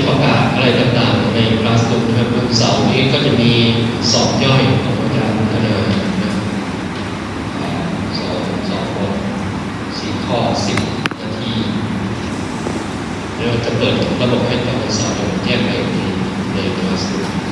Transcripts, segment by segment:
ປະກາດອະໄລຕ່າງໆໃນ Classroom ເທື່ອວັນເສົານີ້ ກໍຈະມີສອບຍ່ອຍຂອງອາຈານພັດທະນານະ ສອງ ສອງບົດ ສີ່ຂໍ້ ສິບນາທີ ແລ້ວຈະເປີດລະບົບໃຫ້ຕອນເຊົ້າ ດຽວແຈ້ງໄປໃນ Classroom.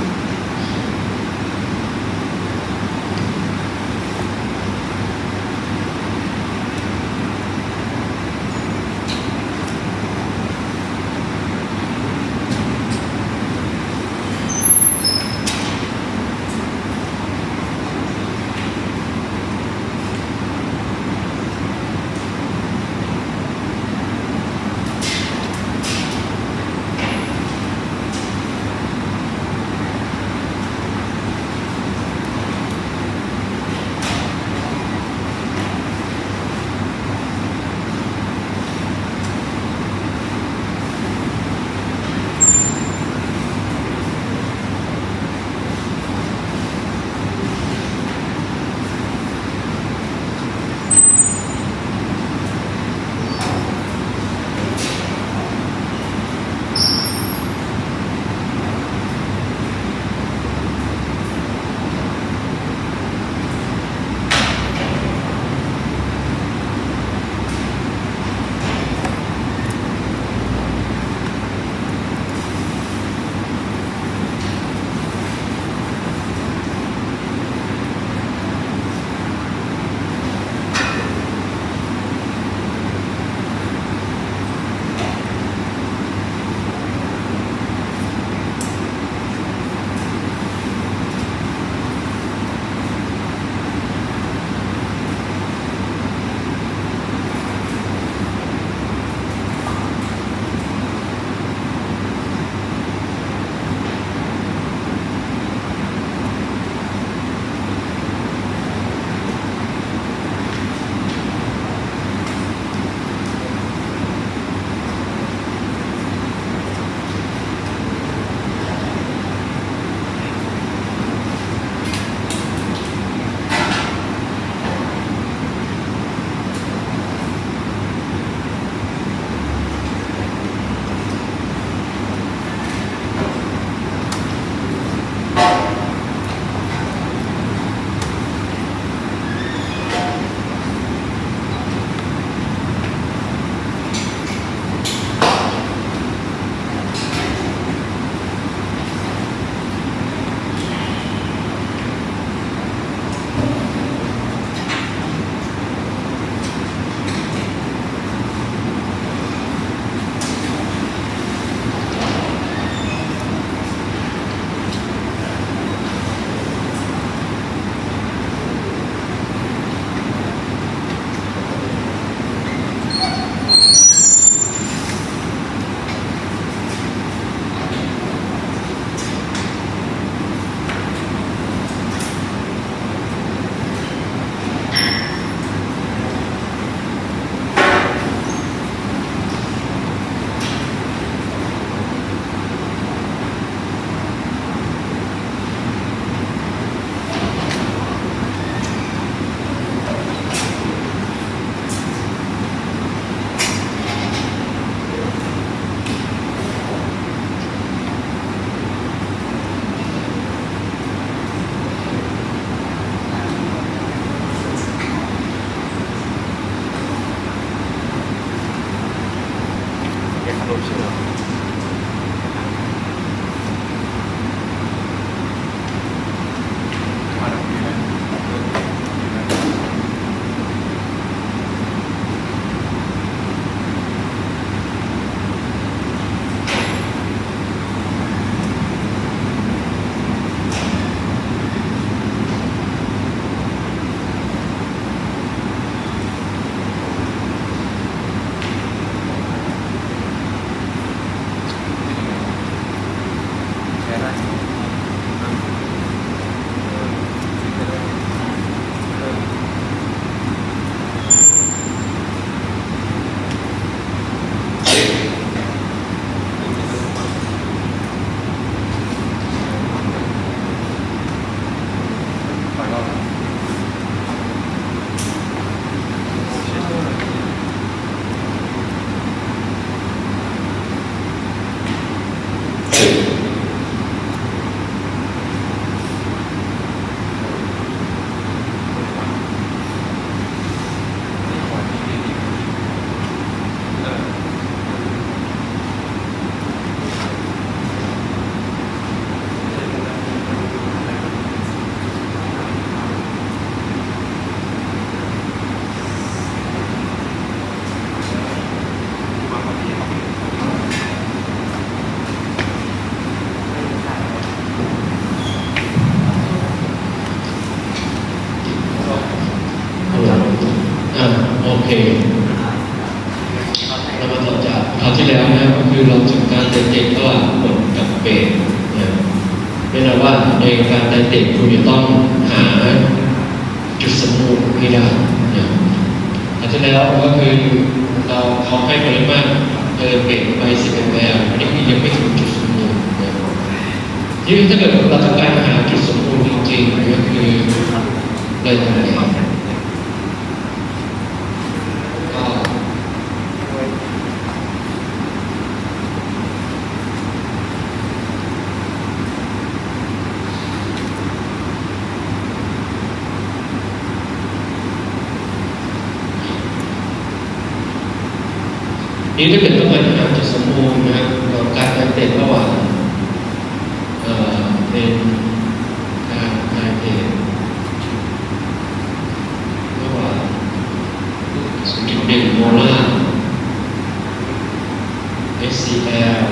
ເຮົາຈະການໄຕເຕັງລະຫວ່າງຄົນກັບເປນນະ. ແນ່ນອນວ່າໃນການໄຕເຕັງ ຄຸນຈະຕ້ອງຫາຈຸດສົມມູນໃຫ້ໄດ້ນະ. ອັນທີ່ແລ້ວກໍຄືເຮົາ ເຂົາໃຫ້ປະລິມານເຕີມເປັນໄປສິບແອມແອ ອັນນີ້ຄືຍັງໄມ່ເຖິງຈຸດສົມມູນນະ. ທີນີ້ຖ້າເກີດເຮົາຕ້ອງການຫາຈຸດສົມມູນຈິງໆ ກໍຄືເລີຍທຳໄດ້. ນີ້ ຖ້າເກີດຕ້ອງການຫາຈຸດສົມບູນນະ ກໍການແບ່ງເປັນລະຫວ່າງ ເອີ ເປັນການຖ່າຍເທລະຫວ່າງສູນຈຸດໜຶ່ງໂມລາ ເອັດຊີແອລ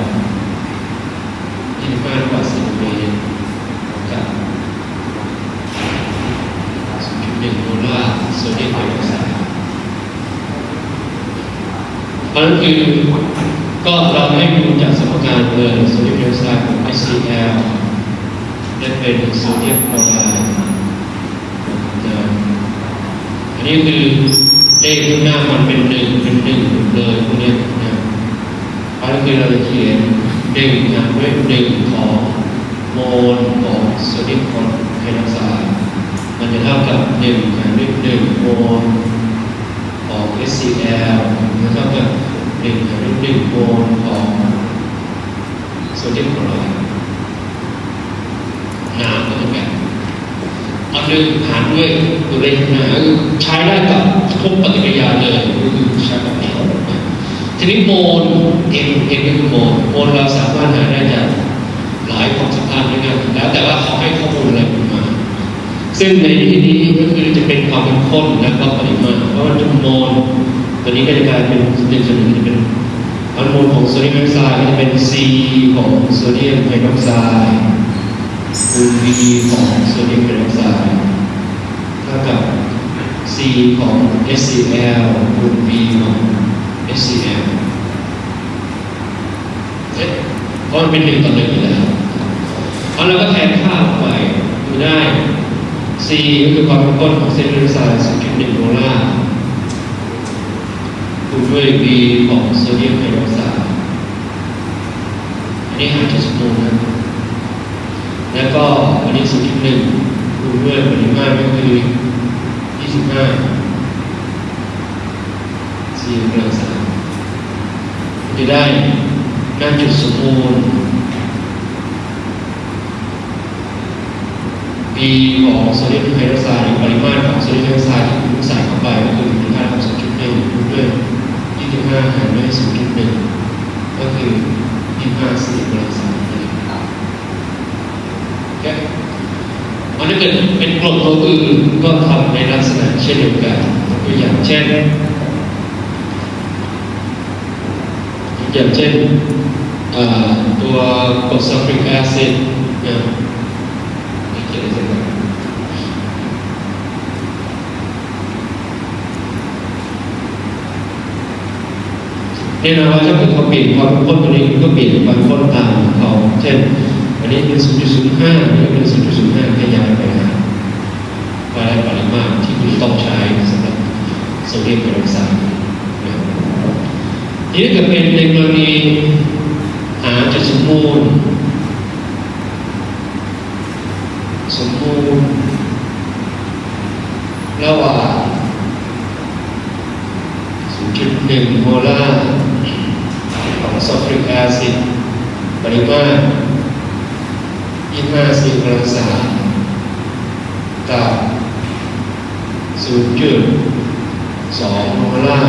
ທີ່ມາກກວ່າສິບເມດ ກັບສູນຈຸດໜຶ່ງໂມລາໂຊດຽມໄຮດຣອກໄຊ. ອັນນັ້ນຄື ກໍເຮົາໃຫ້ດູຈາກສະໝັກການເລີຍ ໂຊດຽມໄຮດຣອກໄຊຂອງເອັດຊີແອລ ແລະ ເປັນໂຊດຽມຄລໍຣາຍ. ອັນນີ້ຄືເລກໜ້າມັນເປັນໜຶ່ງ ເປັນໜຶ່ງເລີຍພວກນີ້ນະ. ອັນນີ້ຄືເຮົາຈະຂຽນໜຶ່ງຫານດ້ວຍໜຶ່ງຂອງໂມນຂອງໂຊດຽມໄຮດຣອກໄຊ ມັນຈະເທົ່າກັບໜຶ່ງຫານດ້ວຍໜຶ່ງໂມນຂອງເອັດຊີແອລ ມັນເທົ່າກັບໜຶ່ງຫານດ້ວຍໜຶ່ງໂມນຂອງໂຊດຽມຄລໍຣາຍ. ໜາມກໍຄືກັນ ເອົາໜຶ່ງຫານດ້ວຍຕົວເລກໜ້າ ໃຊ້ໄດ້ກັບທຸກປະຕິກິລິຍາເລີຍ ກໍຄືໃຊ້ກັບໂມນ. ທີນີ້ໂມນ ເອັນ ເອັນ ກໍຄືໂມນ ໂມນເຮົາສາມາດຫາໄດ້ຈາກຫຼາຍຄວາມສຳພັນດ້ວຍກັນ ແລ້ວແຕ່ວ່າເຂົາໃຫ້ຂໍ້ມູນອະໄລມາ. ຊຶ່ງໃນທີ່ນີ້ກໍຄືຈະເປັນຄວາມເຂັ້ມຂຸ້ນ ແລະ ກໍປະລິມານ ເພາະວ່າຈຸດໂມນຕົວນີ້ກໍຈະກາຍເປັນ ເປັນສ່ວນໜຶ່ງທີ່ເປັນ ອັນໂມນຂອງໂຊດຽມໄຮດຣອກໄຊ ກໍຈະເປັນ C ຂອງໂຊດຽມໄຮດຣອກໄຊ ຄູນ V ຂອງໂຊດຽມໄຮດຣອກໄຊ ເທົ່າກັບ C ຂອງ HCl ຄູນ V ຂອງ HCl. ເອີ ເພາະມັນເປັນໜຶ່ງຕໍ່ໜຶ່ງຢູ່ແລ້ວ ເອົາ ແລ້ວກໍແທນຄ່າອອກໄປ ຄືໄດ້ C ກໍຄືຄວາມເຂັ້ມຂຸ້ນຂອງໂຊດຽມໄຮດຣອກໄຊ ສູນຈຸດໜຶ່ງໂມລາ ຄູນດ້ວຍ V ຂອງໂຊດຽມໄຮດຣອກໄຊ. ອັນນີ້ຫາຈຸດສົມບູນນະ ແລ້ວກໍອັນນີ້ສູນຈຸດໜຶ່ງ ຄູນດ້ວຍປະລິມານກໍຄື ຊາວຫ້າ ສີ່ກຳລັງສາມ ຈະໄດ້ນຳຈຸດສົມບູນ V ຂອງໂຊດຽມໄຮດຣອກໄຊ ຫຼື ປະລິມານຂອງໂຊດຽມໄຮດຣອກໄຊທີ່ຄຸນໃສ່ເຂົ້າໄປ ກໍຄືມູນຄ່າຂອງສູນຈຸດໜຶ່ງ ຄູນດ້ວຍ ຊາວຫ້າ ຫານດ້ວຍ ສູນຈຸດໜຶ່ງ ກໍຄື ຊາວຫ້າ ສີ່ກຳລັງສາມ. ໂອເຄ ອັນນີ້ເປັນ ເປັນກຣດຕົວອື່ນກໍທຳໃນລັກສະນະເຊັ່ນດຽວກັນ ຕົວຢ່າງເຊັ່ນ ຢ່າງເຊັ່ນ ເອີ ຕົວກຣດຊັລຟຣິກແອຊິດນະ ແນ່ນອນວ່າຖ້າເກີດເຂົາປ່ຽນຄວາມເຂັ້ມຂຸ້ນຕົວນີ້ ກໍປ່ຽນຄວາມເຂັ້ມຂຸ້ນຕາມເຂົາ ເຊັ່ນ ອັນນີ້ເປັນ ສູນຈຸດສູນຫ້າ ອັນນີ້ເປັນ ສູນຈຸດສູນຫ້າ ຂະຫຍາຍໄປຫາ ປະລິມານທີ່ຄຸນຕ້ອງໃຊ້ສຳລັບໂຊດຽມໄຮດຣອກໄຊ. ທີນີ້ກໍເປັນໃນກໍລະນີຫາຈຸດສົມບູນ ສົມບູນລະຫວ່າງ ສູນຈຸດໜຶ່ງໂມລາຂອງຊັລຟຣິກແອຊິດ ປະລິມານ ຊາວຫ້າ ສີ່ກຳລັງສາມ ກັບ ສູນຈຸດສອງໂມລາ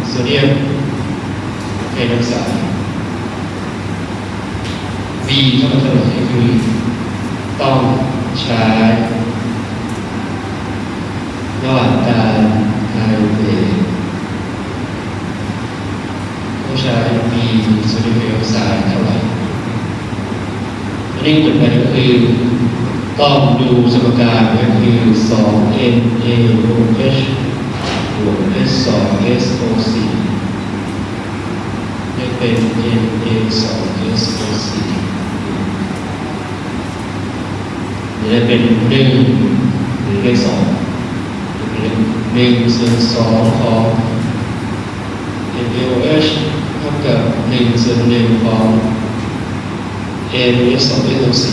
ໂຊດຽມໄຮດຣອກໄຊ. V ເທົ່າກັບເທົ່າໃດ? ຄືຕ້ອງໃຊ້ ລະຫວ່າງການຖ່າຍເທ ຕ້ອງໃຊ້ V ໂຊດຽມໄຮດຣອກໄຊເທົ່າໃດ? ອັນນີ້ເໝືອນກັນ ກໍຄືຕ້ອງດູສະໝັກການ ກໍຄື ສອງ ເອັນ ເອ ບວກ ເອັດ ບວກ ເອັດ ສອງ ເອັສ ໂອ ສີ່ ໄດ້ເປັນ ເອັນ ເອັນ ເປັນໜຶ່ງ ຫຼື ເລກສອງ ໜຶ່ງສ່ວນສອງຂອງ NaOH ເທົ່າກັບໜຶ່ງສ່ວນໜຶ່ງຂອງ N ສອງ SOC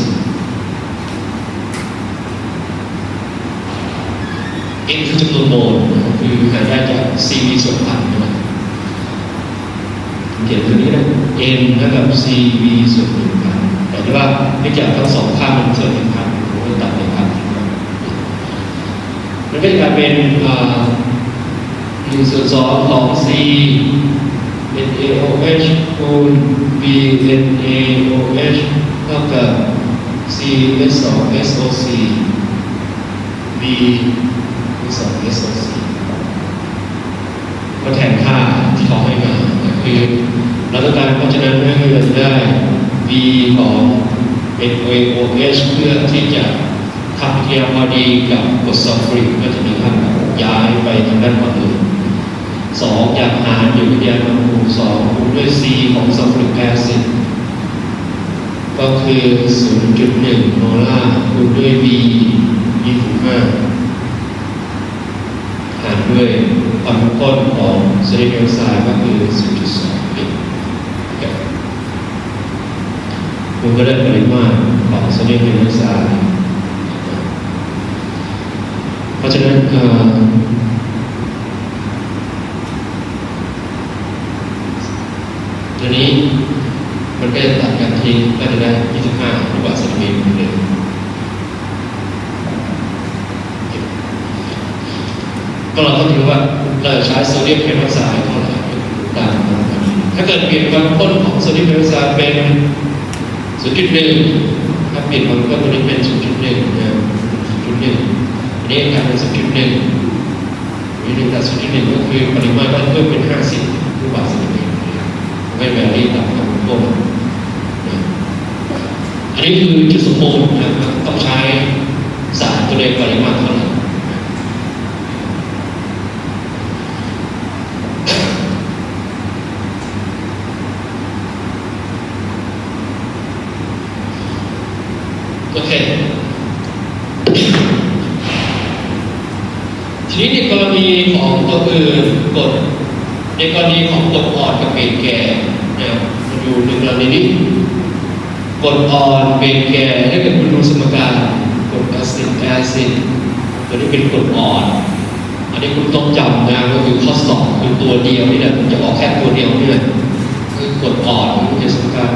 N ຄືຈຳນວນໂມນ ກໍຄືຫາໄດ້ຈາກ C V ສ່ວນບາງເນາະ. ຂຽນຕົວນີ້ນະ N ເທົ່າກັບ C V ສ່ວນໜຶ່ງພັນ ແປວ່າເນື່ອງຈາກທັງສອງຂ້າງມັນສ່ວນໜຶ່ງພັນ ມັນກໍຕັດໜຶ່ງພັນ ມັນກໍຈະກາຍເປັນ ອ່າ ໜຶ່ງສ່ວນສອງຂອງ C NaOH ຄູນ B NaOH ເທົ່າກັບ C S ສອງ SOC B ສອງ SOC ກໍແທນຄ່າທີ່ເຂົາໃຫ້ມາ ກໍຄືເຮົາຕ້ອງການ ເພາະສະນັ້ນກໍຄືເຮົາຈະໄດ້ B ຂອງ NaOH ເພື່ອທີ່ຈະ ທັບປະຕິກິລິຍາພໍດີກັບກົດ sulfuric ກໍຈະມີການຍ້າຍໄປທາງດ້ານຂວາມື ສອງ ຈາກຫານຢູ່ປະຕິກິລິຍາກັບໝູ່ ສອງ ຄູນດ້ວຍ C ຂອງ sulfuric acid ກໍຄື ສູນຈຸດໜຶ່ງ ໂມລາ ຄູນດ້ວຍ B ຍີ່ສິບຫ້າ ຫານດ້ວຍຄວາມເຂັ້ມຂຸ້ນຂອງໂຊດຽມໄຮໂດຣໄຊ ກໍຄື ສູນຈຸດສອງ ນີ້ ຄູນກໍໄດ້ປະລິມານຂອງໂຊດຽມໄຮໂດຣໄຊ. ເພາະສະນັ້ນ ເອີ ຕົວນີ້ມັນກໍຈະຕັດກັນທີ່ ກໍຈະໄດ້ ຊາວຫ້າ ລູກບາດເຊັນຕີເມດເລີຍ. ກໍເຮົາກໍຖືວ່າເຮົາໃຊ້ໂຊດຽມໄຮໂດຣໄຊເທົ່າໃດ ຕາມ ຖ້າເກີດປ່ຽນຄວາມເຂັ້ມຂຸ້ນຂອງໂຊດຽມໄຮໂດຣໄຊເປັນ ສູນຈຸດໜຶ່ງ ຖ້າປ່ຽນຄວາມເຂັ້ມຂຸ້ນຕົວນີ້ເປັນ ສູນຈຸດໜຶ່ງ ນະ ສູນຈຸດໜຶ່ງ ອັນນີ້ກາຍເປັນ ສູນຈຸດໜຶ່ງ ຢູ່ໃນ ສູນຈຸດໜຶ່ງ ກໍຄືປະລິມານມັນເພີ່ມເປັນ ຫ້າສິບ ລູກບາດເຊັນຕີເມດ ມັນກໍແວຣີຕາມຄວາມເຂັ້ມຂຸ້ນ ນະ. ອັນນີ້ຄືຈຸດສົມບູນນະ ຕ້ອງໃຊ້ສານຕົວໃດປະລິມານເທົ່ານັ້ນ. ໂອເຄ ທີນີ້ໃນກໍລະນີຂອງຕົວອື່ນ ກົດ ໃນກໍລະນີຂອງກົດອ່ອນກັບເບສແກ່ນະ ມາຢູ່ໃນກໍລະນີນີ້ ກົດອ່ອນ ເບສແກ່ ແລະ ກໍເປັນຄູນສົມການ ກົດອາຊິດ ແອຊິດ ຕົວນີ້ເປັນກົດອ່ອນ. ອັນນີ້ຄຸນຕ້ອງຈຳນະ ກໍຄືຂໍ້ສອບຄືຕົວດຽວນີ້ແຫຼະ ຈະອອກແຄ່ຕົວດຽວນີ້ແຫຼະ ຄືກົດອ່ອນ ຄືຈະສຳຄັນ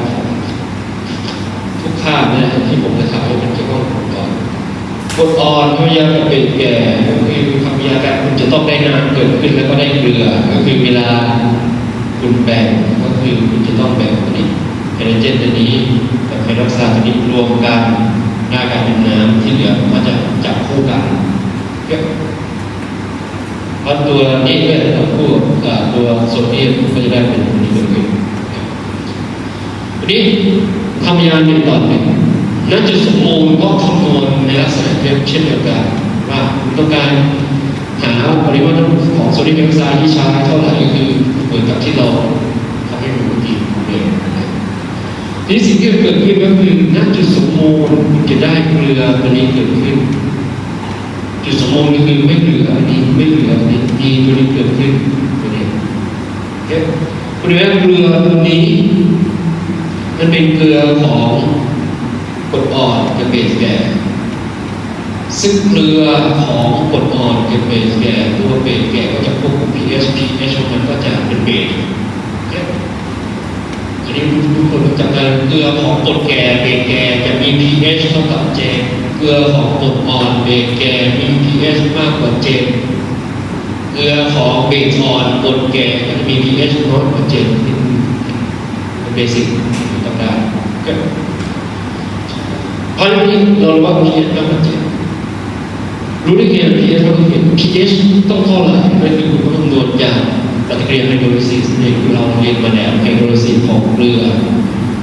ທຸກທ່ານນະ ທີ່ຜົມຈະຖາມໃຫ້ເປັນກ່ຽວກັບກົດອ່ອນ. ກົດອ່ອນທຳມະຊາດເປັນແກ່ ກໍຄືທຳມະຊາດ ຄຸນຈະຕ້ອງໄດ້ນ້ຳເກີດຂຶ້ນ ແລ້ວກໍໄດ້ເກືອ ກໍຄືເວລາຄຸນແບ່ງ ກໍຄືຄຸນຈະຕ້ອງແບ່ງຕົວນີ້ ໄຮໂດຣເຈນຕົວນີ້ກັບໄຮດຣອກໄຊດຕົວນີ້ລວມກັນ ໄດ້ກາຍເປັນນ້ຳ ທີ່ເຫຼືອມາຈາກ ຈັບຄູ່ກັນ ເພາະຕົວນີ້ເປັນຕົວ ເອີ ຕົວໂຊດຽມ ກໍຈະໄດ້ເປັນຕົວນີ້ເກີດຂຶ້ນ. ທີນີ້ທຳມະຊາດເປັນຕອນໜຶ່ງ ນະ ຈຸດສົມບູນກໍຄຳນວນໃນລັກສະນະດຽວເຊັ່ນດຽວກັນ ວ່າຕ້ອງການຫາປະລິມານຂອງໂຊດຽມໄຮໂດຣໄຊທີ່ໃຊ້ເທົ່າໃດ ກໍຄືເໝືອນກັບທີ່ເຮົາທຳໃຫ້ເມື່ອກີ້. ທີນີ້ສິ່ງທີ່ເກີດຂຶ້ນກໍຄື ນະ ຈຸດສົມບູນຈະໄດ້ເກືອຕົວນີ້ເກີດຂຶ້ນ. ຈຸດສົມບູນກໍຄືໄມ່ເຫຼືອອັນນີ້ ໄມ່ເຫຼືອອັນນີ້ ມີຕົວນີ້ເກີດຂຶ້ນຕົວນີ້. ໂອເຄ ບໍລິເວນເກືອຕົວນີ້ ມັນເປັນເກືອຂອງກົດອ່ອນກັບເບສແກ່ ຊຶ່ງເກືອຂອງກົດອ່ອນກັບເບສແກ່ ຕົວເບສແກ່ກໍຈະຄວບຄຸມ pH pH ຂອງມັນກໍຈະເປັນເບສ. ໂອເຄ ອັນນີ້ທຸກຄົນຮູ້ຈັກກັນ ເກືອຂອງກົດແກ່ ເບສແກ່ ຈະມີ pH ເທົ່າກັບເຈັດ ເກືອຂອງກົດອ່ອນ ເບສແກ່ ມີ pH ມາກກວ່າເຈັດ ເກືອຂອງເບສອ່ອນ ກົດແກ່ ກໍຈະມີ pH ນ້ອຍກວ່າເຈັດ ເປັນເບສິກ ທຳມະດາ. ໂອເຄ ເພາະນັ້ນເຮົາເວົ້າ pH ມາກກວ່າເຈັດ ຮູ້ໄດ້ໄງ pH ເຮົາເຫັນ pH ຕ້ອງເທົ່າໃດ? ນັ້ນຄືຄຳນວນຈາກປະຕິກິລິຍາໄຮໂດຣລິຊິສ ທີ່ເຮົາຮຽນມາແລ້ວ ໄຮໂດຣລິຊິສຂອງເກືອ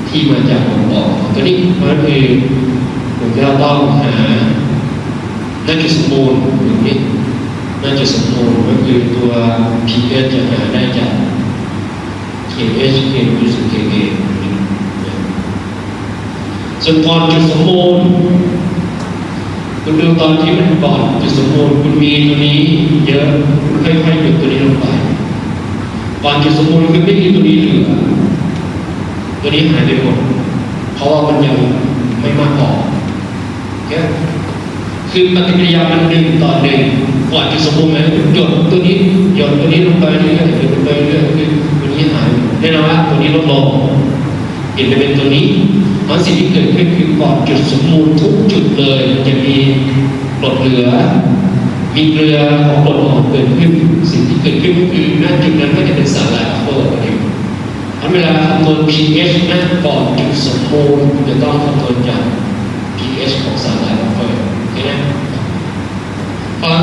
ທີ່ມາຈາກກົດອ່ອນ. ຕົວນີ້ມັນຄືເຮົາຕ້ອງຫາ ນະ ຈຸດສົມບູນ ຕົວນີ້ ນະ ຈຸດສົມບູນ ກໍຄືຕົວ pH ຈະຫາໄດ້ຈາກ K H K ຢູ່ສູນ K A ສ່ວນກ່ອນຈຸດສົມບູນ ຄຸນດູຕອນທີ່ມັນກ່ອນຈຸດສົມບູນ ຄຸນມີຕົວນີ້ເຍອະ ຄຸນຄ່ອຍໆ ຫຍຸດຕົວນີ້ລົງໄປ. ກ່ອນຈຸດສົມບູນ ຄືໄມ່ມີຕົວນີ້ເຫຼືອ ຕົວນີ້ຫາຍໄປໝົດ ເພາະວ່າມັນຍັງໄມ່ມາກພໍ. ໂອເຄ ຄືປະຕິກິລິຍາມັນໜຶ່ງຕໍ່ໜຶ່ງ ກ່ອນຈຸດສົມບູນ ມັນຫຍົດຕົວນີ້ ຫຍົດຕົວນີ້ລົງໄປເລື້ອຍໆ ຫຍົດລົງໄປເລື້ອຍໆ ຄືຕົວນີ້ຫາຍ. ແນ່ນອນວ່າຕົວນີ້ລົດລົງ ປ່ຽນໄປເປັນຕົວນີ້. ເພາະສິ່ງທີ່ເກີດຂຶ້ນຄື ກ່ອນຈຸດສົມບູນທຸກຈຸດເລີຍ ມັນຈະມີກຣດເຫຼືອ ມີເກືອຂອງກຣດອ່ອນເກີດຂຶ້ນ. ສິ່ງທີ່ເກີດຂຶ້ນກໍຄື ນະຈຸດນັ້ນກໍຈະເປັນສາຫຼ່າຍບັບເຟີ້ຢູ່. ເວລາຄຳນວນ pH ນະ ກ່ອນຈຸດສົມບູນ ຈະຕ້ອງຄຳນວນຈາກ pH ຂອງສາຫຼ່າຍບັບເຟີ້ ໂອເຄນະ? ເພາະ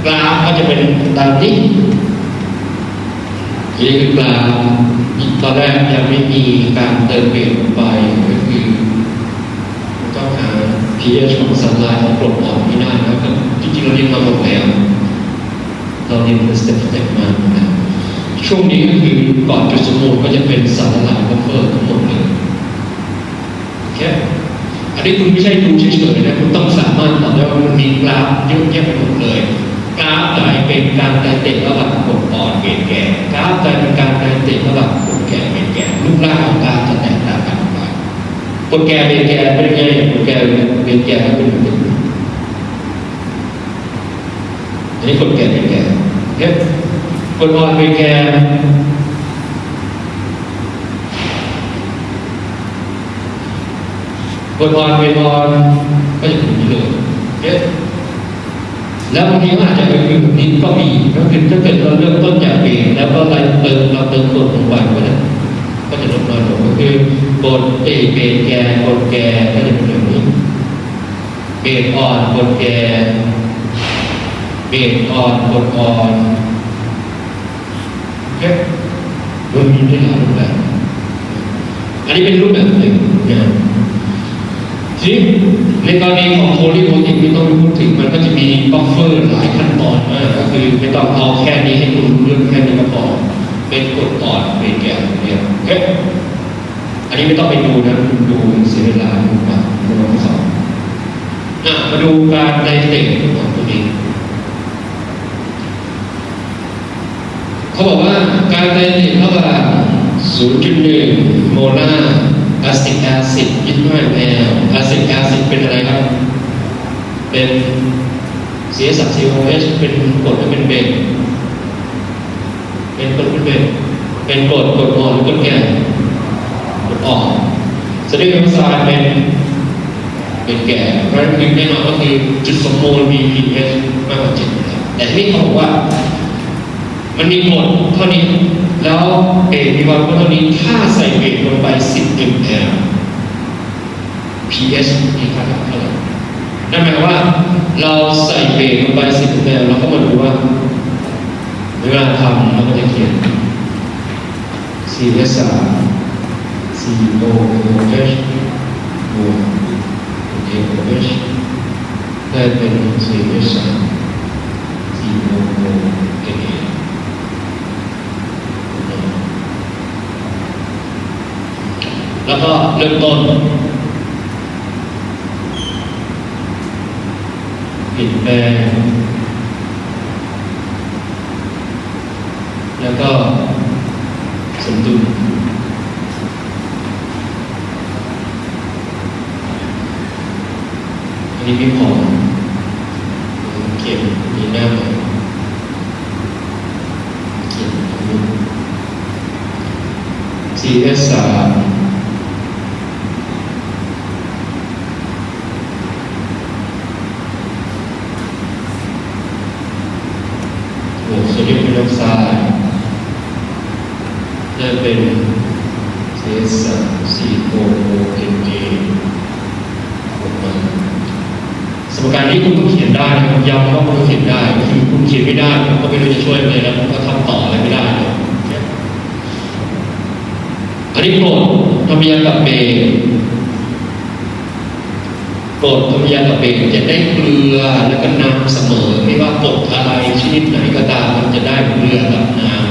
ກຣາຟກໍຈະເປັນຕາມນີ້. ນີ້ຄືກຣາຟ ຕອນແລກຍັງໄມ່ມີການເຕີມເບສລົງໄປ ກໍຄືຕ້ອງຫາ pH ຂອງສາຫຼ່າຍ ຂອງກຣດອ່ອນໃຫ້ໄດ້. ແລ້ວກໍ ຈິງໆ ເຮົາຮຽນມາໝົດແລ້ວ ເຮົາຮຽນເປັນສະເຕັບສະເຕັບມາໝົດແລ້ວ. ຊ່ວງນີ້ກໍຄື ກ່ອນຈຸດສົມບູນກໍຈະເປັນສາຫຼ່າຍບັບເຟີ້ທັງໝົດເລີຍ. ໂອເຄ ອັນນີ້ຄຸນໄມ່ໃຊ່ດູເສີຍໆນະ ຄຸນຕ້ອງສາມາດຕອບໄດ້ວ່າມັນມີກຣາຟເຍອະແຍະໄປໝົດເລີຍ. ກຣາຟໃດເປັນການໄຕເຕດລະຫວ່າງກົດອ່ອນເບດແກ່? ກຣາຟໃດເປັນການໄຕເຕດລະຫວ່າງກົດແກ່ເບດແກ່? ຮູບຮ່າງຂອງກຣາຟຈະແຕກຕ່າງກັນອອກໄປ. ກົດແກ່ເບດແກ່ເປັນຍັງໄງ? ກົດແກ່ເບດແກ່ເປັນແບບນີ້. ອັນນີ້ກົດແກ່ເບດແກ່. ໂອເຄ ກົດອ່ອນເບດແກ່ ກົດອ່ອນເບດອ່ອນ ກໍຈະເປັນແບບນີ້ເລີຍ. ໂອເຄ ແລ້ວບາງທີມັນອາດຈະເປັນແບບນີ້ກໍມີ ກໍຄືຖ້າເກີດເຮົາເລີ່ມຕົ້ນຈາກເບດ ແລ້ວກໍໄລ່ເຕີມ ເຮົາເຕີມກົດລົງໄປ ມັນກໍຈະ ກໍຈະລົດນ້ອຍລົງ. ກໍຄືກົດ ເອີ ເບດແກ່ ກົດແກ່ ກໍຈະເປັນແບບນີ້. ເບດອ່ອນ ກົດແກ່ ເບດອ່ອນ ກົດອ່ອນ. ໂອເຄ ມັນມີໄດ້ຫຼາຍຮູບແບບ. ອັນນີ້ເປັນຮູບແບບໜຶ່ງນະ. ທີນີ້ໃນກໍລະນີຂອງໂພລີໂພເທກທີ່ຕ້ອງໄປພູດເຖິງ ມັນກໍຈະມີບັບເຟີຫຼາຍຂັ້ນຕອນມາກ ກໍຄືໄມ່ຕ້ອງເອົາແຄ່ນີ້ໃຫ້ຄຸນຮູ້ເລື່ອງແຄ່ນີ້ກໍພໍ ເປັນກົດອ່ອນ ເປັນແກນດຽວ. ໂອເຄ ອັນນີ້ໄມ່ຕ້ອງໄປດູນະ ດູເສຍເວລາ ດູມາ ດູມາເຂົາ. ອ່ະ ມາດູການໄຕເຕດຂອງຕົວນີ້. ເຂົາບອກວ່າການໄຕເຕດລະຫວ່າງສູນຈຸດໜຶ່ງໂມລາແອັດຊິດ ແອັດຊິດ ຍີ່ສິບຫ້າ ແອລ ແອັດຊິດ ແອັດຊິດ ເປັນອະໄລຄັບ? ເປັນ ຊີເອັດສາມ ຊີໂອເອັດ ເປັນກົດ ຫຼື ເປັນເບສ? ເປັນກົດ ເປັນເບສ ເປັນກົດ ກົດອ່ອນ ຫຼື ກົດແກ່? ກົດອ່ອນ. ສະເດກເປັນປະສານເປັນ ເປັນແກ່. ເພາະນັ້ນຄືແນ່ນອນກໍຄືຈຸດສົມບູນມີ pH ມາກກວ່າເຈັດຢູ່ແລ້ວ. ແຕ່ທີນີ້ເຂົາບອກວ່າ ມັນມີກົດເທົ່ານີ້ ແລ້ວເບສມີຄວາມເຂົ້ມຂ້ນເທົ່ານີ້ ຖ້າໃສ່ເບສລົງໄປ ສິບ ເອັມແອລ pH ມີຄ່າເທົ່າເທົ່າໃດ? ນັ້ນໝາຍຄວາມວ່າ ເຮົາໃສ່ເບສລົງໄປ ສິບ ເອັມແອລ ເຮົາກໍມາດູວ່າ ເວລາທຳ ເຮົາກໍຈະຂຽນ ຊີເອັດສາມ ຊີໂອໂອເອັດ ບວກ ເອໂອເອັດ ໄດ້ເປັນ ຊີເອັດສາມ ຊີໂອໂອເອັດເອ ແລ້ວກໍເລີ່ມຕົ້ນປ່ຽນແປງ ແລ້ວກໍສົມດຸນ. ອັນນີ້ມີຂອງເຂັ້ມ ມີນ້ຳ ເຂັ້ມ ຊີເອັດສາມ ບວກໂຊດຽມໄຮໂດຣອກໄຊດ ໄດ້ເປັນ ຊີເອັດສາມ ຊີໂອໂອເອັນເອ ອອກມາ. ສະມະການນີ້ຄຸນຕ້ອງຂຽນໄດ້ນະ ຢ້ຳວ່າຄຸນຕ້ອງຂຽນໄດ້ ຄືຄຸນຂຽນໄມ່ໄດ້ ກໍໄມ່ຮູ້ຈະຊ່ວຍອະໄລແລ້ວ ກໍທຳຕໍ່ອະໄລໄມ່ໄດ້ເນາະ. ອັນນີ້ກົດທຳມະຍາກັບເບສ ກົດທຳມະຍາກັບເບສຈະໄດ້ເກືອ ແລ້ວກໍນ້ຳສະເໝີ ໄມ່ວ່າກົດອະໄລຊະນິດໃດກໍຕາມ ມັນຈະໄດ້ເກືອກັບນ້ຳ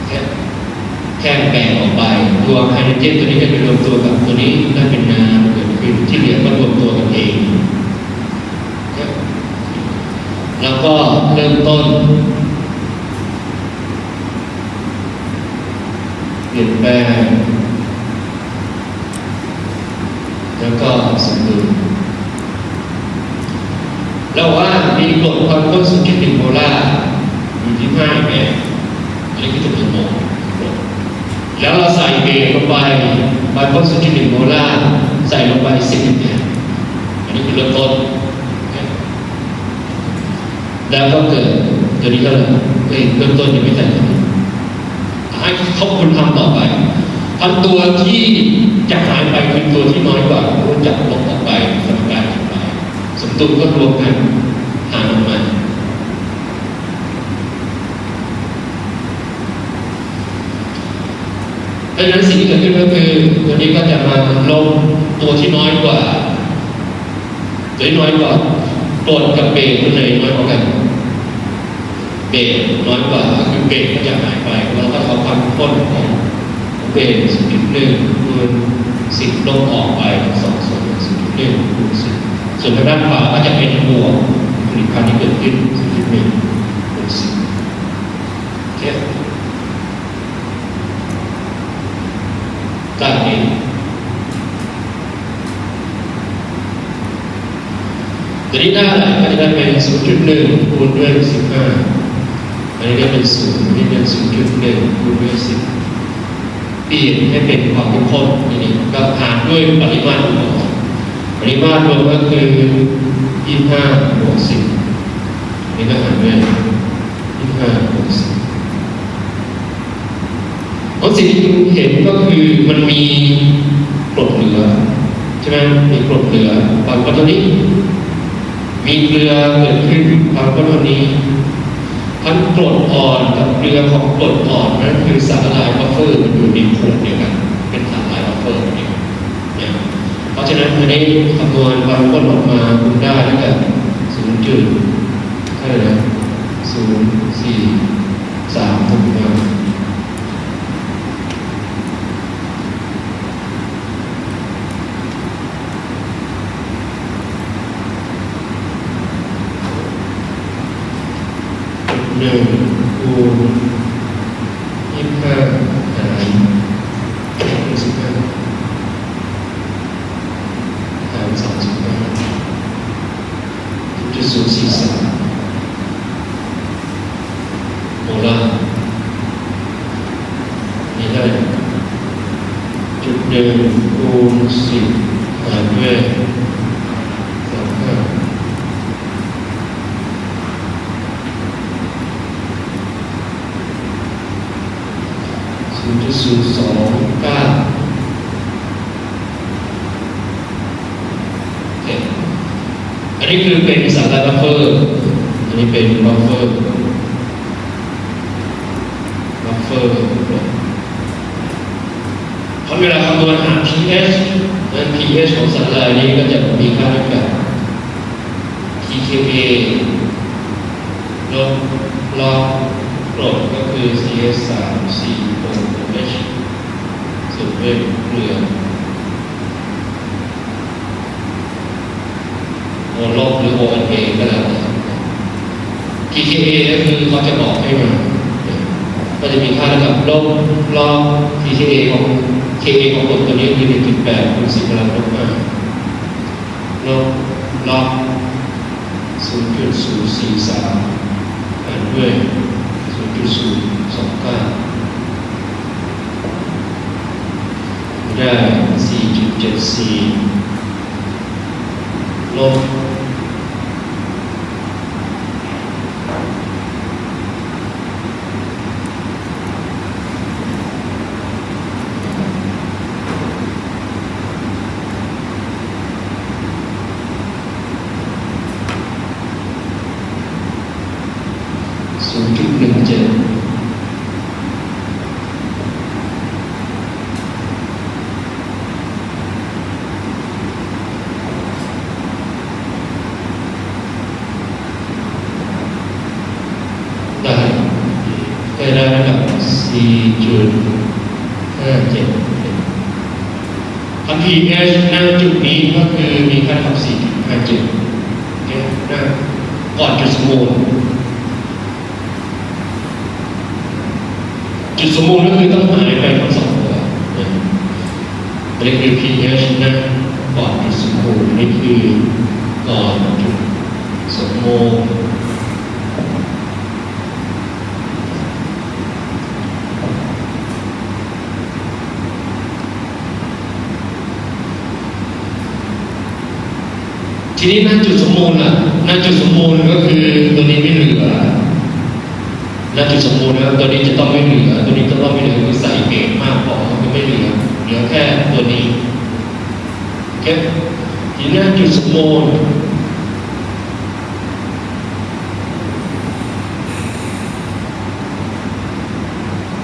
ແຄ່ ແຄ່ແບ່ງອອກໄປ ຕົວໄຮໂດຣເຈນຕົວນີ້ຈະໄປລວມຕົວກັບຕົວນີ້ ແລ້ວເປັນນ້ຳເກີດຂຶ້ນ ທີ່ເຫຼືອກໍລວມຕົວກັນເອງ. ເລີ່ມຕົ້ນ ປ່ຽນແປງ ແລ້ວກໍສົມດຸນ. ແລ້ວວ່າມີກົດຄວາມເຂັ້ມຂຸ້ນສູງຈຸດໜຶ່ງໂມລາ ມີທີ່ຫ້າແປງ ອັນນີ້ຄືຈຳນວນໂມ ແລ້ວເຮົາໃສ່ເບສລົງໄປ ຄວາມເຂັ້ມຂຸ້ນສູງຈຸດໜຶ່ງໂມລາ ໃສ່ລົງໄປສິບແປງ ອັນນີ້ຄືເລີ່ມຕົ້ນ. ແລ້ວກໍເກີດຕົວນີ້ເທົ່ານັ້ນເອງ ເລີ່ມຕົ້ນຍັງໄມ່ໃສ່ຕົວນີ້ ໃຫ້ເຂົາຄູນທຳຕໍ່ໄປ. ອັນຕົວທີ່ຈະຫາຍໄປຄືຕົວທີ່ນ້ອຍກວ່າ ກໍຈະລົບອອກໄປ ສະມະການອອກໄປ ສົມດຸນກໍລວມກັນຫານອອກມາ. ເພາະສະນັ້ນສິ່ງທີ່ເກີດຂຶ້ນກໍຄື ຕົວນີ້ກໍຈະມາລົບຕົວທີ່ນ້ອຍກວ່າ ຕົວທີ່ນ້ອຍກວ່າ ກົດກັບເບສຕົວໃດນ້ອຍກວ່າກັນ? ເບສນ້ອຍກວ່າ ກໍຄືເບສກໍຈະຫາຍໄປ ແລ້ວກໍເອົາຄວາມເຂັ້ມຂຸ້ນຂອງເບສ ສູນຈຸດໜຶ່ງ ຄູນສິບ ລົບອອກໄປ ສອງສ່ວນ ສູນຈຸດໜຶ່ງ ຄູນສິບ ສ່ວນທາງດ້ານຂວາກໍຈະເປັນບວກ ຜະລິດພັນທີ່ເກີດຂຶ້ນ ສູນຈຸດໜຶ່ງ ຄູນສິບ. ໂອເຄ ຕາມນີ້ ຕົວນີ້ໄດ້ ກໍຈະໄດ້ເປັນ ສູນຈຸດໜຶ່ງ ຄູນດ້ວຍສິບຫ້າ ອັນນີ້ໄດ້ເປັນສູນ ອັນນີ້ເປັນ ສູນຈຸດໜຶ່ງ ຄູນດ້ວຍສິບ ປ່ຽນໃຫ້ເປັນຄວາມເຂັ້ມຂຸ້ນ ທີນີ້ກໍຫານດ້ວຍປະລິມານຂອງ ປະລິມານລວມກໍຄື ຊາວຫ້າ ບວກ ສິບ ນີ້ກໍຫານດ້ວຍ ຊາວຫ້າ ບວກ ສິບ. ເພາະສິ່ງທີ່ຄຸນເຫັນກໍຄືມັນມີກົດເຫຼືອ ໃຊ່ໄໝ? ມີກົດເຫຼືອ ຄວາມເຂັ້ມຂຸ້ນເທົ່ານີ້ ມີເກືອເກີດຂຶ້ນ ຄວາມເຂັ້ມຂຸ້ນເທົ່ານີ້. ທັງກົດອ່ອນກັບເກືອຂອງກົດອ່ອນ ນັ້ນຄືສາຫຼ່າຍບັບເຟີ ມັນຢູ່ໃນໂຄງດຽວກັນ ເປັນສາຫຼ່າຍບັບເຟີດຽວກັນ. ເພາະສະນັ້ນ ອັນນີ້ຄຳນວນຄວາມເຂັ້ມຂຸ້ນອອກມາ ຄູນໄດ້ແລ້ວກໍ ສູນຈຸດ ເທົ່າໃດນະ ສູນ ສີ່ ສາມ ເທົ່າກັບ ໜຶ່ງ ຄູນ ຊາວຫ້າ ຫານ ສິບຫ້າ ຫານ ສາມສິບຫ້າ ຈຸດສູນສີ່ສາມ ໂມລາ ນີ້ເທົ່າໃດ? ຈຸດໜຶ່ງ ຄູນ ສິບ ຫານດ້ວຍ ສອງ ສູນຈຸດສູນສອງເກົ້າ. ໂອເຄ ອັນນີ້ຄືເປັນສາຫຼ່າຍບັບເຟີ ອັນນີ້ເປັນບັບເຟີ ບັບເຟີ. ເພາະເວລາຄຳນວນຫາ pH ແລະ pH ຂອງສາຫຼ່າຍນີ້ກໍຈະມີຄ່າເທົ່າກັນ pKa ລົບ ລອກ ກົດກໍຄື C H ສາມ C O H ສ່ວນດ້ວຍເກືອ ໂອລົບ ຫຼື ໂອເອັນເອ ກໍແລ້ວແຕ່ pKa ກໍຄືເຂົາຈະບອກໃຫ້ມາ ກໍຈະມີຄ່າເທົ່າກັບລົບ ລອກ pKa ຂອງ Ka ຂອງກົດຕົວນີ້ຄື ໜຶ່ງຈຸດແປດ ຄູນ ສິບ ກຳລັງລົບຫ້າ ລົບ ລອກ ສູນຈຸດສູນສີ່ສາມ ຫານດ້ວຍ ສູນຈຸດສູນສອງເກົ້າ ໄດ້ ສີ່ຈຸດເຈັດສີ່ ລົບ ສູນຈຸດໜຶ່ງເຈັດ ໄດ້ ໄດ້ລະດັບ ສີ່ຈຸດຫ້າເຈັດ. ຄັນ pH ນະຈຸດນີ້ກໍຄືມີຄ່າເທົ່າກັບ ສີ່ຈຸດຫ້າເຈັດ ເຫັນນະ ກ່ອນຈຸດສົມບູນ. ສົມບູນກໍຄືຕ້ອງຫາຍໄປທັງສອງຕົວ. ອັນນີ້ຄື pH ນະ ກ່ອນຈຸດສົມບູນ, ນີ້ຄືກ່ອນຈຸດສົມບູນ. ທີນີ້ ນະ ຈຸດສົມບູນລະ, ນະ ຈຸດສົມບູນກໍຄືຕົວນີ້ໄມ່ເຫຼືອ, ນະ ຈຸດສົມບູນນະ ຕົວນີ້ຈະຕ້ອງໄມ່ເຫຼືອ, ຕົວນີ້ຈະຕ້ອງໄມ່ເຫຼືອ, ຄືໃສ່ເກດມາກພໍ ກໍໄມ່ເຫຼືອ, ເຫຼືອແຄ່ຕົວນີ້. ໂອເຄ ທີນີ້ ນະ ຈຸດສົມບູນ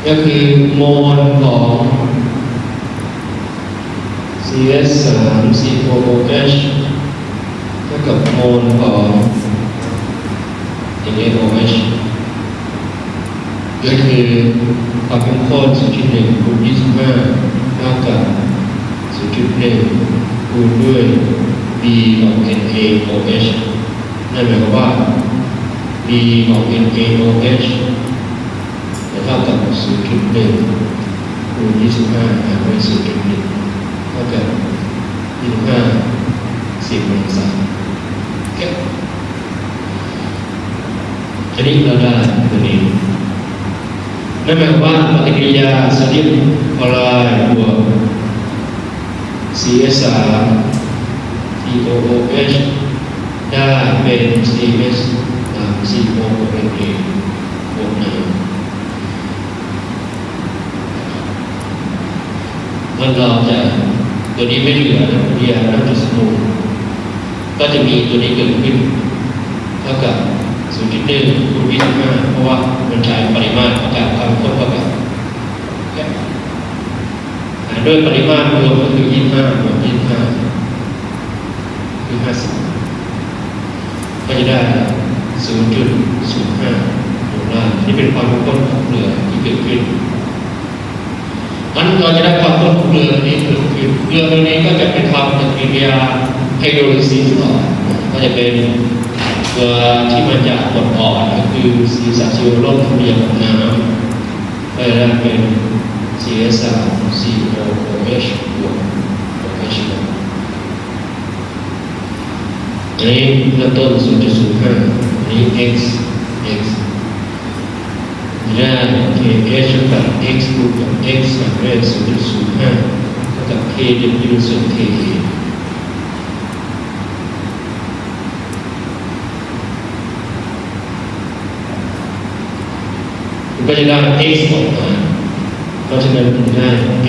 ກໍຄືໂມນຂອງ CH ສາມ COOH ເທົ່າກັບໂມນຂອງ NaOH ກໍຄືຄວາມເຂັ້ມຂຸ້ນ ສູນຈຸດໜຶ່ງ ຄູນ ຊາວຫ້າ ເທົ່າກັບ ສູນຈຸດໜຶ່ງ ຄູນດ້ວຍ B ຂອງ NaOH. ນັ້ນໝາຍຄວາມວ່າ B ຂອງ NaOH ຈະເທົ່າກັບ ສູນຈຸດໜຶ່ງ ຄູນ ຊາວຫ້າ ຫານດ້ວຍ ສູນຈຸດໜຶ່ງ ເທົ່າກັບ ຊາວຫ້າ ສິບ ອົງສາ. ໂອເຄ ທີນີ້ ເຮົາໄດ້ຕົວນີ້. ນັ້ນໝາຍຄວາມວ່າ ປະຕິກິລິຍາໂຊດຽມຄລໍຣາຍບວກ CH ສາມ COOH ໄດ້ເປັນ CH ສາມ COOH ບວກໜຶ່ງ. ມັນອອກຈາກຕົວນີ້ໄມ່ເຫຼືອ ເຫຼືອນຳຈຸດສົມບູນ ກໍຈະມີຕົວນີ້ເກີດຂຶ້ນ ເທົ່າກັບ ສູນຈຸດໜຶ່ງ ຄູນ ຊາວຫ້າ ເພາະວ່າມັນໃຊ້ປະລິມານຂອງການຄວາມເຂັ້ມຂຸ້ນເທົ່າກັນ ແລະ ໂດຍປະລິມານລວມກໍຄື ຊາວຫ້າ ບວກ ຊາວຫ້າ ຄື ຫ້າສິບ ກໍຈະໄດ້ ສູນຈຸດສູນຫ້າໂມລາ. ນີ້ເປັນຄວາມເຂັ້ມຂຸ້ນຂອງເກືອທີ່ເກີດຂຶ້ນ. ອັນເຮົາຈະໄດ້ຄວາມເຂັ້ມຂຸ້ນເກືອຕົວນີ້ເພີ່ມຂຶ້ນ. ເກືອຕົວນີ້ກໍຈະໄປທຳປະຕິກິລິຍາໄຮໂດຣລິຊິສຕໍ່ ກໍຈະເປັນຕົວທີ່ມາຈາກກົດອ່ອນ ກໍຄື C ສາມ ໂອລົມ ທຳປະຕິກິລິຍາກັບນ້ຳ ກໍຈະໄດ້ເປັນ CH ສາມ COOH ບວກ OH ອັນນີ້ເລີ່ມຕົ້ນ ສູນຈຸດສູນຫ້າ ອັນນີ້ X X ແລ້ວ K H ກັບ X ບວກກັບ X ຫານດ້ວຍ ສູນຈຸດສູນຫ້າ ເທົ່າກັບ K W ສ່ວນ K A ກໍຈະໄດ້ X ອອກມາ. ເພາະສະນັ້ນ ຈຶ່ງໄດ້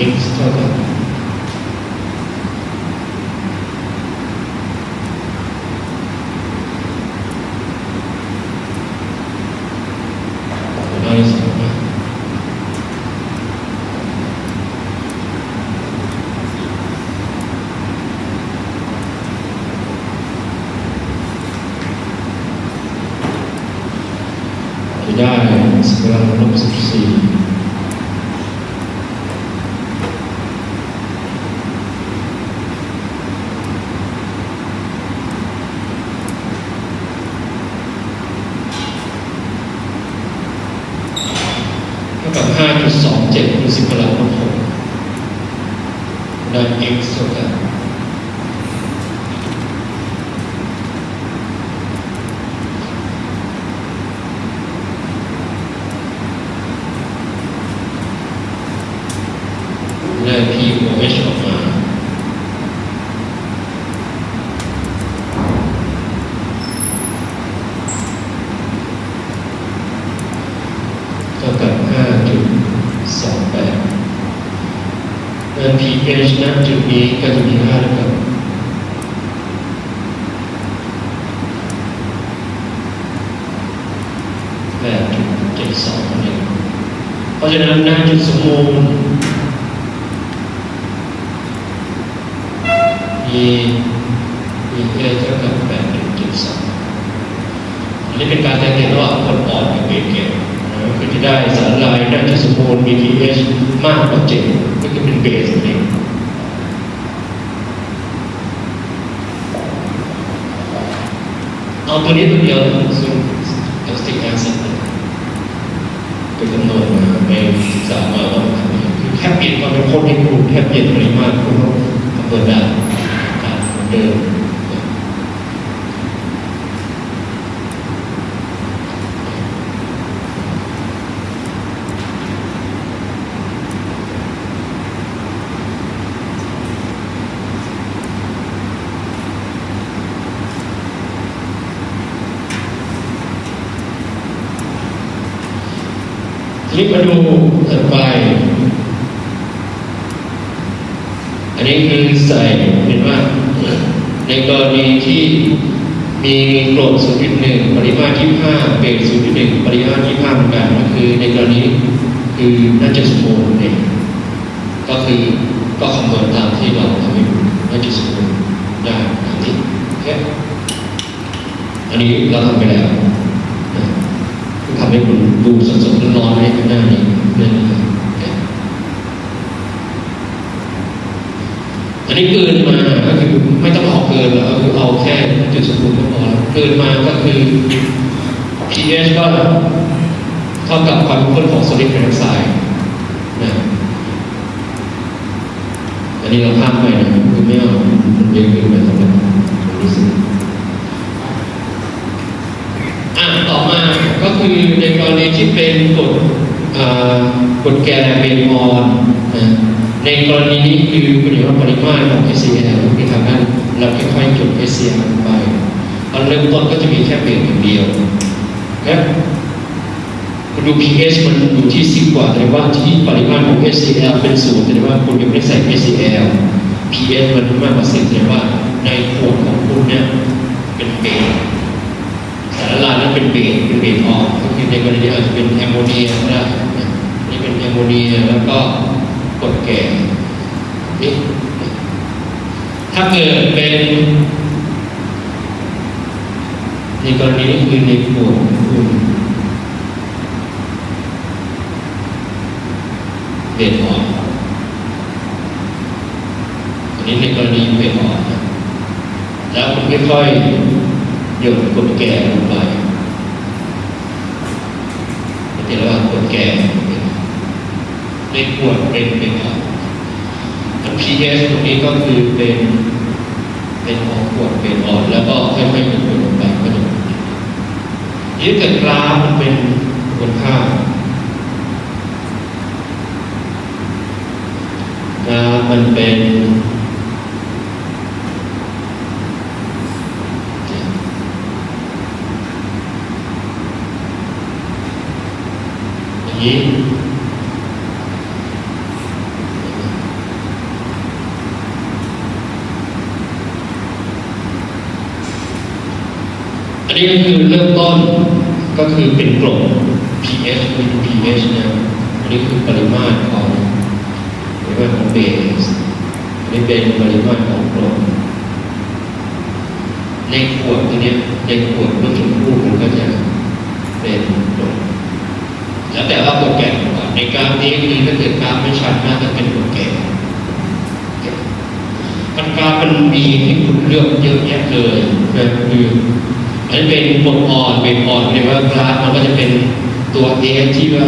X ເທົ່າກັບ ໄດ້ສອງ ຈະໄດ້ ສະກາຍາລົບສິບສີ່ ເທົ່າກັບ ຫ້າຈຸດສອງເຈັດ ຄູນ ສິບກຳລັງລົບຫົກ ໄດ້ X ເທົ່າກັບ ແລະ P O H ອອກມາ ເທົ່າກັບ ຫ້າຈຸດສອງແປດ ແລະ pH ນະຈຸດນີ້ກໍຈະມີຄ່າເທົ່າກັບ ແປດຈຸດເຈັດສອງນັ້ນເອງ. ເພາະສະນັ້ນ ນະຈຸດສົມບູນມີ pH ເທົ່າກັບ ແປດຈຸດເຈັດສອງ. ອັນນີ້ເປັນການແບ່ງແຍກລະຫວ່າງຄົນອ່ອນກັບເບສແກນ ກໍຄືຈະໄດ້ສານລາຍນະຈຸດສົມບູນມີ pH ມາກກວ່າເຈັດ ກໍຄືເປັນເບສນັ້ນເອງ. ເອົາຕົວນີ້ຕົວດຽວ ເປັນ acid ເປັນຈຳນວນມາ ແບ ສຶກສາມາດ ຄືແທບປ່ຽນຄວາມເຂັ້ມຂຸ້ນໃຫ້ຄູ ແທບປ່ຽນປະລິມານຄູເຮົາເປີດໄດ້ ເດີມ. ທີນີ້ມາດູຖັດໄປ. ອັນນີ້ຄືໃສ່ ເຫັນວ່າ ໃນກໍລະນີທີ່ມີໂກດສູນຈຸດໜຶ່ງ ປະລິມານຊາວຫ້າ ເບສສູນຈຸດໜຶ່ງ ປະລິມານຊາວຫ້າເໝືອນກັນ ກໍຄືໃນກໍລະນີຄືໜ້າຈະສົມບູນເອງ ກໍຄື ກໍຄຳນວນຕາມທີ່ເຮົາທຳໃຫ້ດູ ໜ້າຈະສົມບູນໄດ້ຕາມນີ້. ໂອເຄ ອັນນີ້ເຮົາທຳໄປແລ້ວນະ ຄືທຳໃຫ້ຄຸນດູສົດໆຮ້ອນໆໃນໜ້ານີ້ເລີຍນະ. ໂອເຄ ອັນນີ້ເກີນມາກໍຄື ໄມ່ຕ້ອງເອົາເກີນແລ້ວ ກໍຄືເອົາແຄ່ຈຸດສົມບູນກໍພໍແລ້ວ. ເກີນມາກໍຄື pH ກໍເທົ່າກັບຄວາມເຂັ້ມຂຸ້ນຂອງໂຊດຽມໄຮດຣອກໄຊນະ. ອັນນີ້ເຮົາຂ້າມໄປນະ ຄືແມ່ນມັນເປັນເລື່ອງອື່ນໄປສຳລັບ ອາ ຕໍ່ມາກໍຄືໃນກໍລະນີທີ່ເປັນກົດ ເອີ່ ກົດແກ່ເບສອ່ອນນະ ໃນກໍລະນີນີ້ຄືປະລິມານຂອງ HCl ທີ່ທາງນັ້ນ ແລ້ວຄ່ອຍໆຈົນ HCl ລົງໄປ. ຕອນເລີ່ມຕົ້ນກໍຈະມີແຄ່ເບສຢ່າງດຽວນະ. ຄຸນດູ pH ມັນຢູ່ທີ່ສິບກວ່າ ສະແດງວ່າທີ່ປະລິມານຂອງ HCl ເປັນສູນ ສະແດງວ່າຄຸນຍັງບໍ່ໄດ້ໃສ່ HCl. pH ມັນມາກກວ່າສິບ ສະແດງວ່າໃນຂວດຂອງຄຸນເນ່ຍເປັນເບສ ສານລະລາຍນັ້ນເປັນເບສ ເປັນເບສອ່ອນ ກໍຄືໃນກໍລະນີອາດຈະເປັນແອມໂມເນຍກໍໄດ້ນະ. ນີ້ເປັນແອມໂມເນຍ ແລ້ວກໍກົດແກ່ນີ້. ຖ້າເກີດເປັນ ໃນກໍລະນີນີ້ຄືໃນຂວດຂອງຄຸນ ເບສອ່ອນ ອັນນີ້ໃນກໍລະນີເບສອ່ອນນະ ແລ້ວຄຸນຄ່ອຍໆຢົດກົດແກ່ລົງໄປ ເຫັນແລ້ວວ່າກົດແກ່ໃນຂວດເປັນເບສອ່ອນ. ອັນ pH ຕົງນີ້ກໍຄືເປັນ ເປັນຂອງຂວດເບສອ່ອນ ແລ້ວກໍຄ່ອຍໆຢົດລົງໄປ ກໍຈະ ນີ້ເກີດກຣາຟມັນເປັນ ການ ກຣາຟມັນເປັນ ຢ່າງນີ້ ອັນນີ້ກໍຄືເລີ່ມຕົ້ນ ກໍຄືເປັນກົດ pH ມີ pH ນະ. ອັນນີ້ຄືປະລິມານຂອງ ປະລິມານຂອງເບສ ອັນນີ້ເປັນປະລິມານຂອງກົດ. ໃນຂວດຕົວເນີ້ຍ ໃນຂວດເມື່ອສັກຄູ່ມັນກໍຈະເປັນກົດ ແລ້ວແຕ່ວ່າກົດແກ່ ໃນການນີ້ຄື ຖ້າເກີດການມັນຊັດມາກກໍເປັນກົດແກ່. ມັນ ການມັນມີໃຫ້ຄຸນເລືອກເຍອະແຍະເລີຍນະ ຄື ອັນນີ້ເປັນກົດອ່ອນ ເບສອ່ອນ ເຫັນວ່າກຣາຟມັນກໍຈະເປັນຕົວ H ທີ່ວ່າ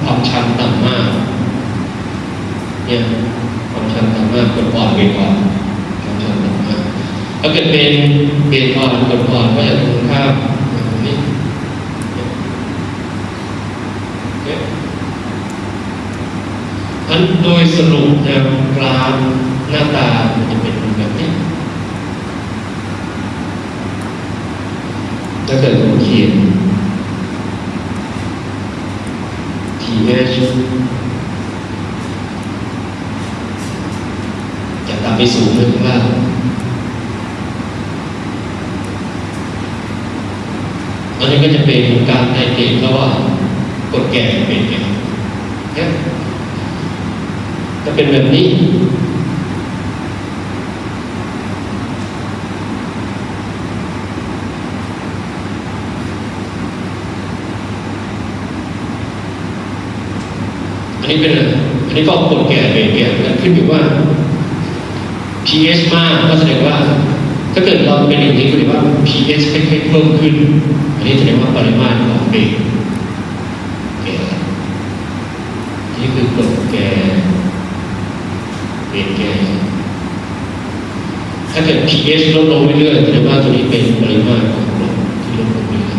ຄວາມຊັນຕ່ຳມາກ ເນຍ ຄວາມຊັນຕ່ຳມາກ ກົດອ່ອນ ເບສອ່ອນ ຄວາມຊັນຕ່ຳມາກ. ຖ້າເກີດເປັນເບສອ່ອນ ກົດອ່ອນ ກໍຈະຕົງກັນຂ້າມ ແບບນີ້. ໂອເຄ ອັນໂດຍສະຫຼຸບແລ້ວ ກຣາຟໜ້າຕາມັນຈະເປັນແບບນີ້. ຖ້າເກີດເຮົາຂຽນ pH ຈະຕາມໄປສູງເລີຍວ່າ ອັນນີ້ກໍຈະເປັນການໄຕເຕດລະຫວ່າງກົດແກ່ກັບເບສແກ່ ຈະເປັນແບບນີ້. ອັນນີ້ເປັນ ອັນນີ້ກໍກົດແກ່ເບສແກ່ ແລ້ວຂຶ້ນຢູ່ວ່າ pH ມາກ ກໍສະແດງວ່າ ຖ້າເກີດເຮົາເປັນຢ່າງນີ້ ກໍແປວ່າ pH ເພີ່ມຂຶ້ນ ອັນນີ້ສະແດງວ່າປະລິມານຂອງເບສແກ່. ກົດແກ່ ເອ ແກ່ ຖ້າເກີດ pH ລົດລົງເລື້ອຍໆ ສະແດງວ່າຕົວນີ້ເປັນປະລິມານຂອງກົດທີ່ລົດລົງເລື້ອຍໆ.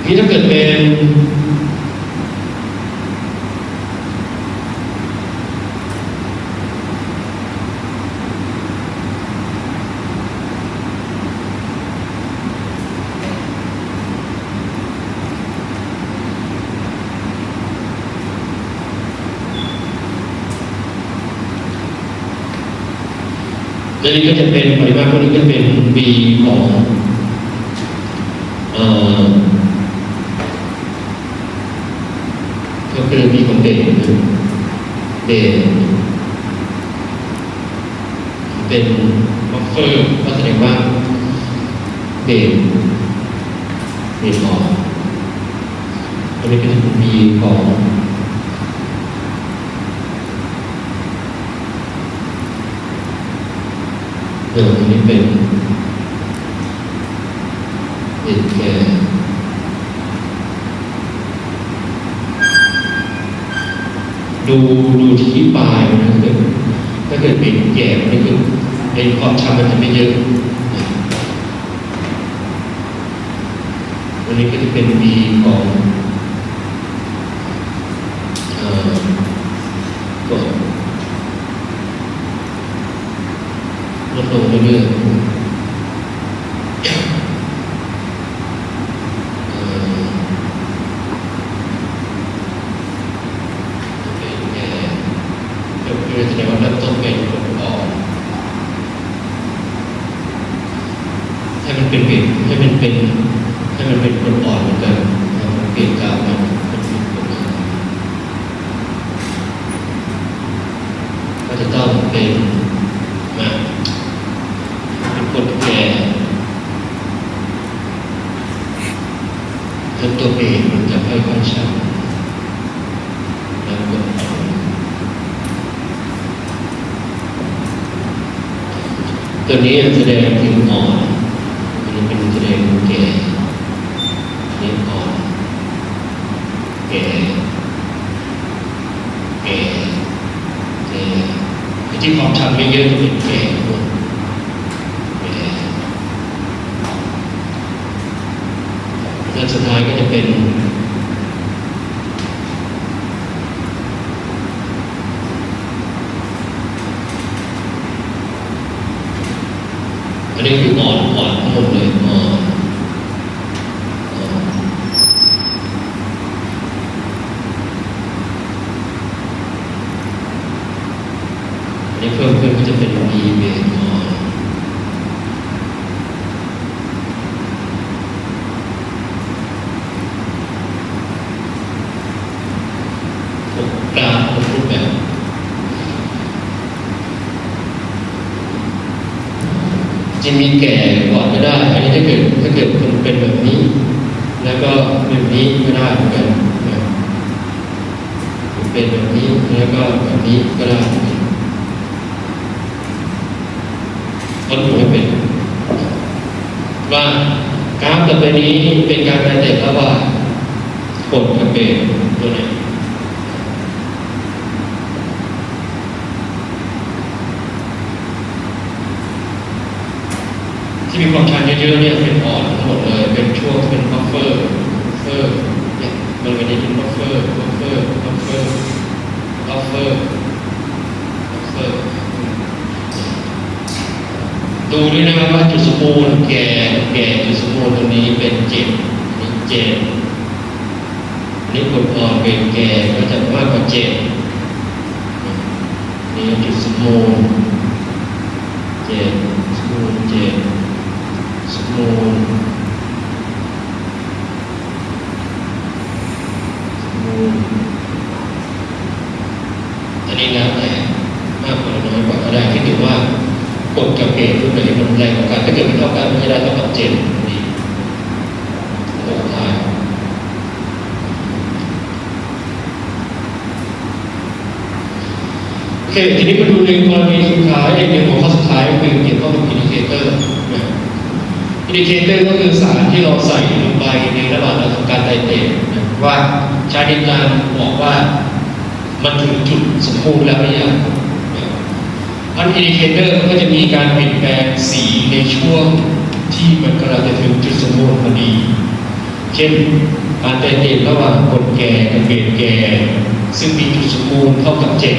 ນີ້ຖ້າເກີດເປັນ ແລະນີ້ກໍຈະເປັນ ປະລິມານພວກນີ້ກໍຈະເປັນ B ຂອງ ເອີ ກໍຄື B ຂອງເບນ ເບນ ເປັນບັບເຟີ ກໍສະແດງວ່າເບນ ເບນອອກ ອັນນີ້ກໍຈະເປັນ B ຂອງ ເອີ ອັນນີ້ເປັນ ເອັນແກ ດູ ດູທີ່ປາຍມັນ ຖ້າເກີດ ຖ້າເກີດເປັນແກ ມັນກໍຄືເປັນຄວາມທຳ ມັນຈະໄປເຢີະ. ອັນນີ້ກໍຈະເປັນ B ຂອງ ເອີ ຕົວ ລົດລົງເລື້ອຍໆ ເອີ ເປັນແກ ກໍຄືສະແດງວ່າເລີ່ມຕົ້ນເປັນກົດອ່ອນ ໃຫ້ມັນເປັນ ເປັນ ໃຫ້ມັນເປັນ ໃຫ້ມັນເປັນກົດອ່ອນເໝືອນກັນ ເຮົາປ່ຽນຈາກມັນເປັນກົດອ່ອນ ກໍຈະຕ້ອງເປັນ ມາ ເປັນກົດແກ່ ເປັນຕົວເອງ ມັນຈະຄ່ອຍໆຊັດ ແລ້ວກໍ ຕົວນີ້ສະແດງເຖິງອ່ອນ ຕົວນີ້ເປັນສະແດງເຖິງແກ່ ນີ້ອ່ອນ ແກ່ ແກ່ ແກ່ ທີ່ຄວາມທຳເຍອະໆ ຈະເປັນແກ່ໝົດ ແກ່ ແລະສຸດທ້າຍກໍຈະເປັນ ອັນນີ້ຄືອ່ອນ ອ່ອນທັງໝົດເລີຍ ອ່ອນ ອ່ອນ ອັນນີ້ເພີ່ມຂຶ້ນກໍຈະເປັນ B ເບສ ອ່ອນ ການຄົບຮູບແບບ ຈະມີແກ່ກ່ອນກໍໄດ້ ອັນນີ້ຖ້າເກີດ ຖ້າເກີດມັນເປັນແບບນີ້ ແລ້ວກໍແບບນີ້ກໍໄດ້ເໝືອນກັນນະ ເປັນແບບນີ້ ແລ້ວກໍແບບນີ້ກໍໄດ້ເໝືອນກັນ. ຄົນຮູ້ໃຫ້ເປັນ ວ່າກາຟຕໍ່ໄປນີ້ເປັນກາຟແປເຕັດລະຫວ່າງກົດກັບເບສຕົວໃດ ທີ່ມີຄວາມທຳເຍອະໆ ເນຍ ເປັນອ່ອນທັງໝົດເລີຍ ເປັນຊ່ວງ ເປັນບັບເຟີ ບັບເຟີ ເນຍ ເບິ່ງອັນນີ້ເປັນບັບເຟີ ບັບເຟີ ບັບເຟີ ບັບເຟີ ບັບເຟີ ອືມ ດູດ້ວຍນະວ່າຈຸດສົມບູນແກ່ ແກ່ຈຸດສົມບູນຕົງນີ້ເປັນເຈັດ ເປັນເຈັດ ອັນນີ້ກົດອ່ອນເປັນແກ່ກໍຈະມາກກວ່າເຈັດ ນີ້ຈຸດສົມບູນເຈັດ ສົມບູນເຈັດ ສົມບູນ ອັນນີ້ແລ້ວແຕ່ ມາກກວ່າຫຼືນ້ອຍກວ່າກໍໄດ້ ຂຶ້ນຢູ່ວ່າກົດກັບເກນຮູບໃດມັນແຮງກວ່າກັນ ຖ້າເກີດມັນເທົ່າກັນ ມັນຈະໄດ້ເທົ່າກັບເຈັດນີ້ ໂອ ພາຍ ແ ໂອເຄ ທີນີ້ມາດູໃນກໍລະນີສຸດທ້າຍ ອີກໜຶ່ງຫົວຂໍ້ສຸດທ້າຍ ກໍຄືກ່ຽວກັບ indicator ນະ. Indicator ກໍຄືສານທີ່ເຮົາໃສ່ລົງໄປໃນລະຫວ່າງການໄຕເຕນນະ ວ່າໃຊ້ໃນການບອກວ່າມັນເຖິງຈຸດສົມບູນແລ້ວຫຼືຍັງນະ. ອັນ indicator ມັນກໍຈະມີການປ່ຽນແປງສີໃນຊ່ວງທີ່ມັນກຳລັງຈະເຖິງຈຸດສົມບູນພໍດີ. ເຊັ່ນ ການໄຕເຕນລະຫວ່າງກົດແກ່ກັບເບສແກ່ ຊຶ່ງມີຈຸດສົມບູນເທົ່າກັບເຈັດ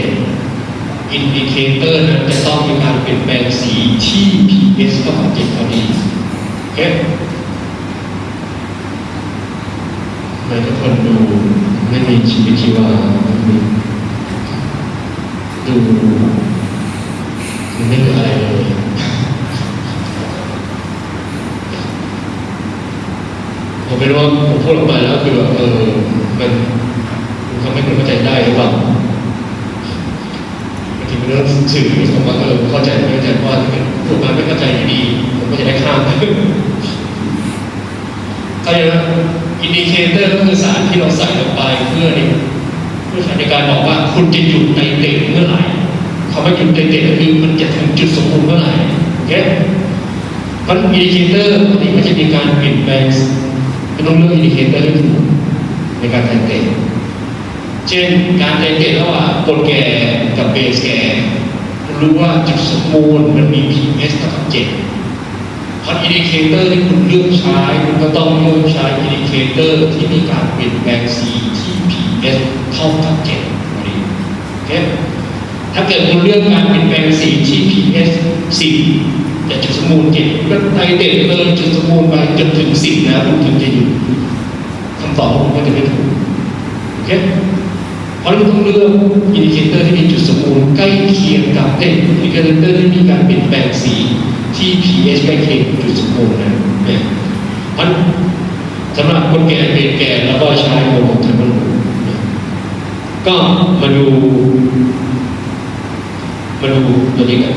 ອິນດິເຄເຕີນັ້ນຈະຕ້ອງມີການປ່ຽນແປງສີທີ່ pH ເທົ່າກັບເຈັດພໍດີ. ໂອເຄ ໃຫ້ທຸກຄົນດູໄມ່ມີຊີວິດຊີວາ ດູ ມັນໄມ່ເກີດອະໄລເລີຍ. ເອົາເປັນວ່າຜົມພູດອອກມາແລ້ວຄືແບບ ເອີ ມັນ ມັນທຳໃຫ້ຄົນເຂົ້າໃຈໄດ້ຫຼືເປົ່າ? ມັນຖືເປັນເລື່ອງຊື່ທີ່ຜົມວ່າ ເອີ ເຂົ້າໃຈ ເຂົ້າໃຈ ເພາະວ່າຖ້າເກີດພູດອອກມາໄມ່ເຂົ້າໃຈຢູ່ດີ ຜົມກໍຈະໄດ້ຂ້າມ. ເຂົ້າໃຈນະ ອິນດິເຄເຕີກໍຄືສານທີ່ເຮົາໃສ່ລົງໄປເພື່ອໃນ ເພື່ອໃຊ້ໃນການບອກວ່າຄຸນຈະຢຸດໄຕເຕນເມື່ອໃດ. ຄຳວ່າຢຸດໄຕເຕນກໍຄືມັນຈະເຖິງຈຸດສົມບູນເມື່ອໃດ. ໂອເຄ ມັນ ອິນດິເຄເຕີນີ້ມັນຈະມີການປ່ຽນແປງ ກໍຕ້ອງເລືອກອິນດິເຄເຕີໃຫ້ຖືກໃນການໄຕເຕນ. ເຊັ່ນ ການໄຕເຕນລະຫວ່າງກົດແກ່ກັບເບສແກ່ ຮູ້ວ່າຈຸດສົມບູນມັນມີ pH ເທົ່າກັບເຈັດ. ພັດອິນດິເຄເຕີທີ່ຄຸນເລືອກໃຊ້ ຄຸນກໍຕ້ອງເລືອກໃຊ້ອິນດິເຄເຕີທີ່ມີການປ່ຽນແປງສີທີ່ pH ເທົ່າກັບເຈັດ. ໂອເຄ ຖ້າເກີດຄຸນເລືອກການປ່ຽນແປງສີທີ່ pH ສິບ ຈາກຈຸດສົມບູນເຈັດ ກໍໄຕເຕນເລີຍຈຸດສົມບູນໄປຈົນເຖິງສິບນະ ມັນເຖິງຈະຢຸດ. ຄຳຕອບຂອງມັນກໍຈະໄປຖືກ. ໂອເຄ ເຮົາຕ້ອງເລືອກອິນດິເຄເຕີທີ່ມີຈຸດສົມບູນໃກ້ຄຽງກັບ ເອີ ອິນດິເຄເຕີທີ່ມີການປ່ຽນແປງສີທີ່ pH ໃກ້ຄຽງຈຸດສົມບູນນັ້ນ. ເອີ ອັນ ສຳລັບກົດແກ່ ເບສແກ່ ແລ້ວກໍໃຊ້ໂຮໂມໄທມອນ ກໍມາດູ ມາດູຕົວນີ້ກັນ.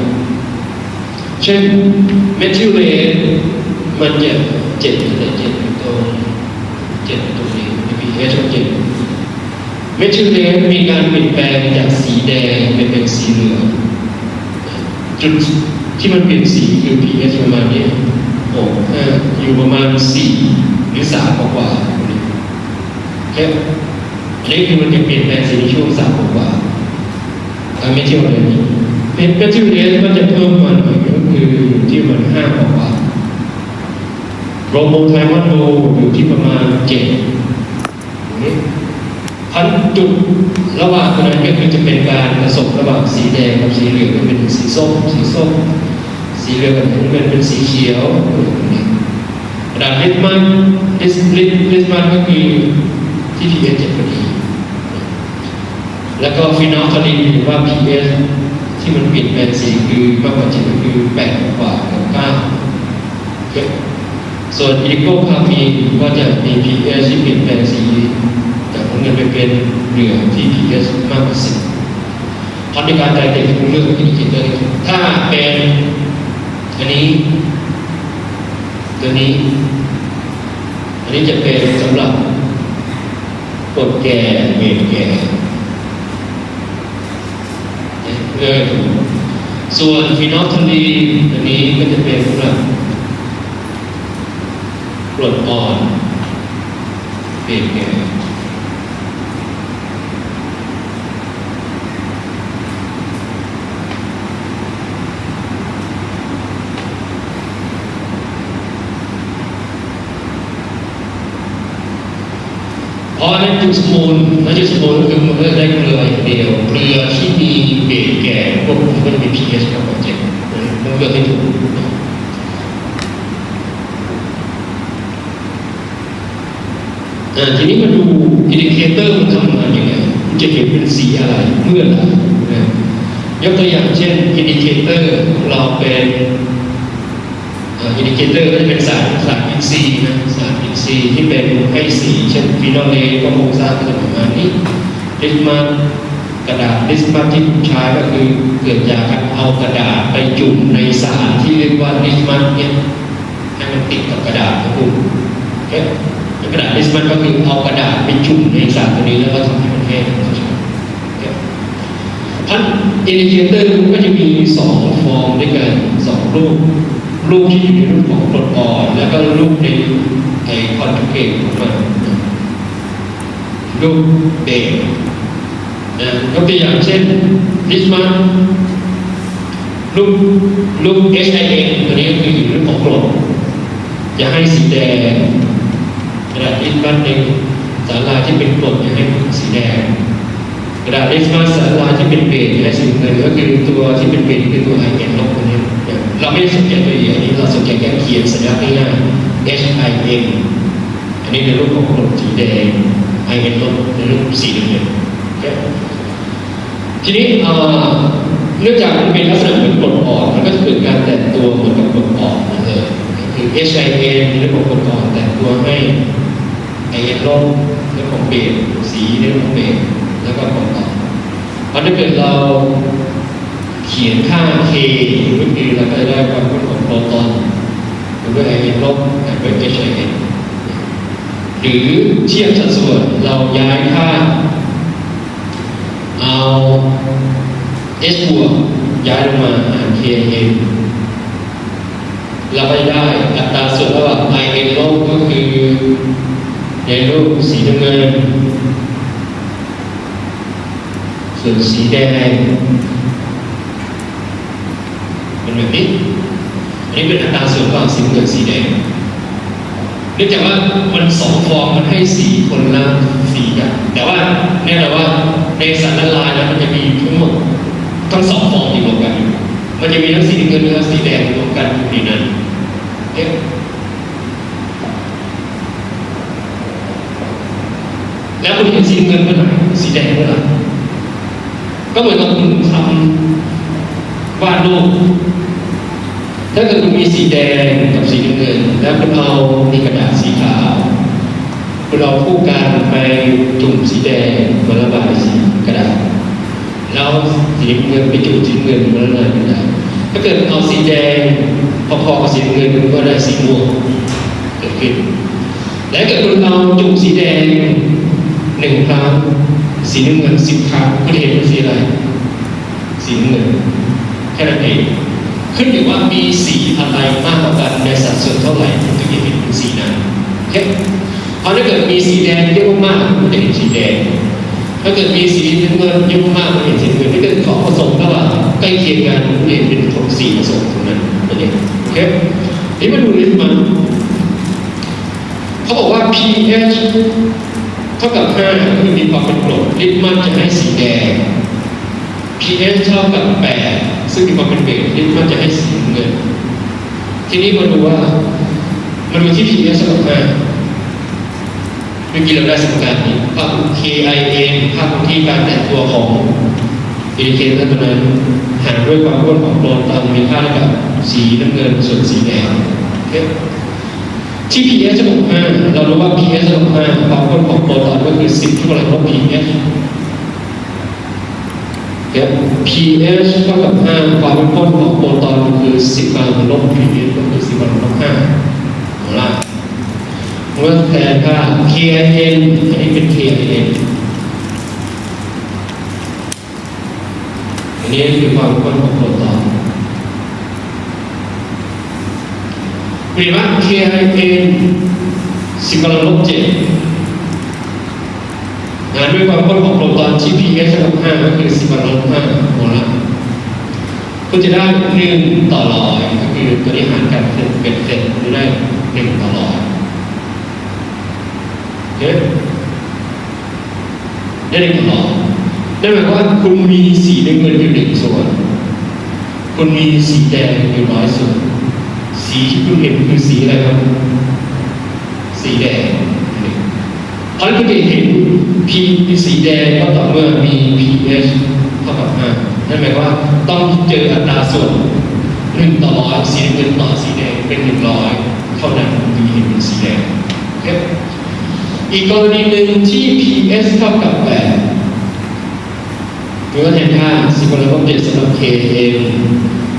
ເຊັ່ນ ເມທິວເລດ ມັນຈະເຈັດ ເຈັດຕົວ ເຈັດຕົວນີ້ pH ເຈັດ. ເມທິວເລດມີການປ່ຽນແປງຈາກສີແດງໄປເປັນສີເຫຼືອງ. ຈຸດທີ່ມັນປ່ຽນສີຄື pH ປະມານນີ້ ໂອ້ ເອີ ຢູ່ປະມານສີ່ ຫຼື ສາມກວ່າໆ. ໂອເຄ ອັນນີ້ຄືມັນຈະປ່ຽນແປງສີໃນຊ່ວງສາມກວ່າໆ. ອາ ເມທິວເລດ ເມ ເມທິວເລດມັນຈະເພີ່ມປະມານ ກໍຄືຢູ່ທີ່ປະມານຫ້າກວ່າໆ. ໂບຣໂມໄທມອນໂນ ຢູ່ທີ່ປະມານເຈັດ. ພັນຈຸດລະຫວ່າງຕົວນັ້ນກໍຄືຈະເປັນການປະສົມລະຫວ່າງສີແດງກັບສີເຫຼືອງ ເປັນສີສົ້ມ ສີສົ້ມ ສີເຫຼືອງ ເປັນ ເປັນສີຂຽວ. ກະດາດລິດມັດ ລິດ ລິດ ລິດມັດກໍຄືທີ່ pH ເຈັດພໍດີ. ແລ້ວກໍຟີນອນໂທລີນ ຫຼືວ່າ pH ທີ່ມັນປ່ຽນແປງສີຄືມາກກວ່າເຈັດ ກໍຄືແປດກວ່າ ເກືອບເກົ້າ. ໂອເຄ ສ່ວນອິນດິໂກຄາມີນກໍຈະມີ pH ທີ່ປ່ຽນແປງສີຈາກນ້ຳເງິນໄປເປັນເຫຼືອງທີ່ pH ມາກກວ່າສິບ. ເຮົາໃນການໄຕເຕນເລືອກອິນດິເຄເຕີ ຖ້າເປັນອັນນີ້ ຕົວນີ້ ອັນນີ້ຈະເປັນສຳລັບກົດແກ່ ເບສແກ່ ເອີ ສ່ວນຟີນອນໂທລີນ ຕົວນີ້ກໍຈະເປັນສຳລັບກົດອ່ອນ ເບສແກ່. ເພາະໃນຈຸດສົມບູນ ໃນຈຸດສົມບູນກໍຄືມັນເລືອກໄດ້ເກືອຢ່າງດຽວ ເກືອທີ່ມີເບສແກ່ ພວກມັນກໍຈະມີ pH ເທົ່າກັບເຈັດ ຕ້ອງເລືອກໃຫ້ຖືກ. ອ່າ ທີນີ້ມາດູອິນດິເຄເຕີມັນທຳງານຍັງໄງ ມັນຈະເຫັນເປັນສີອະໄລ ເມື່ອໃດນະ. ຍົກຕົວຢ່າງເຊັ່ນ ອິນດິເຄເຕີຂອງເຮົາເປັນ ເອີ ອິນດິເຄເຕີກໍຈະເປັນສານ ສານອິນຊີນະ ສານອິນຊີທີ່ເປັນໃຫ້ສີ ເຊັ່ນ ຟີນອນເລ ກໍໂຄງສ້າງກໍຈະປະມານນີ້. ລິດມັດ ກະດາດລິດມັດທີ່ໃຊ້ກໍຄືເກີດຈາກການເອົາກະດາດໄປຈຸ່ມໃນສານທີ່ເອີ້ນວ່າລິດມັດເຮັດໃຫ້ມັນຕິດກັບກະດາດຂອງຄຸນ. ໂອເຄ ກະດາດລິດມັດກໍຄືເອົາກະດາດໄປຈຸ່ມໃນສານຕົວນີ້ ແລ້ວກໍທຳໃຫ້ມັນແຫ້ງ. ໂອເຄ ພັດອິນດິເຄເຕີມັນກໍຈະມີສອງຟອມດ້ວຍກັນ ສອງຮູບ ຮູບທີ່ຢູ່ໃນຮູບຂອງກົດອ່ອນ ແລ້ວກໍຮູບໃນໄອ້ຄອນເທນຂອງມັນ ຮູບເບສນະ. ຍົກຕົວຢ່າງເຊັ່ນ ລິດມັດ ຮູບ ຮູບ H I N ຕົວນີ້ກໍຄືຢູ່ໃນຮູບຂອງກົດ ຢາກໃຫ້ສີແດງ. ກະດາດລິດມັດໃນສາລາທີ່ເປັນກົດ ຢາກໃຫ້ເປັນສີແດງ. ກະດາດລິດມັດສາລາທີ່ເປັນເບສ ຢາກໃຫ້ສີເງິນ ກໍຄືຕົວທີ່ເປັນເບສ ຄືຕົວ I N ລົບຕົວນີ້. ເຮົາບໍ່ໄດ້ສົນໃຈຕົວ E ອັນນີ້ ເຮົາສົນໃຈແຄ່ຂຽນສັນຍາລັກງ່າຍໆ H I N. ອັນນີ້ໃນຮູບຂອງກົດສີແດງ I N ລົບໃນຮູບສີນ້ຳເງິນ. ໂອເຄ ທີນີ້ ເອີ ເນື່ອງຈາກມັນເປັນລັກສະນະເໝືອນກົດອ່ອນ ມັນກໍຈະເກີດການແຕກຕົວເໝືອນກັບກົດອ່ອນເລີຍ ຄື H I N ໃນຮູບຂອງກົດອ່ອນແຕກຕົວໃຫ້ I N ລົບ ໃນຮູບຂອງເບສ ສີໃນຮູບຂອງເບສ ແລ້ວກໍກົດອ່ອນ. ມັນຈະເປັນ ເຮົາຂຽນຄ່າ K ຢູ່ກໍຄື ແລ້ວກໍຈະໄດ້ຄວາມເຂັ້ມຂຸ້ນຂອງໂປຣຕອນ ຄືດ້ວຍ I N ລົບ ແລະ ດ້ວຍ H I N ຫຼື ທຽບສັດສ່ວນ ເຮົາຍ້າຍຄ່າ ເອົາ H ບວກຍ້າຍລົງມາຫານ K I N ເຮົາກໍຈະໄດ້ອັດຕາສ່ວນລະຫວ່າງ I N ລົບ ກໍຄືໃນຮູບສີນ້ຳເງິນ ສ່ວນສີແດງ ເປັນແບບນີ້. ອັນນີ້ເປັນອັດຕາສ່ວນລະຫວ່າງສີນ້ຳເງິນ ສີແດງ. ເນື່ອງຈາກວ່າມັນສອງຟອງ ມັນໃຫ້ສີຄົນລະສີກັນ ແຕ່ວ່າແນ່ນອນວ່າໃນສານລະລາຍແລ້ວ ມັນຈະມີທັງໝົດທັງສອງຟອງທີ່ລວມກັນຢູ່ ມັນຈະມີທັງສີນ້ຳເງິນ ແລະ ສີແດງລວມກັນຢູ່ໃນນັ້ນ. ໂອເຄ ແລ້ວຄຸນເຫັນສີນ້ຳເງິນເມື່ອໃດ ສີແດງເມື່ອໃດ? ກໍເໝືອນກັບຄົນທຳວາດຮູບ ຖ້າເກີດຄຸນມີສີແດງກັບສີນ້ຳເງິນ ແລ້ວຄຸນເອົາ ນີ້ກະດາດສີຂາວ ຄຸນເອົາຜູ້ກາງໄປຈຸ່ມສີແດງມາລະບາຍສີກະດາດ ແລ້ວສີນ້ຳເງິນໄປຈຸ່ມສີນ້ຳເງິນ ມັນລະລາຍເປັນໃດ? ຖ້າເກີດເອົາສີແດງພໍໆກັບສີນ້ຳເງິນ ມັນກໍໄດ້ສີມ່ວງເກີດຂຶ້ນ. ແລະ ເກີດເຮົາຈຸ່ມສີແດງໜຶ່ງຄັ້ງ ສີນ້ຳເງິນສິບຄັ້ງ ເຮົາຈະເຫັນເປັນສີອະໄລ? ສີນ້ຳເງິນ ແຄ່ນັ້ນເອງ. ຂຶ້ນຢູ່ວ່າມີສີອະໄລມາກກວ່າກັນໃນສັດສ່ວນເທົ່າໃດ ເຮົາຈຶ່ງຈະເຫັນເປັນສີນັ້ນ. ໂອເຄ ເພາະຖ້າເກີດມີສີແດງເຍອະມາກໆ ເຮົາຈະເຫັນສີແດງ. ຖ້າເກີດມີສີນ້ຳເງິນເຍອະມາກໆ ເຮົາຈະເຫັນສີນ້ຳເງິນ. ຖ້າເກີດຂອງປະສົມ ແຕ່ວ່າໃກ້ຄຽງກັນ ເຮົາຈະເຫັນເປັນຂອງສີປະສົມຕົງນັ້ນນັ້ນເອງ. ໂອເຄ ນີ້ມາດູລິດມັດ. ເຂົາບອກວ່າ pH ເທົ່າກັບຫ້າ ຄືມີຄວາມເປັນກົດ ລິດມັດຈະໃຫ້ສີແດງ. pH ເທົ່າກັບແປດ ຊຶ່ງມີຄວາມເປັນເບສ ລິດມັດຈະໃຫ້ສີນ້ຳເງິນ. ທີນີ້ມາດູວ່າ ມາດູທີ່ pH ເທົ່າກັບຫ້າ ເມື່ອກີ້ເຮົາໄດ້ສົມການນີ້ ພາບ K I N ພາບພື້ນທີ່ການແຕກຕົວຂອງ indicator ຕົວນັ້ນ ຫານດ້ວຍຄວາມເຂັ້ມຂຸ້ນຂອງໂປຣຕອນ ມີຄ່າເທົ່າກັບສີນ້ຳເງິນສ່ວນສີແດງ. ໂອເຄ ທີ່ pH ເທົ່າກັບຫ້າ ເຮົາຮູ້ວ່າ pH ເທົ່າກັບຫ້າ ຄວາມເຂັ້ມຂຸ້ນຂອງໂປຣຕອນກໍຄືສິບ ຍົກກຳລັງລົບ pH. ໂອເຄ pH ເທົ່າກັບຫ້າ ຄວາມເຂັ້ມຂຸ້ນຂອງໂປຣຕອນກໍຄືສິບກຳລັງລົບ pH ກໍຄືສິບກຳລັງລົບຫ້າ. ເອົາລະ ເມື່ອແທນຄ່າ K I N ອັນນີ້ເປັນ K I N ອັນນີ້ຄືຄວາມເຂັ້ມຂຸ້ນຂອງໂປຣຕອນ. ເຫັນວ່າ K I N ສິບກຳລັງລົບເຈັດ ຫານດ້ວຍຄວາມເຂັ້ມຂຸ້ນຂອງໂປຣຕອນທີ່ pH ເທົ່າກັບຫ້າ ກໍຄືສິບກຳລັງລົບຫ້າໂມລາ ເພື່ອຈະໄດ້ໜຶ່ງຕໍ່ຮ້ອຍ ກໍຄືຕົວນີ້ຫານກັນເປັນເປັນເປັນ ຈະໄດ້ໜຶ່ງຕໍ່ຮ້ອຍ. ໂອເຄ ໄດ້ໜຶ່ງຕໍ່ຮ້ອຍ ນັ້ນໝາຍຄວາມວ່າຄຸນມີສີນ້ຳເງິນຢູ່ໜຶ່ງສ່ວນ ຄຸນມີສີແດງຢູ່ຮ້ອຍສ່ວນ. ສີທີ່ຄຸນເຫັນຄືສີອະໄລຄັບ? ສີແດງ. ເພາະນັ້ນເຮົາຈະເຫັນ P ເປັນສີແດງກໍຕໍ່ເມື່ອມີ pH ເທົ່າກັບຫ້າ. ນັ້ນໝາຍຄວາມວ່າຕ້ອງເຈີອັດຕາສ່ວນໜຶ່ງຕໍ່ຮ້ອຍ ສີນ້ຳເງິນຕໍ່ສີແດງເປັນໜຶ່ງຮ້ອຍເທົ່ານັ້ນ ເຮົາຈຶ່ງເຫັນເປັນສີແດງ. ໂອເຄ ອີກກໍລະນີໜຶ່ງທີ່ pH ເທົ່າກັບແປດ ຫຼືວ່າແທນຄ່າສິບກຳລັງລົບເຈັດສຳລັບ K I N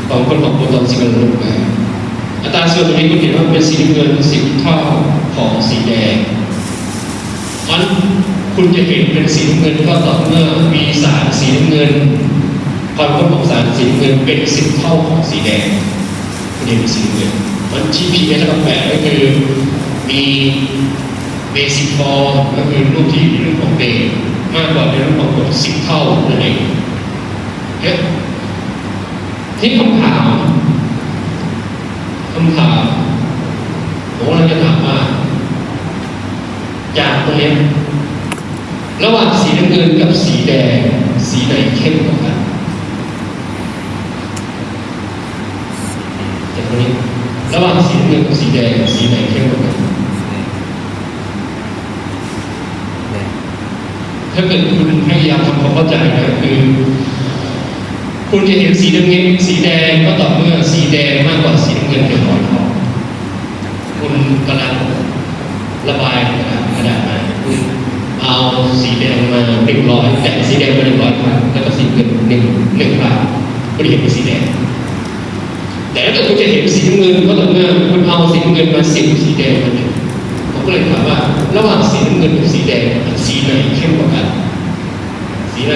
ຄວາມເຂັ້ມຂຸ້ນຂອງໂປຣຕອນສິບກຳລັງລົບແປດ ອັດຕາສ່ວນຕົວນີ້ຄຸນເຫັນວ່າເປັນສີນ້ຳເງິນສິບເທົ່າຂອງສີແດງ. ມັນ ຄຸນຈະເຫັນເປັນສີນ້ຳເງິນກໍຕໍ່ເມື່ອມີສານສີນ້ຳເງິນ ຄວາມເຂັ້ມຂອງສານສີນ້ຳເງິນເປັນສິບເທົ່າຂອງສີແດງ. ເປັນສີນ້ຳເງິນ ມັນ T P S ເທົ່າກັບແປດ ກໍຄືມີ basic form ກໍຄືຮູບທີ່ຢູ່ໃນຮູບຂອງເບ ມາກກວ່າໃນຮູບຂອງກົດສິບເທົ່ານັ້ນເອງ. ໂອເຄ ທີນີ້ຄຳຖາມ ຄຳຖາມ ໂອ້ ເຮົາຈະຖາມວ່າ ຈາກຕົງນີ້ ລະຫວ່າງສີນ້ຳເງິນກັບສີແດງ ສີໃດເຂັ້ມກວ່າກັນ? ຈາກຕົງນີ້ ລະຫວ່າງສີນ້ຳເງິນກັບສີແດງ ສີໃດເຂັ້ມກວ່າກັນ? ຖ້າເກີດຄຸນພະຍາຍາມທຳຄວາມເຂົ້າໃຈນະ ຄືຄຸນຈະເຫັນສີນ້ຳເງິນ ສີແດງ ກໍຕໍ່ເມື່ອສີແດງມາກກວ່າສີນ້ຳເງິນເປັນຮ້ອຍເທົ່າ. ຄຸນກຳລັງລະບາຍກະດາດ ກະດາດມາ ຄຸນເອົາສີແດງມາໜຶ່ງຮ້ອຍ ແຕະສີແດງມາໜຶ່ງຮ້ອຍຄັ້ງ ແລ້ວກໍສີເງິນໜຶ່ງ ໜຶ່ງຄັ້ງ ເພື່ອເຫັນເປັນສີແດງ. ແຕ່ຖ້າເກີດຄຸນຈະເຫັນສີນ້ຳເງິນ ກໍຕໍ່ເມື່ອຄຸນເອົາສີນ້ຳເງິນມາສິບ ສີແດງມາໜຶ່ງ. ເຂົາກໍເລີຍຖາມວ່າ ລະຫວ່າງສີນ້ຳເງິນກັບສີແດງ ສີໃດເຂັ້ມກວ່າກັນ? ສີໃດ?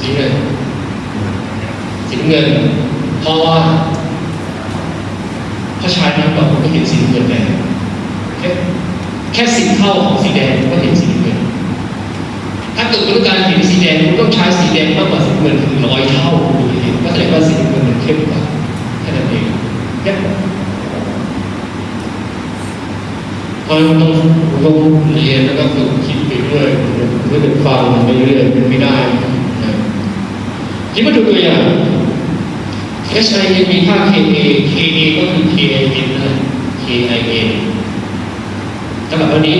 ສີໃດ? ສີນ້ຳເງິນ ເພາະວ່າ ເພາະສະນັ້ນ ເຮົາກໍເຫັນສີນ້ຳເງິນໄດ້ ໂອເຄ ແຄ່ສິບເທົ່າຂອງສີແດງ ເຮົາກໍເຫັນສີນ້ຳເງິນ. ຖ້າເກີດຄຸນຕ້ອງການເຫັນສີແດງ ຄຸນຕ້ອງໃຊ້ສີແດງມາກກວ່າສີນ້ຳເງິນເຖິງຮ້ອຍເທົ່າ ເຮົາຈຶ່ງເຫັນ ກໍສະແດງວ່າສີນ້ຳເງິນມັນເຂັ້ມກວ່າ ແຄ່ນັ້ນເອງ. ໂອເຄ ເຮົາຕ້ອງ ຕ້ອງຮຽນ ແລ້ວກໍຝຶກຄິດໄປເລື້ອຍ ເພື່ອຈະຟັງໄປເລື້ອຍ ເປັນໄປໄດ້ນະ. ທີ່ມາດູຕົວຢ່າງ H I N ມີຄ່າ K A K A ກໍຄື K I N ນັ້ນແຫຼະ K I N ເທົ່າກັບເທົ່ານີ້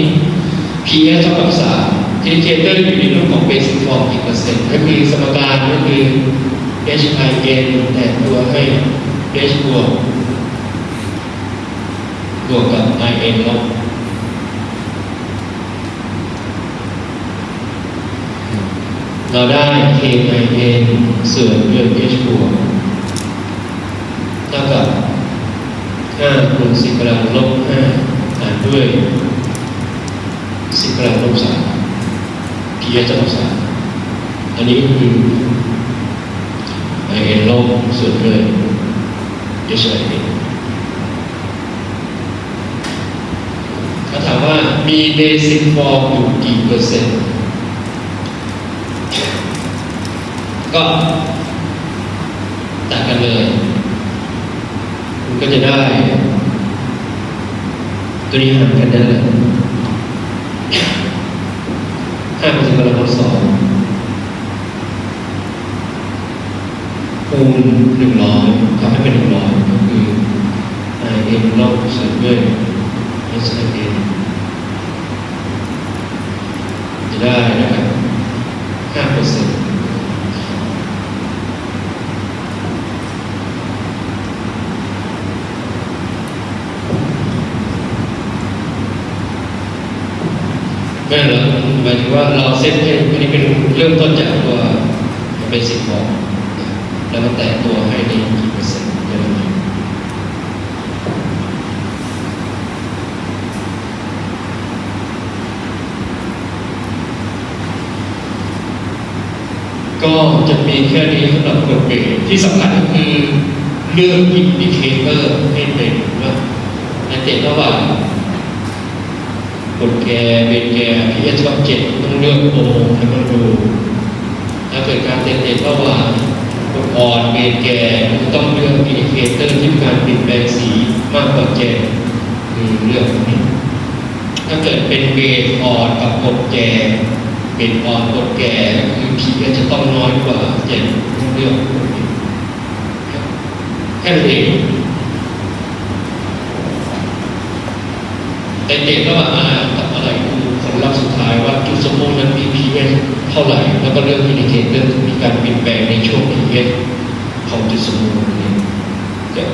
P S ເທົ່າກັບສາມ Indicator ຢູ່ໃນຮູບຂອງ basic form ອີກເປີເຊັນ ກໍຄືສະມະການ ກໍຄື H I N ແທນຕົວໃຫ້ H ບວກ ບວກກັບ I N ລົບ ເຮົາໄດ້ K I N ສ່ວນດ້ວຍ H ບວກ ເທົ່າກັບຫ້າຄູນສິບກຳລັງລົບຫ້າ ຫານດ້ວຍສິບກຳລັງລົບສາມ P S ເທົ່າກັບສາມ. ອັນນີ້ກໍຄື I N ລົບສ່ວນດ້ວຍ H I N. ເຂົາຖາມວ່າມີ basic form ຢູ່ກີ່ເປີເຊັນ? ກໍຕ່າງກັນເລີຍ ມັນກໍຈະໄດ້ ຕົວນີ້ຫານກັນໄດ້ເລີຍ ຫ້າເປີເຊັນ ກຳລັງລົບສອງ ຄູນໜຶ່ງຮ້ອຍ ທຳໃຫ້ເປັນໜຶ່ງຮ້ອຍ ກໍຄື I N ລົບສ່ວນດ້ວຍ H I N ຈະໄດ້ນະຄັບ ຫ້າເປີເຊັນ. ແມ່ນແລ້ວ ໝາຍເຖິງວ່າເຮົາເຊັດໃຫ້ ອັນນີ້ເປັນເລີ່ມຕົ້ນຈາກຕົວເບສິກຂອງ ແລ້ວມາແຕະຕົວໃຫ້ໃນກີ່ເປີເຊັນ ກໍຈະມີແຄ່ນີ້ສຳລັບກົດເບ ທີ່ສຳຄັນກໍຄືເລືອກອິນດິເຄເຕີໃຫ້ເປັນວ່າ ໃຫ້ເປັນລະຫວ່າງກົດແກ່ ເບນແກ່ ພີເອັດ ກັບເຈັດ ຕ້ອງເລືອກໂອ ໃຫ້ມັນດູ ຖ້າເກີດການແຕກຕ່າງລະຫວ່າງກົດອ່ອນ ເບນແກ່ ກໍຕ້ອງເລືອກອິນດິເຄເຕີທີ່ມີການປ່ຽນແປງສີມາກກວ່າແກ່ ຄືເລືອກນີ້. ຖ້າເກີດເປັນເບນອ່ອນກັບກົດແກ່ ເບນອ່ອນກົດແກ່ ກໍຄືພີເອັດຈະຕ້ອງນ້ອຍກວ່າເຈັດ ເລືອກ ແຄ່ນັ້ນເອງ. ແຕ່ເດດລະຫວ່າງອານກັບອາໄລຄູ ຜົນລັບສຸດທ້າຍວ່າຈຸດສົມມຸດນັ້ນມີພີເອັດເທົ່າໃດ ແລ້ວກໍເລືອກອິນດິເຄເຕີທີ່ມີການປ່ຽນແປງໃນຊ່ວງພີເອັດຂອງຈຸດສົມມຸດນັ້ນເອງ.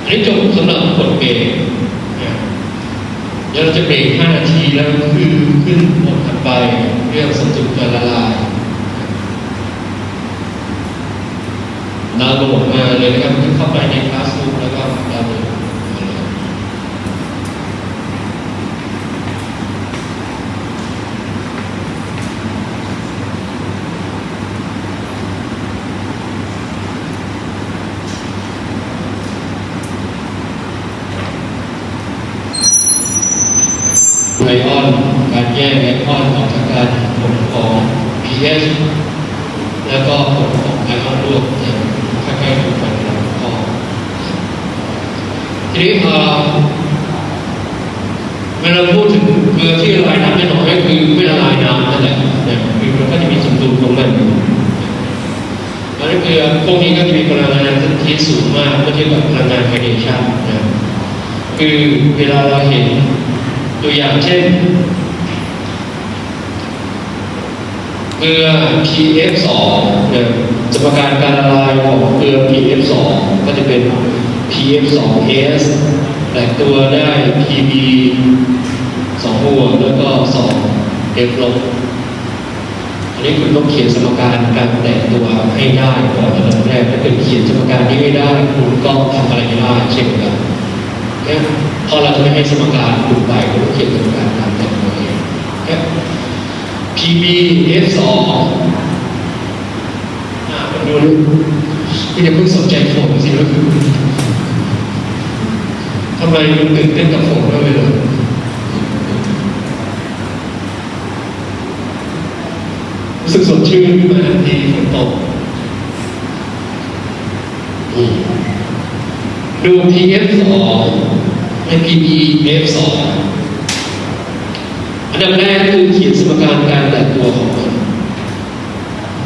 ອັນນີ້ຈົບສຳລັບບົດເບນ. ດຽວເຮົາຈະເບຣກຫ້ານາທີ ແລ້ວຄືຂຶ້ນບົດຖັດໄປ ເລື່ອງສະຕຸນການລະລາຍ. ດາວໂຫຼດມາເລີຍນະຄັບ ຄືເຂົ້າໄປໃນຄລາສຣູມ ແລ້ວກໍດາວໂຫຼດມາເລີຍ. ໄອອອນ ການແຍກໄອອອນອອກຈາກກັນ ຜົນຂອງ pH ແລ້ວກໍຜົນຂອງໄອອອນລວມ ຈະຄ້າຍໆຄືກັນ ແຕ່ລະຂໍ້. ທີນີ້ ເອີ ເວລາເຮົາເວົ້າເຖິງເກືອທີ່ລະລາຍນ້ຳແນ່ນອນ ກໍຄືເວລາລະລາຍນ້ຳນັ້ນແຫຼະ ຄືມັນກໍຈະມີສົມດຸນຂອງມັນຢູ່. ອັນນີ້ຄືພວກນີ້ກໍຈະມີພະລັງງານທີ່ສູງມາກເມື່ອທຽບກັບພະລັງງານ radiation ນະ ຄືເວລາເຮົາເຫັນຕົວຢ່າງເຊັ່ນ ເກືອ pH ສອງ ນະ ສະມະການການລະລາຍຂອງເກືອ pH ສອງ ກໍຈະເປັນ pH ສອງ S ແຕກຕົວໄດ້ Pb ສອງບວກ ແລ້ວກໍ ສອງ F ລົບ. ອັນນີ້ຄຸນຕ້ອງຂຽນສະມະການການແຕກຕົວໃຫ້ໄດ້ກ່ອນອັນດັບແລກ. ຖ້າເກີດຂຽນສະມະການນີ້ໄມ່ໄດ້ ຄຸນກໍທຳອະໄລໄມ່ໄດ້ເຊັ່ນກັນ. ເພາະເຮົາຈະໄມ່ໃຫ້ສະມະການຄຸນໄປ ຄຸນຕ້ອງຂຽນສະມະການການແຕກຕົວເອງ. Pb F ສອງ ອາ ມາດູ ຢ່າເພິ່ງສົນໃຈຝົນຊິ ທຳໄມມັນຕື່ນເຕັ້ນກັບຝົນຕະຫຼອດເວລາ? ຮູ້ສຶກສົດຊື່ນຂຶ້ນມາທັນທີຝົນຕົກ. ອືມ ດູ pH ສອງ ໃຫ້ pb F ສອງ. ອັນດັບແລກຄືຂຽນສະມະການການແຕກຕົວຂອງມັນ.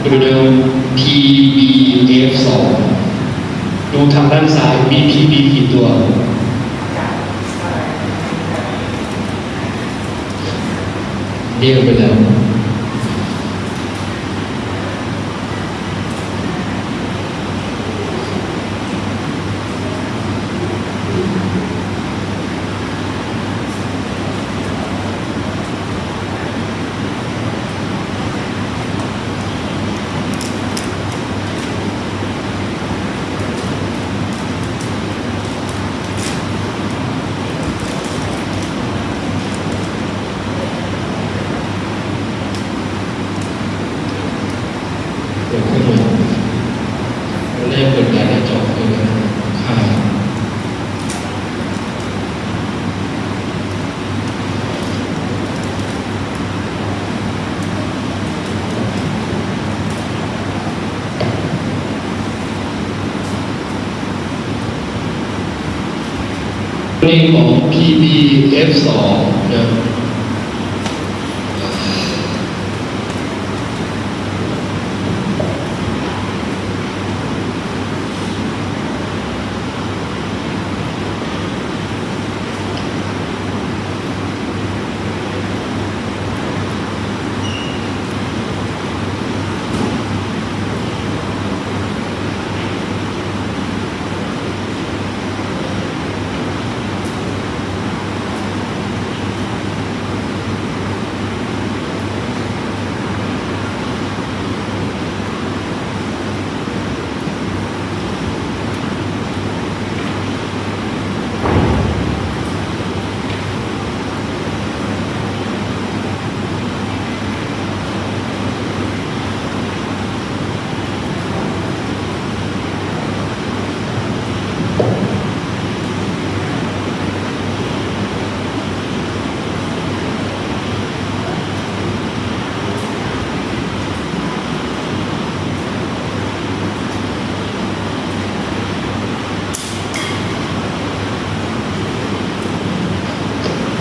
ມາດູເດີມ pb F ສອງ ດູທາງດ້ານຊ້າຍ ມີ pb ຂຽນຕົວ ລຽງໄປແລ້ວ. ເປີດຂຶ້ນມາ ແລກເປີດການໜ້າຈໍເລີຍ. ໃນຂອງ pb F ສອງ ນະ.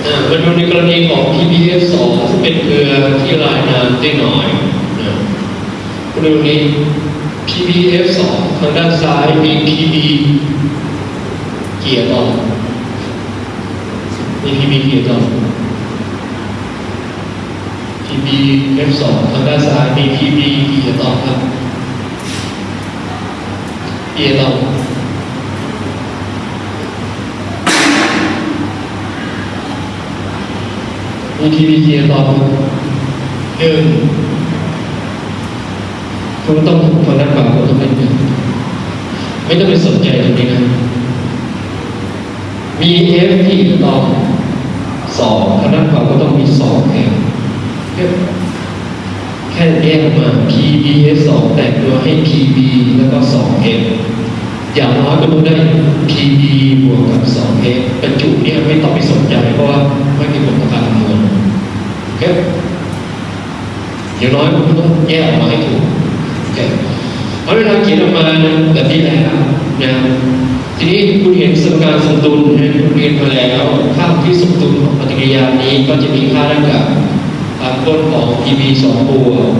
ເອີ ມາດູໃນກໍລະນີຂອງ pb F ສອງ ເຊິ່ງເປັນເກືອທີ່ລະລາຍນ້ຳໄດ້ໜ້ອຍນະ. ມາດູນີ້ pb F ສອງ ທາງດ້ານຊ້າຍມີ pb ເກຍຕໍ່ ມີ pb ເກຍຕໍ່. pb F ສອງ ທາງດ້ານຊ້າຍມີ pb ເກຍຕໍ່ ເກຍຕໍ່ ມີ pb ເກຍຕໍ່. ໜຶ່ງ ຄຸນຕ້ອງ ທາງດ້ານຂວາ ຄຸນຕ້ອງເປັນ ໄມ່ຕ້ອງໄປສົນໃຈຕົງນີ້ນະ. ມີ F ທີ່ຕ້ອງ ສອງ ທາງດ້ານຂວາກໍຕ້ອງມີ ສອງ F ແຄ່ແຍກອອກມາ pb F ສອງ ແຕກຕົວໃຫ້ pb ແລ້ວກໍ ສອງ F ຢ່າງນ້ອຍກໍຕ້ອງໄດ້ pb ບວກກັບ ສອງ F ປະຈຸເນຍ ໄມ່ຕ້ອງໄປສົນໃຈ ເພາະວ່າມັນມີຜົນຕໍ່ການຄຳນວນ. ເຮັດ ຢ່າງນ້ອຍມັນຕ້ອງແຍກອອກມາໃຫ້ຖືກ. ໂອເຄ ເອົາເວລາຂຽນອອກມາແບບນີ້ແລ້ວນະ ທີນີ້ຄຸນເຫັນສະມະການສົມດຸນ ເຮົາຮຽນມາແລ້ວ ຄ່າທີ່ສົມດຸນຂອງປະຕິກິລິຍານີ້ ກໍຈະມີຄ່າເທົ່າກັບ ອາ ຜົນຂອງ P B ສອງບວກ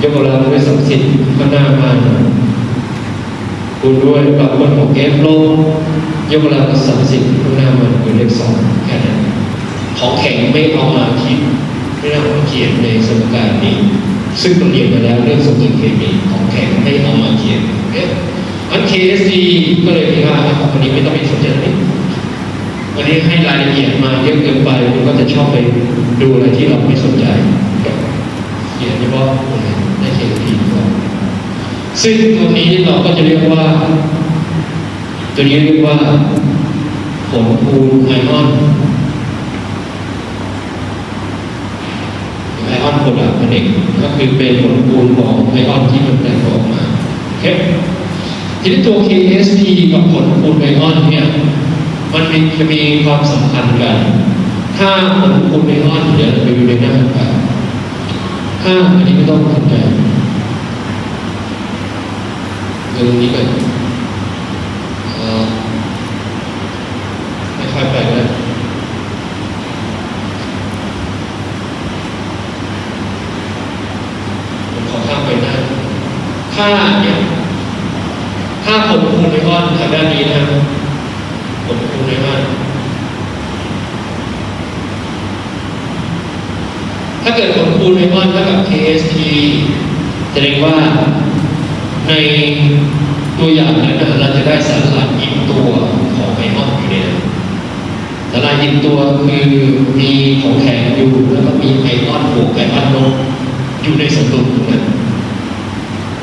ຍົກກຳລັງດ້ວຍສາມສິບຂ້າງໜ້າມັນ ຄູນດ້ວຍປະກົດຂອງ F ລົບ ຍົກກຳລັງສາມສິບຂ້າງໜ້າມັນ ຄືເລກສອງ ແຄ່ນັ້ນ. ຂອງແຂງໄມ່ເອົາມາຄິດ ໄມ່ເອົາມາຂຽນໃນສະມະການນີ້ ຊຶ່ງເຮົາຮຽນມາແລ້ວເລື່ອງສົມດຸນເຄມີ ຂອງແຂງໄມ່ເອົາມາຂຽນ. ໂອເຄ ອັນ K S T ກໍເລີຍເປັນວ່າ ອັນນີ້ໄມ່ຕ້ອງໄປສົນໃຈ ອັນນີ້ໃຫ້ລາຍລະອຽດມາເຍອະເກີນໄປ ມັນກໍຈະຊອບໄປດູອະໄລທີ່ເຮົາໄມ່ສົນໃຈ ຂຽນສະເພາະໃນ K S T ກ່ອນ. ຊຶ່ງຕົວນີ້ເຮົາກໍຈະຮຽກວ່າ ຕົວນີ້ຮຽກວ່າຜົນຄູນໄອອອນ ໄອອອນໂປຣດັກນັ້ນເອງ ກໍຄືເປັນຜົນຄູນຂອງໄອອອນທີ່ມັນແຕກຕົວອອກມາ. ໂອເຄ ທີນີ້ຕົວ K S T ກັບຜົນຄູນໄອອອນເນີ້ຍ ມັນມີ ຈະມີຄວາມສຳພັນກັນ. ຖ້າຜົນຄູນໄອອອນເດ ມັນຈະຢູ່ໃນນັ້ນ ຖ້າ ອັນນີ້ໄມ່ຕ້ອງສົນໃຈ ເບິ່ງນີ້ກ່ອນ ເອີ ຄ່ອຍໆໄປກໍໄດ້ ຜົນຂອງຂ້າມໄປໜ້າ ຖ້າເນຍ ຖ້າຜົນຄູນໄອອອນທາງດ້ານນີ້ນະ ຜົນຄູນໄອອອນ ຖ້າເກີດຜົນຄູນໄອອອນເທົ່າກັບ K S T ສະແດງວ່າໃນຕົວຢ່າງນັ້ນນະ ເຮົາຈະໄດ້ສານລະລາຍອີກຕົວຂອງໄອອອນຢູ່ໃນນັ້ນ. ສານລະລາຍອີກຕົວຄືມີຂອງແຂງຢູ່ ແລ້ວກໍມີໄອອອນບວກໄອອອນລົບຢູ່ໃນສົມດຸນນັ້ນ.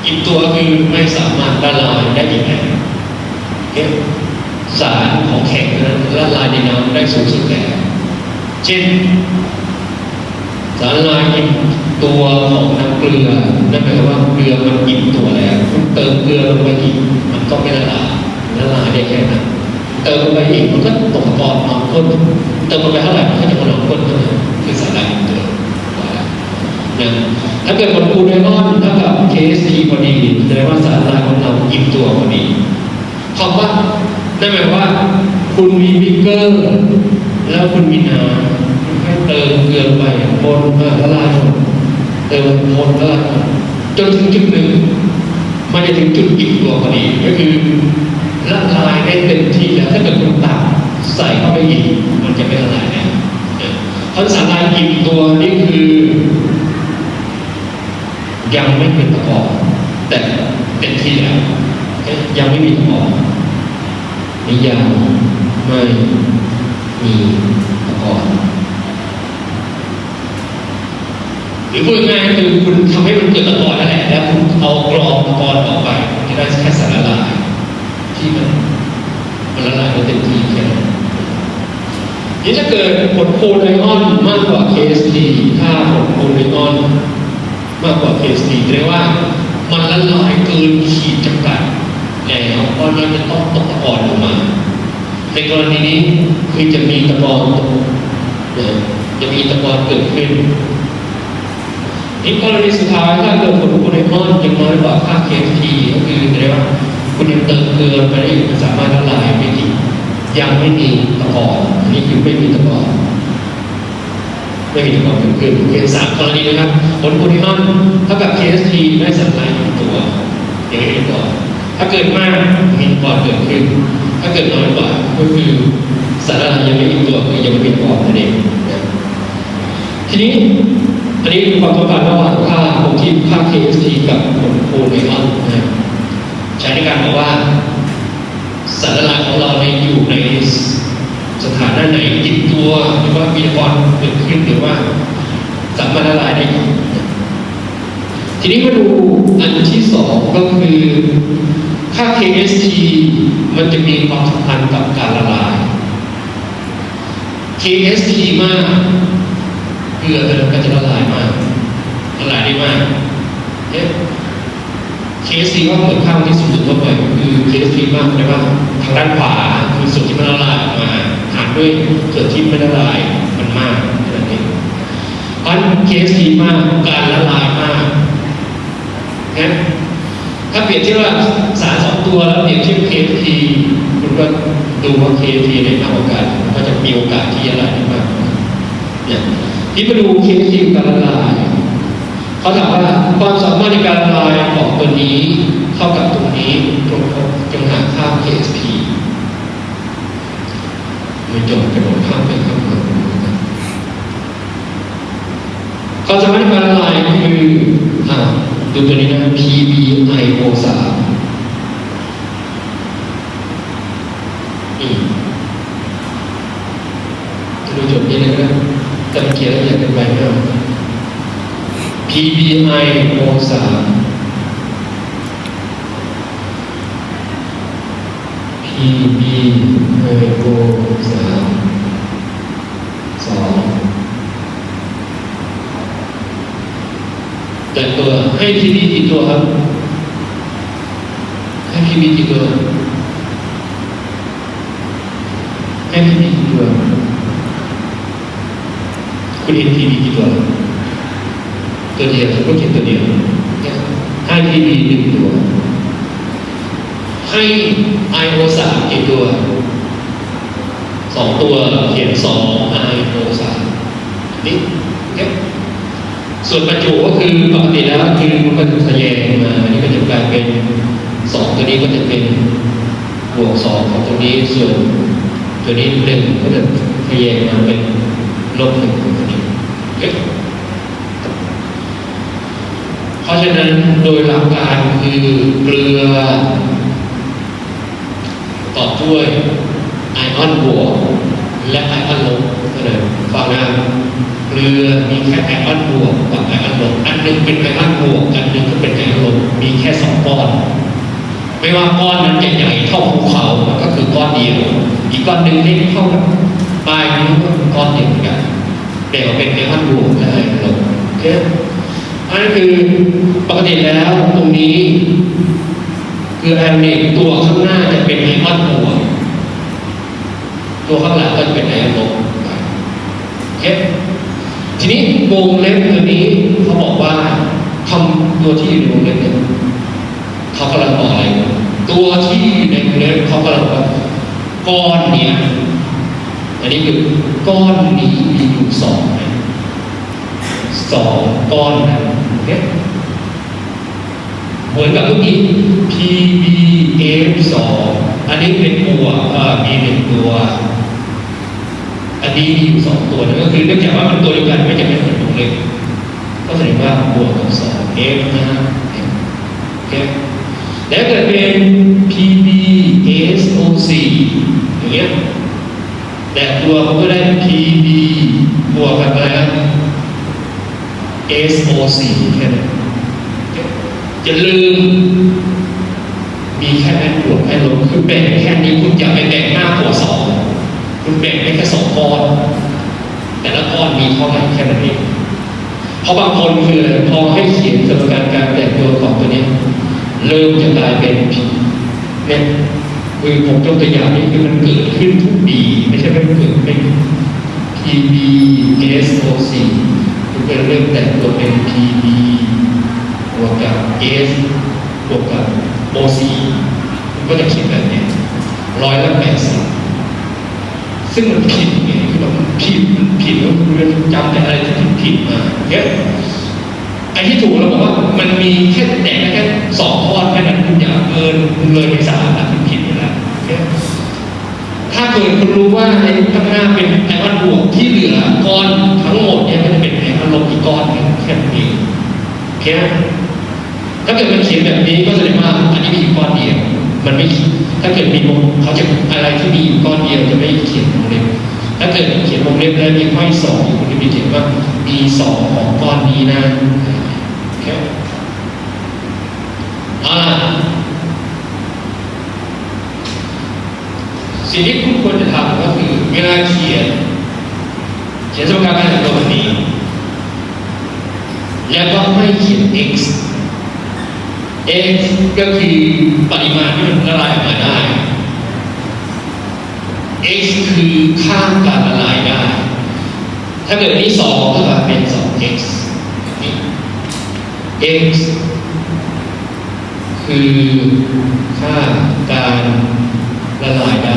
ອີກຕົວຄືໄມ່ສາມາດລະລາຍໄດ້ອີກແລ້ວ. ເຮັດ ສານຂອງແຂງຕົວນັ້ນລະລາຍໃນນ້ຳໄດ້ສູງສຸດແລ້ວ. ເຊັ່ນ ສານລະລາຍອີກຕົວຂອງນ້ຳເກືອ ນັ້ນໝາຍຄວາມວ່າເກືອມັນອີກຕົວແລ້ວ ຄຸນເຕີມເກືອລົງໄປອີກ ມັນກໍໄມ່ລະລາຍ ລະລາຍໄດ້ແຄ່ນັ້ນ. ເຕີມລົງໄປອີກ ມັນກໍຕົກຕະກອນນອນກົ້ນ ເຕີມລົງໄປເທົ່າໃດ ມັນກໍຈະມານອນກົ້ນເທົ່ານັ້ນ ຄືສານລະລາຍອີກຕົວ. ນະ ຖ້າເກີດຜົນຄູນໄອອອນເທົ່າກັບ K S T ພໍດີ ສະແດງວ່າສານລະລາຍຂອງເຮົາອີກຕົວພໍດີ. ຄຳວ່າ ນັ້ນໝາຍຄວາມວ່າ ຄຸນມີບິກເກີ ແລ້ວຄຸນມີນ້ຳ ຄຸນໃຫ້ເຕີມເກືອລົງໄປ ຄົນ ເອີ ລະລາຍໝົດ ເຕີມຄົນ ລະລາຍໝົດ ຈົນເຖິງຈຸດໜຶ່ງ ມັນຈະເຖິງຈຸດອີກຕົວພໍດີ ກໍຄືລະລາຍໄດ້ເຕັມທີ່ແລ້ວ. ຖ້າເກີດຄຸນຕັກໃສ່ເຂົ້າໄປອີກ ມັນຈະໄມ່ລະລາຍແລ້ວ. ເອີ ຄັນສານລະລາຍອີກຕົວນີ້ຄື ຍັງໄມ່ເປັນຕະກອນ ແຕ່ເຕັມທີ່ແລ້ວ ຍັງໄມ່ມີຕະກອນ ນີ້ຍັງໄມ່ມີຕະກອນ ຫຼື ພູດງ່າຍໆ ຄືຄຸນທຳໃຫ້ມັນເກີດຕະກອນນັ້ນແຫຼະ ແລ້ວຄຸນເອົາກຣອງຕະກອນອອກໄປ ມັນຈະໄດ້ແຄ່ສານລະລາຍທີ່ມັນ ມັນລະລາຍໄປເຕັມທີ່ແຄ່ນັ້ນ. ນີ້ຖ້າເກີດຜົນຄູນໄອອອນມາກກວ່າ K S T ຖ້າຜົນຄູນໄອອອນມາກກວ່າ K S T ສະແດງວ່າມັນລະລາຍເກີນຂີດຈຳກັດແລ້ວ ເພາະມັນຈະຕ້ອງຕົກຕະກອນລົງມາ. ໃນກໍລະນີນີ້ຄືຈະມີຕະກອນຕົກ ຈະມີຕະກອນເກີດຂຶ້ນ. ໃນກໍລະນີສຸດທ້າຍ ຖ້າເກີດຜົນຄູນໄອອອນຍັງນ້ອຍກວ່າຄ່າ K S T ກໍຄືສະແດງວ່າຄຸນຍັງເຕີມເກືອໄປໄດ້ຢູ່ ມັນສາມາດລະລາຍໄປອີກ ຍັງໄມ່ມີຕະກອນ ອັນນີ້ຄືໄມ່ມີຕະກອນ ໄມ່ມີຕະກອນເກີດຂຶ້ນ. ເປັນສາມກໍລະນີນະຄັບ ຜົນຄູນໄອອອນເທົ່າກັບ K S T ໄດ້ສານລະລາຍອີກຕົວ ຍັງໄມ່ມີຕະກອນ. ຖ້າເກີດມາກ ມີຕະກອນເກີດຂຶ້ນ ຖ້າເກີດນ້ອຍກວ່າ ກໍຄືສານລະລາຍຍັງໄມ່ອີກຕົວ ຄືຍັງໄມ່ມີຕະກອນນັ້ນເອງນະ. ທີນີ້ ອັນນີ້ຄືຄວາມຕ້ອງການລະຫວ່າງຄ່າຄົງທີ່ ຄ່າ K S T ກັບຜົນຄູນໄອອອນນະ ໃຊ້ໃນການບອກວ່າ ສານລະລາຍຂອງເຮົານີ້ຢູ່ໃນສະຖານະໃດ ອີກຕົວ ຫຼືວ່າມີຕະກອນເກີດຂຶ້ນ ຫຼືວ່າສາມາດລະລາຍໄດ້ອີກ. ທີນີ້ມາດູອັນທີສອງ ກໍຄືຄ່າ K S T ມັນຈະມີຄວາມສຳພັນກັບການລະລາຍ. K S T ມາກ ເກືອຕົວນັ້ນກໍຈະລະລາຍມາກ ລະລາຍໄດ້ມາກ. K S T ວ່າເປີດຂ້າງທີ່ສົມດຸນທົ່ວໄປ ກໍຄື K S T ມາກ ແປວ່າທາງດ້ານຂວາ ຄືສ່ວນທີ່ມັນລະລາຍອອກມາ ຫານດ້ວຍສ່ວນທີ່ມັນລະລາຍມັນມາກ ເທົ່ານັ້ນເອງ. เคเอฟซี มาก การละลายมากนะ ถ้าเปรียบเทียบว่าสารสองตัวแล้วเปรียบเทียบ เคเอฟซี คุณก็ดูว่า เคเอฟซี ในทางโอกาสมันก็จะมีโอกาสที่จะละลายได้มากกว่าเนี่ย ที่มาดู เคเอฟซี การละลาย เขาถามว่าความสามารถในการละลายของตัวนี้เท่ากับตัวนี้ จงหาค่า เคเอฟซี ไม่จบ จะบอกข้ามไปข้ามมา ความสามารถในการละลายคือ อ่า ดูตัวนี้นะ พี บี ไอ โอ สาม อืม ดูจุดนี้นะครับ แต่มันเขียนละเอียดเกินไปไม่เอา พี บี ไอ โอ สาม พี บี ไอ โอ สาม สอง แต่งตัว ให้ พี บี กี่ตัวครับ ให้ พี บี กี่ตัว ให้ พี บี กี่ตัว คุณเห็น พี บี กี่ตัว ตัวเดียว คุณก็เขียนตัวเดียว ให้ พี บี หนึ่งตัว ให้ ไอ โอ สาม กี่ตัว สองตัว เขียน สอง ไอ โอ สาม นี่ โอเค ส่วนประจุก็คือปกติแล้วคือมันก็จะทะแยงมา อันนี้ก็จะกลายเป็น สอง ตัวนี้ก็จะเป็นบวก สอง ของตัวนี้ ส่วนตัวนี้ หนึ่ง ก็จะทะแยงมาเป็น ลบ หนึ่ง ของตัวนี้ โอเค เพราะฉะนั้นโดยหลักการคือเกลือ ต่อด้วยไอออนบวกและไอออนลบ ก็เลยฟังนะ เกลือมีแค่ไอออนบวกกับไอออนลบ อันหนึ่งเป็นไอออนบวก อันหนึ่งก็เป็นไอออนลบ มีแค่สองก้อน ไม่ว่าก้อนนั้นจะใหญ่เท่าภูเขา มันก็คือก้อนเดียว อีกก้อนหนึ่งเล็กเท่ากับปลายนิ้ว ก็คือก้อนเดียวกัน แต่ว่าเป็นไอออนบวกและไอออนลบ โอเค อันนั้นคือปกติแล้วตรงนี้ คือไอออนิก ตัวข้างหน้าจะเป็นไอออนบวก ตัวข้างหลังก็จะเป็นไอออนลบ โอเค ทีนี้วงเล็บตัวนี้เขาบอกว่า คำ ตัวที่อยู่ในวงเล็บเนี่ย เขากำลังบอกอะไร ตัวที่อยู่ในวงเล็บเขากำลังบอกว่า ก้อนเนี้ย อันนี้คือก้อนนี้มีอยู่สองนะ สองก้อนนะ โอเค เหมือนกับเมื่อกี้ พี บี เอฟ สอง อันนี้เป็นบวก เอ่อ มีหนึ่งตัว อันนี้มีอยู่สองตัวนะ ก็คือเนื่องจากว่ามันตัวเดียวกัน ไม่จำเป็นเขียนวงเล็บ ก็แสดงว่าบวกกับ สอง เอฟ นะ โอเค แล้วเกิดเป็น พี บี เอส โอ สี่ อย่างเงี้ย แตกตัวมันก็ได้ พี บี บวกกับอะไรนะ เอส โอ สี่ แค่นั้น อย่าลืม มีแค่แม่นบวกแม่นลบ คือแบ่งแค่นี้ คุณอย่าไปแบ่งมากกว่าสอง คุณแบ่งได้แค่สองก้อน แต่ละก้อนมีเท่าไหร่แค่นั้นเอง เพราะบางคนคือพอให้เขียนสมการการแตกตัวของตัวเนี้ย เริ่มจะกลายเป็น เนี่ย คือผมยกตัวอย่างนี่คือมันเกิดขึ้นทุกปี ไม่ใช่ว่ามันเกิดเป็น พี บี เอส โอ สี่ มันก็เริ่มแตกตัวเป็น พี บี บวกกับ เอส บวกกับ โอ สี่ มันก็จะคิดแบบเนี้ย ร้อยละแปดสิบ ซึ่งมันผิดไง คือแบบมันผิด มันผิด แล้วคุณจำแต่อะไรที่ผิดๆ มา เนี่ย ไอ้ที่ถูกเราบอกว่ามันมีแค่แตกได้แค่สองก้อนแค่นั้น คุณอย่าเกิน คุณเลยไปสามแล้ว คุณผิดไปแล้ว เนี่ย ถ้าเกิดคุณรู้ว่าไอ้ข้างหน้าเป็นไอออนบวก ที่เหลือก้อนทั้งหมดเนี่ย มันจะเป็นไอออนลบอีกก้อนหนึ่งแค่นั้นเอง โอเคไหม ถ้าเกิดมันเขียนแบบนี้ก็แสดงว่าอันนี้มีอยู่ก้อนเดียว มันไม่ ถ้าเกิดมีวง เขาจะ อะไรที่มีอยู่ก้อนเดียวจะไม่เขียนวงเล็บ ถ้าเกิดเขียนวงเล็บแล้วมีห้อยสองอยู่ คุณจะมีเขียนว่า มีสองของก้อนนี้นะ โอเค เอาล่ะ สิ่งที่คุณควรจะทำก็คือเวลาเขียน เขียนสมการการแตกตัวแบบนี้ แล้วก็ให้เขียน x x ก็คือปริมาณที่มันละลายออกมาได้ x คือค่าการละลายได้ ຖ້າເກີດມີສອງ ກໍເປັນສອງ x x ຄືຄ່າການລະລາຍໄດ້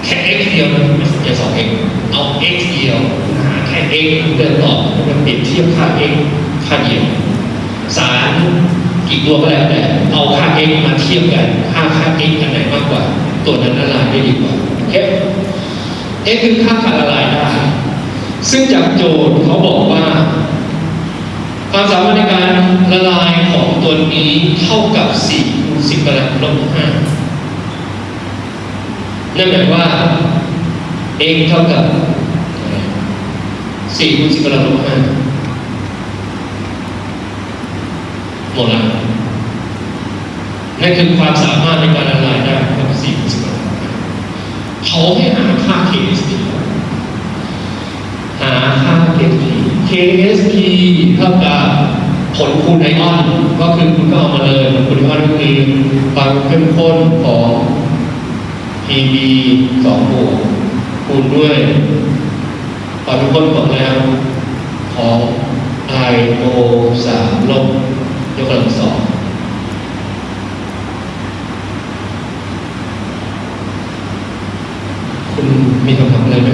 ແຄ່ x ດຽວນະ ຢ່າ ສອງ x ເອົາ x ດຽວ ຫາແຄ່ x ເພື່ອຕອບ ເພື່ອປຽບທຽບຄ່າ x ຄ່າດຽວ. ສານ ກີ່ຕົວກໍແລ້ວແຕ່ ເອົາຄ່າ x ມາທຽບກັນ ຖ້າຄ່າ x ອັນໃດມາກກວ່າ ຕົວນັ້ນລະລາຍໄດ້ດີກວ່າ. ໂອເຄ x ຄືຄ່າການລະລາຍໄດ້ ຊຶ່ງຈາກໂຈດເຂົາບອກວ່າ ຄວາມສາມາດໃນການລະລາຍຂອງຕົວນີ້ເທົ່າກັບ ສີ່ ຄູນ ສິບ ກຳລັງລົບ ຫ້າ ນັ້ນໝາຍວ່າ x ເທົ່າກັບ ສີ່ ຄູນ ສິບ ກຳລັງລົບ ຫ້າ ໂມລາ. ນັ້ນຄືຄວາມສາມາດໃນການລະລາຍໄດ້ເທົ່າກັບ ສີ່ ຄູນ ສິບ ກຳລັງລົບ ຫ້າ. ເຂົາໃຫ້ຫາຄ່າ K S P ຫາຄ່າ K S P K S P ເທົ່າກັບຜົນຄູນໄອອອນ ກໍຄືຄຸນກໍເອົາມາເລີຍ ຜົນຄູນໄອອອນກໍຄືຄວາມເຂັ້ມຂົນຂອງ P B ສອງບວກ ຄູນດ້ວຍຄວາມເຂັ້ມຂົນຂອງແລ້ວຂອງ I O ສາມລົບ ຍົກກຳລັງສອງ. ຄຸນມີຄຳຖາມອະໄລໄໝ?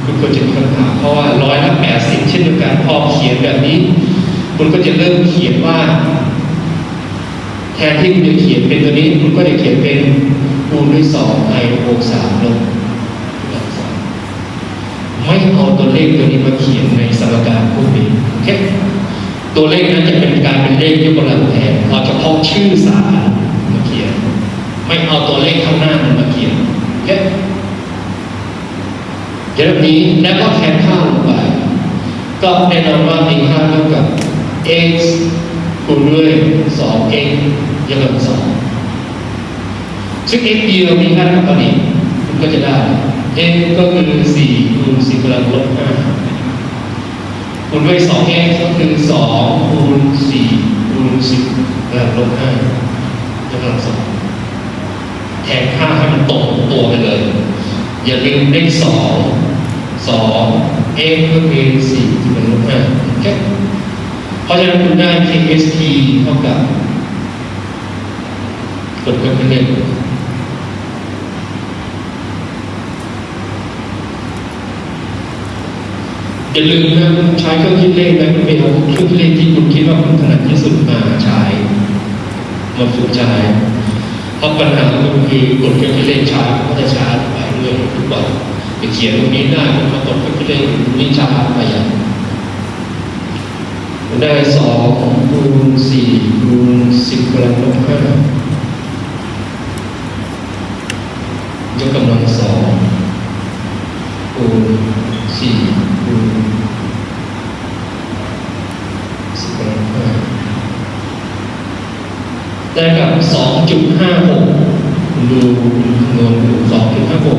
ຄຸນຄວນຈະມີຄຳຖາມ ເພາະວ່າຮ້ອຍລະແປດສິບເຊັ່ນດຽວກັນ ພໍຂຽນແບບນີ້ ຄຸນກໍຈະເລີ່ມຂຽນວ່າ ແທນທີ່ຄຸນຈະຂຽນເປັນຕົວນີ້ ຄຸນກໍຈະຂຽນເປັນຄູນດ້ວຍສອງ I O ສາມລົບ ໄມ່ເອົາຕົວເລກຕົວນີ້ມາຂຽນໃນສະມະການພວກນີ້. ໂອເຄ ຕົວເລກນັ້ນຈະເປັນກາຍເປັນເລກຍົກກຳລັງແທນ ເອົາສະເພາະຊື່ສານມາຂຽນ ໄມ່ເອົາຕົວເລກຂ້າງໜ້າມັນມາຂຽນ. ໂອເຄ ເຮັດແບບນີ້ ແລ້ວກໍແທນຄ່າລົງໄປ ກໍແນ່ນອນວ່າມີຄ່າເທົ່າກັບ x ຄູນດ້ວຍສອງ x ຍົກກຳລັງສອງ ຊຶ່ງ x ດຽວມີຄ່າເທົ່າກັບອັນນີ້ ມັນກໍຈະໄດ້ x ກໍຄື ສີ່ ຄູນ ສິບ ກຳລັງລົບ ຫ້າ ຄູນດ້ວຍສອງ x ກໍຄື ສອງ ຄູນ ສີ່ ຄູນ ສິບ ກຳລັງລົບ ຫ້າ ຍົກກຳລັງສອງ ແທນຄ່າໃຫ້ມັນຕົງຕົວໄປເລີຍ ຢ່າລືມເລກສອງ ສອງ x ກໍຄື ສີ່ ກຳລັງລົບ ຫ້າ ໂອເຄ ເພາະສະນັ້ນຄຸນໄດ້ K S P ເທົ່າກັບ ກົດເພີ່ມຂຶ້ນເລກ ຢ່າລືມນະ ໃຊ້ເຄື່ອງຄິດເລກນະ ໄປເອົາເຄື່ອງຄິດເລກທີ່ຄຸນຄິດວ່າຄຸນຖະໜັດທີ່ສຸດມາໃຊ້ ມາຝຶກໃຊ້ ເພາະບັນຫາຂອງມັນຄືກົດເຄື່ອງຄິດເລກຊ້າ ມັນກໍຈະຊ້າໄປເລື້ອຍທຸກວັນ ໄປຂຽນຕົງນີ້ໄດ້ ມາກົດເຄື່ອງຄິດເລກຕົງນີ້ຊ້າໄປຢ່າງ ໄດ້ສອງຄູນສີ່ຄູນສິບກຳລັງລົບຫ້າ ຍົກກຳລັງສອງຄູນສີ່ຄູນສິບກຳລັງຫ້າ ໄດ້ກັບສອງຈຸດຫ້າຫົກ ດູ ຄຳນວນດູ ສອງຈຸດຫ້າຫົກ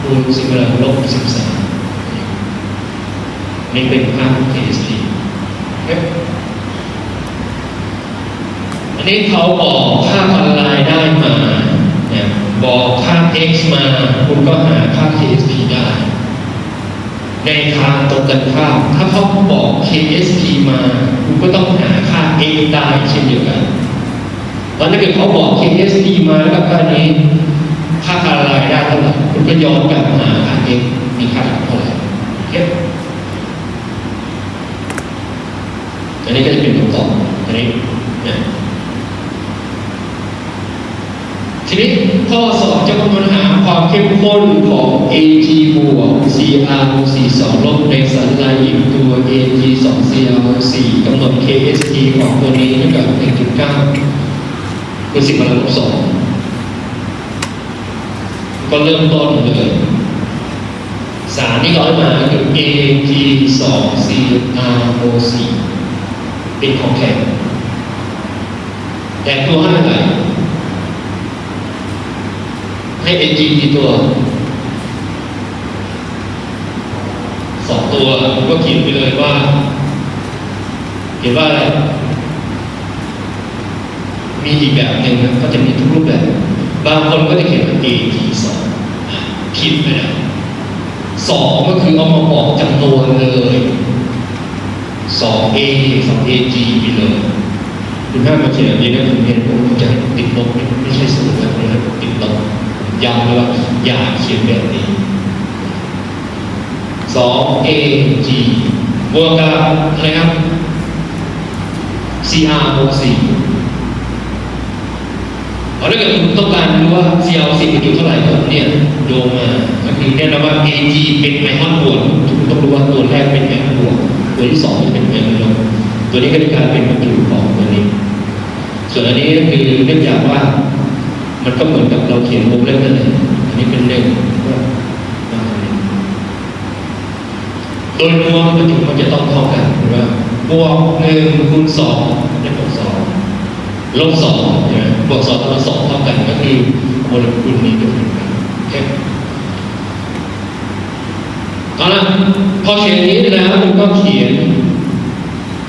ຄູນສິບກຳລັງລົບສິບສາມ ນີ້ເປັນພາບ K S P ເນາະ ອັນນີ້ເຂົາບອກຄ່າການລາຍໄດ້ມາ ນະ ບອກຄ່າ x ມາ ຄຸນກໍຫາຄ່າ K S P ໄດ້. ໃນທາງຕົງກັນຂ້າມ ຖ້າເຂົາບອກ K S P ມາ ຄຸນກໍຕ້ອງຫາຄ່າ x ໄດ້ເຊັ່ນດຽວກັນ. ເພາະນັ້ນຄືເຂົາບອກ K S P ມາ ແລ້ວກໍຄ່ານີ້ ຄ່າການລາຍໄດ້ເທົ່າໃດ ຄຸນກໍຍ້ອນກັບມາຫາຄ່າ x ມີຄ່າເທົ່າໃດ. ໂອເຄ ອັນນີ້ກໍຈະເປັນຄຳຕອບ ອັນນີ້ນະ. ທີນີ້ຂໍ້ສອງຈະຄຳນວນຫາຄວາມເຂັ້ມຂຸ້ນຂອງ Ag ບວກ Cr ສອງລົບ ໃນສັນລາຍອີກຕົວ Ag ສອງ Cr ສີ່ ກຳນົດ Ksp ຂອງຕົວນີ້ເທົ່າກັບ ໜຶ່ງຈຸດເກົ້າ ຄູນສິບກຳລັງລົບສອງ ກໍເລີ່ມຕົ້ນເລີຍ. ສານທີ່ເຂົາໃຫ້ມາຄື Ag ສອງ Cr ສີ່ ເປັນຂອງແຖມ. ແຖມຕົວໃຫ້ເທົ່າໃດ? ໃຫ້ Ag ກ່ຕົວ? ສອງຕົວ. ກໍຂຽນໄປເລີຍວ່າ ຂຽນວ່າອະໄລ? ມີອີກແບບໜຶ່ງນະ ກໍຈະມີທຸກຮູບແບບ. ບາງຄົນກໍຈະຂຽນວ່າ Ag ສອງ ຜິດໄປແລ້ວ. ສອງ ກໍຄືເອົາມາບອກຈຳນວນເລີຍ ສອງເອ ສອງເອຈີ ໄປເລີຍ. ຄຸນຫ້າມມາຂຽນແບບນີ້ນະ ເປັນເພາະວ່າຈະໃຫ້ຕິດລົບ ໄມ່ໃຊ່ສູນນະ ໃຫ້ຕິດລົບ. ຢ້ຳເລີຍວ່າຢ່າຂຽນແບບນີ້. ສອງເອຈີ ບວກກັບອະໄລຄັບ? ຊີອາໂອສີ່. ເອົາ ແລ້ວກໍຕ້ອງການຮູ້ວ່າຊີອາໂອສີ່ມັນຢູ່ເທົ່າໃດກໍເນຍໂຍງມາ ກໍຄືແນ່ນອນວ່າເອຈີເປັນໄອອອນບວກ, ຕ້ອງຮູ້ວ່າຕົວແລກເປັນໄອອອນບວກ, ຕົວທີສອງຈະເປັນໄອອອນລົບ, ຕົວນີ້ກໍຈະກາຍເປັນປະຕູຂອງຕົວນີ້. ສ່ວນອັນນີ້ກໍຄືເນື່ອງຈາກວ່າມັນກໍເໝືອນກັບເຮົາຂຽນວົງເລັບນັ້ນແຫຼະ, ອັນນີ້ເປັນໜຶ່ງ ໂດຍລວມປະຕູມັນຈະຕ້ອງເທົ່າກັນ ເຫັນບໍ່? ບວກໜຶ່ງຄູນສອງ ໄດ້ບວກສອງ, ລົບສອງ ເຫັນບໍ່? ບວກສອງກັບລົບສອງເທົ່າກັນ ກໍຄືໂມເລກຸນນີ້ກໍເທົ່າກັນ. ໂອເຄ ເອົາລະ ພໍຂຽນນີ້ແລ້ວ ມັນກໍຂຽນ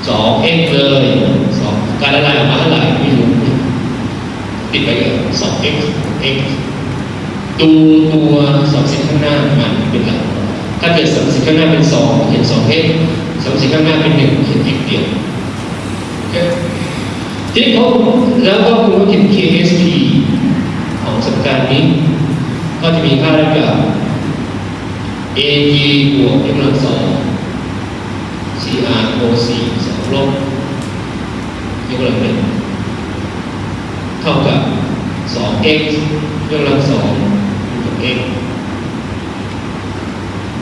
ສອງເອັກເລີຍ ສອງ ການລະລາຍອອກມາເທົ່າໃດ? ມີຢູ່ ຕິດໄປເອີ ສອງເອັກ ເອັກ ຕົວ ຕົວສຳປະສິດຂ້າງໜ້າມັນເປັນຫຼັກ. ຖ້າເກີດສຳປະສິດຂ້າງໜ້າເປັນສອງ ຂຽນສອງເອັກ ສຳປະສິດຂ້າງໜ້າເປັນໜຶ່ງ ຂຽນເອັກດຽວ. ໂອເຄ ທີນີ້ເຮົາ ແລ້ວກໍຄຸນກໍຂຽນ ເຄເອສພີ ຂອງສະມະການນີ້ ກໍຈະມີຄ່າເທົ່າກັບ ເອຈີ ບວກ ຍົກກຳລັງສອງ ຊີອາໂອສີ່ ສອງ ລົບ ຍົກກຳລັງໜຶ່ງ ເທົ່າກັບ ສອງເອັກ ຍົກກຳລັງສອງ ຄູນກັບເອັກ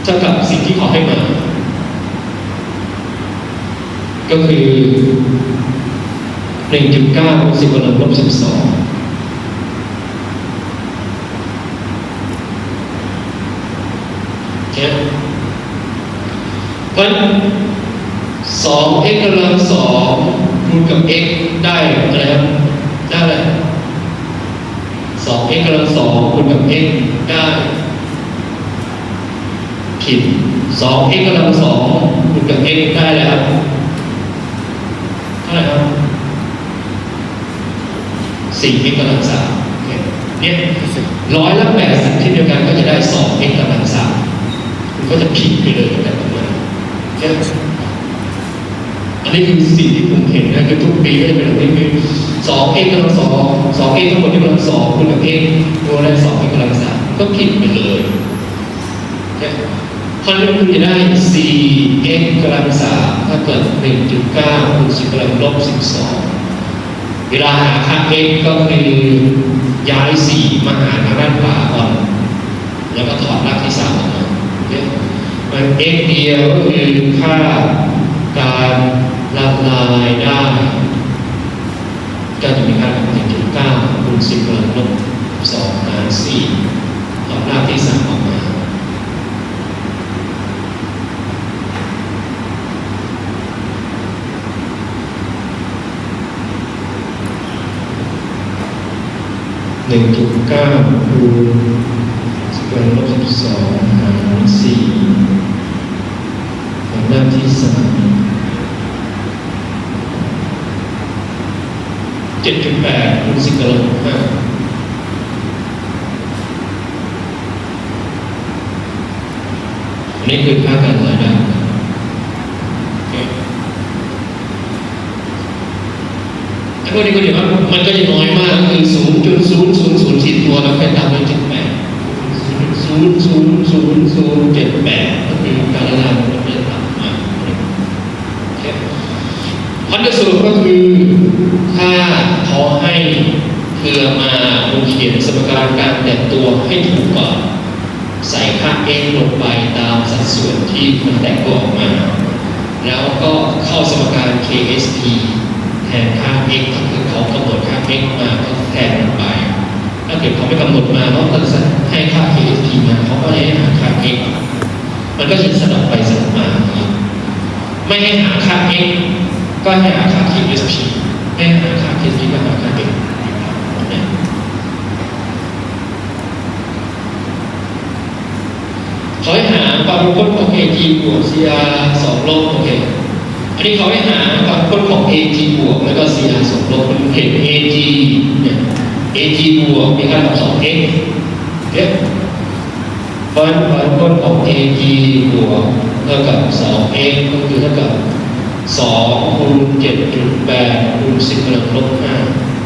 ເທົ່າກັບສິ່ງທີ່ເຂົາໃຫ້ມາ ກໍຄື ໜຶ່ງຈຸດເກົ້າ ຄູນ ສິບກຳລັງລົບສິບສອງ. ເຫັນ ເພາະສອງເອັກກຳລັງສອງຄູນກັບເອັກໄດ້ເທົ່າໃດ? ໄດ້ ສອງເອັກກຳລັງສອງຄູນກັບເອັກໄດ້ ຜິດ ສອງເອັກກຳລັງສອງຄູນກັບເອັກໄດ້ແລ້ວ ເທົ່າໃດຄັບ? ສີ່ເອັກກຳລັງສາມ ໂອເຄ ເນຍ ຮ້ອຍລະແປດສິບ ເຊັ່ນດຽວກັນ ກໍຈະໄດ້ສອງເອັກກຳລັງສາມ ມັນກໍຈະຜິດໄປເລີຍ ແບບປະມານ ໂອເຄ ອັນນີ້ຄືສິ່ງທີ່ຜົມເຫັນນະ ຄືທຸກປີກໍຈະເປັນແບບນີ້ ຄືສອງເອັກກຳລັງສອງ ສອງເອັກທັງໝົດຍົກກຳລັງສອງຄູນກັບເອັກ ບວກໄດ້ສອງເອັກກຳລັງສາມ ກໍຜິດໄປເລີຍ ໂອເຄ ເພາະນັ້ນມັນຈະໄດ້ສີ່ເອັກກຳລັງສາມ ເທົ່າກັບໜຶ່ງຈຸດເກົ້າຄູນສິບກຳລັງລົບສິບສອງ. ເວລາຫາຄ່າເອັກກໍຄືຍ້າຍສີ່ມາຫາທາງດ້ານຂວາກ່ອນ ແລ້ວກໍຖອນຮາກທີສາມອອກມາ ໂອເຄ ເອັກດຽວກໍຄືຄ່າການລະລາຍໄດ້ ກໍຈະມີຄ່າເປັນໜຶ່ງຈຸດເກົ້າຄູນສິບກຳລັງລົບສອງຫານສີ່ ຖອນຮາກທີສາມອອກມາ ໜຶ່ງຈຸດເກົ້າຄູນສິບກຳລັງລົບສິບສອງຫານສີ່ ຖອນຮາກທີສາມ ເຈັດຈຸດແປດຄູນສິບກຳລັງລົບຫ້າ ອັນນີ້ຄືຄ່າການລະລາຍໄດ້ ໂອເຄ ໄອ້ພວກນີ້ກໍເດ ມັນກໍຈະນ້ອຍມາກ ຄື ສູນຈຸດສູນສູນສູນສີ່ຕົວ ແລ້ວຄ່ອຍຕາມດ້ວຍເຈັດແປດ ສູນຈຸດສູນສູນສູນສູນເຈັດແປດ ກໍຄືການລະລາຍມັນກໍຈະຕາມມາ ໂອເຄ ພັນທະສູດກໍຄື ຖ້າເຂົາໃຫ້ເພື່ອມາລົງຂຽນສະມະການການແຕກຕົວໃຫ້ຖືກກ່ອນ ໃສ່ຄ່າເອັກລົງໄປຕາມສັດສ່ວນທີ່ມັນແຕກຕົວອອກມາ ແລ້ວກໍເຂົ້າສະມະການ ເຄເອັສພີ ແທນຄ່າເອັກ ກໍຄືເຂົາກຳນົດຄ່າເອັກມາ ກໍແທນມັນໄປ ຖ້າເກີດເຂົາໄມ່ກຳນົດມາ ເຮົາກໍຈະໃຫ້ຄ່າ ເຄເອັສພີ ມາ ເຂົາກໍໃຫ້ຫາຄ່າເອັກ ມັນກໍຈະສະດັບໄປສະດັບມາ ໄມ່ໃຫ້ຫາຄ່າເອັກ ກໍໃຫ້ຫາຄ່າ ເຄເອັສພີ ໄມ່ໃຫ້ຫາຄ່າ ເຄເອັສພີ ກໍຫາຄ່າເອັກ ເຂົາໃຫ້ຫາຄວາມຄົນຂອງເອຈີບວກຊີອາສອງລົບ ໂອເຄ ອັນນີ້ເຂົາໃຫ້ຫາຄວາມຄົນຂອງເອຈີບວກ ແລ້ວກໍຊີອາສອງລົບ ເຫັນເອຈີເນຍ ເອຈີບວກມີຄ່າເທົ່າກັບສອງເອັກ ໂອເຄ เพราะฉะนั้นความเข้มข้นของ เอ พี บวกเท่ากับ สอง เอ็กซ์ ก็คือเท่ากับ สอง คูณ เจ็ดจุดแปด คูณ สิบ กำลัง ลบ ห้า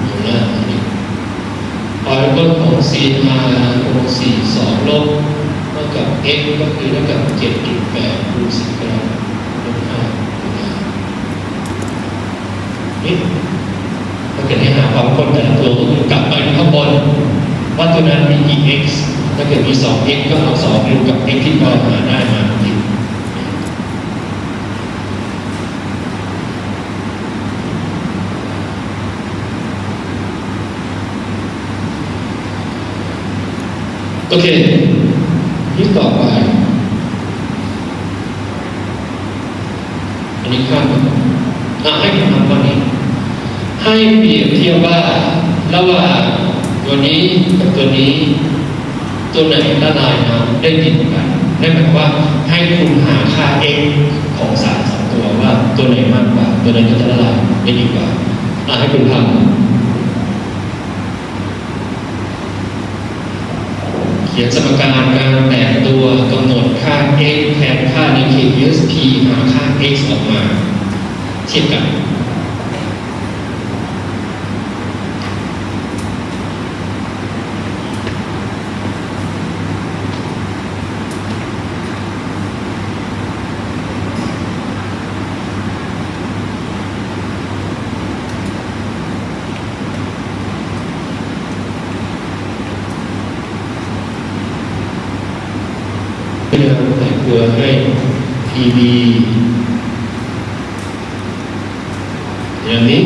อยู่นะ อันนี้ ความเข้มข้นของ ซี อาร์ ลบ สี่ สอง ลบ เท่ากับ เอ็กซ์ ก็คือเท่ากับ เจ็ดจุดแปด คูณ สิบ กำลัง ลบ ห้า อยู่นะ นี่ ถ้าเกิดให้หาความเข้มข้นแต่ละตัว ก็คือกลับไปที่ข้างบน ว่าตัวนั้นมีกี่ เอ็กซ์ ถ้าเกิดมี สอง เอ็กซ์ ก็เอา สอง คูณกับ เอ็กซ์ ที่เราหาได้มา โอเค ที่ต่อไป อันนี้ข้ามไปก่อน อ่ะ ให้ผมทำข้อนี้ ให้เปรียบเทียบว่าระหว่างตัวนี้กับตัวนี้ ตัวไหนละลายน้ำได้ดีกว่ากัน นั่นหมายความว่าให้คุณหาค่า x ของสารสองตัวว่าตัวไหนมากกว่า ตัวนั้นก็จะละลายได้ดีกว่า อ่ะ ให้คุณทำ เขียนสมการการแตกตัว กำหนดค่า x แทนค่าใน เค อี เอส พี หาค่า x ออกมา เทียบกัน เพื่อให้ พี บี อย่างนี้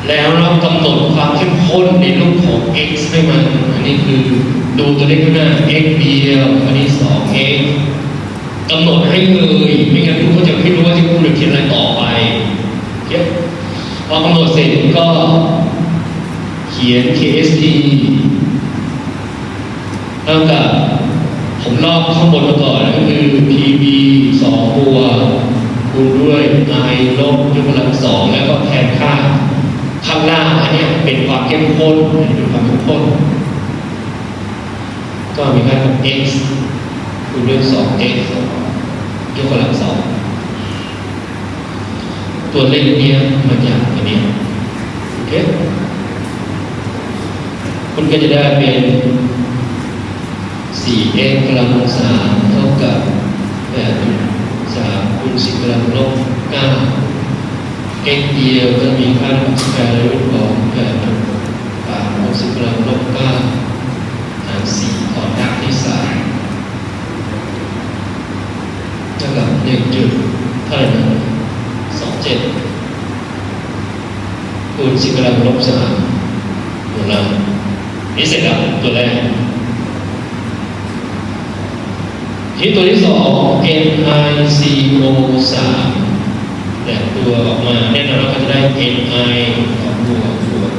แล้วเรากำหนดความเข้มข้นในรูปของ x ให้มัน อันนี้คือดูตัวเลขข้างหน้า x เดียว อันนี้ สอง x กำหนดให้เลย ไม่งั้นคุณก็จะไม่รู้ว่าจะคุณจะเขียนอะไรต่อไป โอเค พอกำหนดเสร็จก็เขียน เค เอส ที เท่ากับ ผมลอกข้างบนมาก่อน ก็คือ พี บี สอง บวก คูณด้วย i ลบ ยกกำลัง สอง แล้วก็แทนค่าข้างล่าง อันเนี้ยเป็นความเข้มข้น เป็นความเข้มข้น ก็มีค่าของ x คูณด้วย สอง x ยกกำลัง สอง ตัวเลขเนี้ยมาจากตัวเนี้ย โอเค คุณก็จะได้เป็น สี่ x กำลัง สาม เท่ากับ แปดจุดสาม คูณ สิบ กำลัง ลบ เก้า x เดียวก็มีค่า x แทนในรูปของ แปดจุดสาม คูณ สิบ กำลัง ลบ เก้า หาร สี่ ถอนรากที่ สาม เท่ากับ หนึ่ง จุด เท่าไหร่นะ สองเจ็ด คูณ สิบ กำลัง ลบ สาม โมลาร์ นี่เสร็จแล้ว ตัวแรก ที่ตัวที่ สอง เอ็น ไอ ซี โอ สาม แตกตัวออกมา แน่นอนว่าก็จะได้ เอ็น ไอ บวก บวก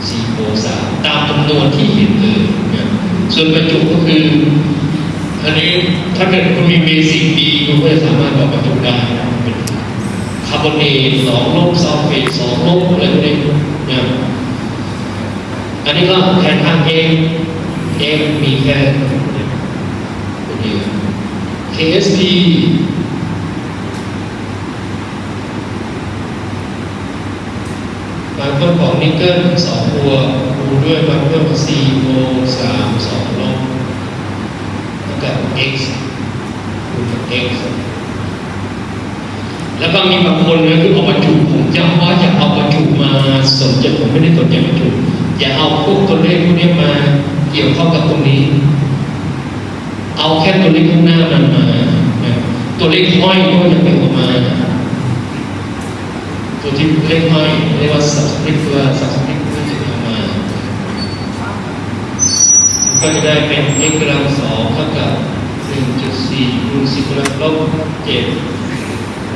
ซี โอ สาม ตามจำนวนที่เห็นเลยนะ ส่วนประจุก็คือ อันนี้ถ้าเกิดคุณมี เบสิก ดี คุณก็จะสามารถบอกประจุได้นะ เป็นคาร์บอเนต สอง ลบ ซัลเฟต สอง ลบ อะไรพวกนี้นะ อันนี้ก็แทนค่า x x มีแค่ตัวเดียว เค เอส พี ความเข้มข้นของนิกเกิล สอง บวก คูณด้วยความเข้มข้นของ ซี โอ สาม สอง ลบ เท่ากับ x คูณกับ x แล้วก็มีบางคนนะ คือเอาประจุ ผมย้ำว่าอย่าเอาประจุมาสนใจ ผมไม่ได้สนใจประจุ อย่าเอาพวกตัวเลขพวกนี้มาเกี่ยวข้องกับตรงนี้ เอาแค่ตัวเลขข้างหน้ามันมานะ ตัวเลขห้อยก็อย่าไปเอามา ตัวที่เลขห้อยเรียกว่า subscript ตัว subscript ก็จะเอามา ก็จะได้เป็น x กำลัง สอง เท่ากับ หนึ่งจุดสี่ คูณ สิบ กำลัง ลบ เจ็ด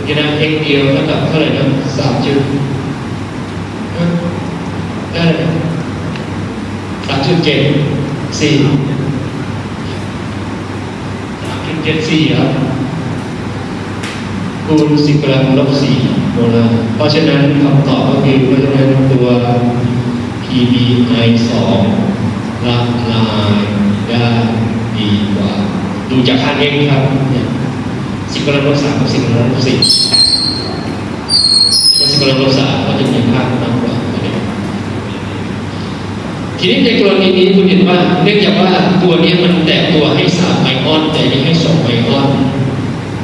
จะได้ x เดียวเท่ากับเท่าไหร่นะ สาม จุด ฮะ ได้อะไรนะ สามจุดเจ็ดสี่ สามจุดเจ็ดสี่ ครับ คูณ สิบ กำลัง ลบ สี่ โมลาร์ เพราะฉะนั้นคำตอบก็คือ เพราะฉะนั้นตัว พี บี ไอ สอง ละลายได้ ດີກວ່າ ດູຈາກຄ່າ x ຄັບ ເນຍ ສິບກຳລັງລົບສາມກັບສິບກຳລັງລົບສີ່ ແລະ ສິບກຳລັງລົບສາມກໍຈະມີຄ່າມາກກວ່າ. ທີນີ້ໃນກໍລະນີນີ້ ຄຸນເຫັນວ່າ ເນື່ອງຈາກວ່າຕົວນີ້ມັນແຕກຕົວໃຫ້ສາມໄອອອນ ແຕ່ນີ້ໃຫ້ສອງໄອອອນ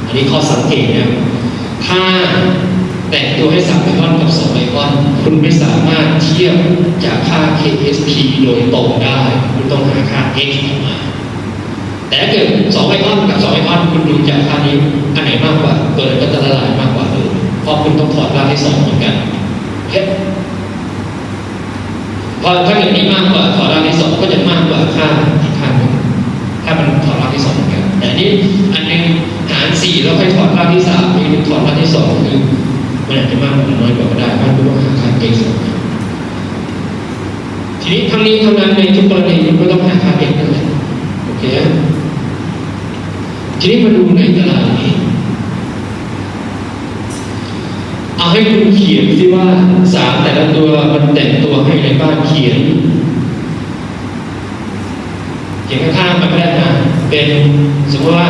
ອັນນີ້ຂໍ້ສັງເກດນະ ຖ້າແຕກຕົວໃຫ້ສາມໄອອອນກັບສອງໄອອອນ ຄຸນໄມ່ສາມາດທຽບຈາກຄ່າ K S P ໂດຍຕົງໄດ້ ຄຸນຕ້ອງຫາຄ່າ x ອອກມາ. ແຕ່ຖ້າເກີດສອງໄອອອນກັບສອງໄອອອນ ຄຸນດູຈາກຄ່ານີ້ ອັນໃດມາກກວ່າ ຕົວນັ້ນກໍຈະລະລາຍມາກກວ່າເລີຍ ເພາະຄຸນຕ້ອງຖອດລາກທີສອງເໝືອນກັນ. ໂອເຄ ເພາະຖ້າເກີດນີ້ມາກກວ່າ ຖອດລາກທີສອງກໍຈະມາກກວ່າຄ່າອີກຄ່າໜຶ່ງ ຖ້າມັນຖອດລາກທີສອງເໝືອນກັນ. ແຕ່ອັນນີ້ອັນໜຶ່ງຫານສີ່ ແລ້ວຄ່ອຍຖອດລາກທີສາມ ອີກໜຶ່ງຖອດລາກທີສອງ ຄືມັນອາດຈະມາກກວ່າ ໜ້ອຍກວ່າກໍໄດ້ ເພາະເຮົາຕ້ອງຫາຄ່າ x ອອກມາ. ທີນີ້ທັງນີ້ທັງນັ້ນ ໃນທຸກກໍລະນີມັນກໍຕ້ອງຫາຄ່າ x ນັ້ນແຫຼະ. ໂອເຄ ທີນີ້ມາດູໃນຕາລາງນີ້ ເອົາໃຫ້ຄຸນຂຽນຊິວ່າສາມແຕ່ລະຕົວມັນແຕກຕົວໃຫ້ໃນບ້ານຂຽນ ຂຽນຂ້າງໆໄປກໍໄດ້ນະ ເປັນ ສົມມຸດວ່າ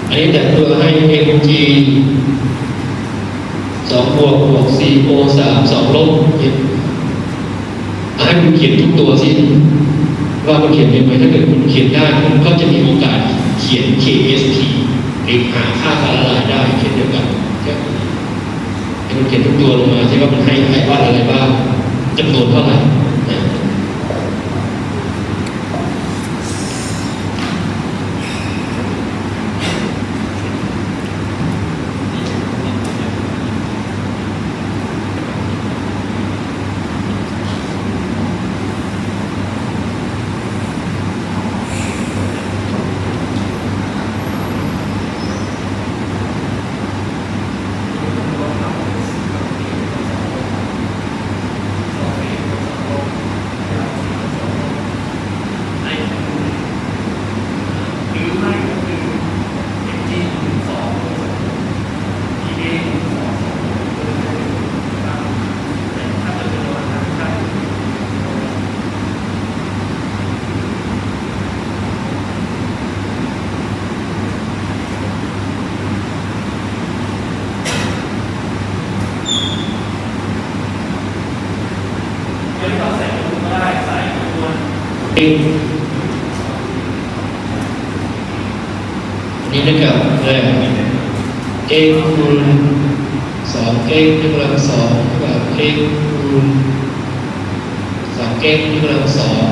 ອັນນີ້ແຕກຕົວໃຫ້ M G ສອງບວກ ບວກ C O ສາມ ສອງລົບ ເຮັດ ໃຫ້ຄຸນຂຽນທຸກຕົວຊິ ວ່າຄຸນຂຽນເປັນໄໝ? ຖ້າເກີດຄຸນຂຽນໄດ້ ຄຸນກໍຈະມີໂອກາດຂຽນ K S P ຫຼື ຫາຄ່າການລະລາຍໄດ້ເຊັ່ນດຽວກັນ. ໃຫ້ມັນຂຽນທຸກຕົວລົງມາ ທີ່ວ່າມັນໃຫ້ໄອອອນອະໄລບ້າງ ຈຳນວນເທົ່າໃດນະ. ນີ້ນະຄັບ x ຄູນສອງ x ຍົກກຳລັງສອງ ເທົ່າກັບ x ຄູນສາມ x ຍົກກຳລັງສອງ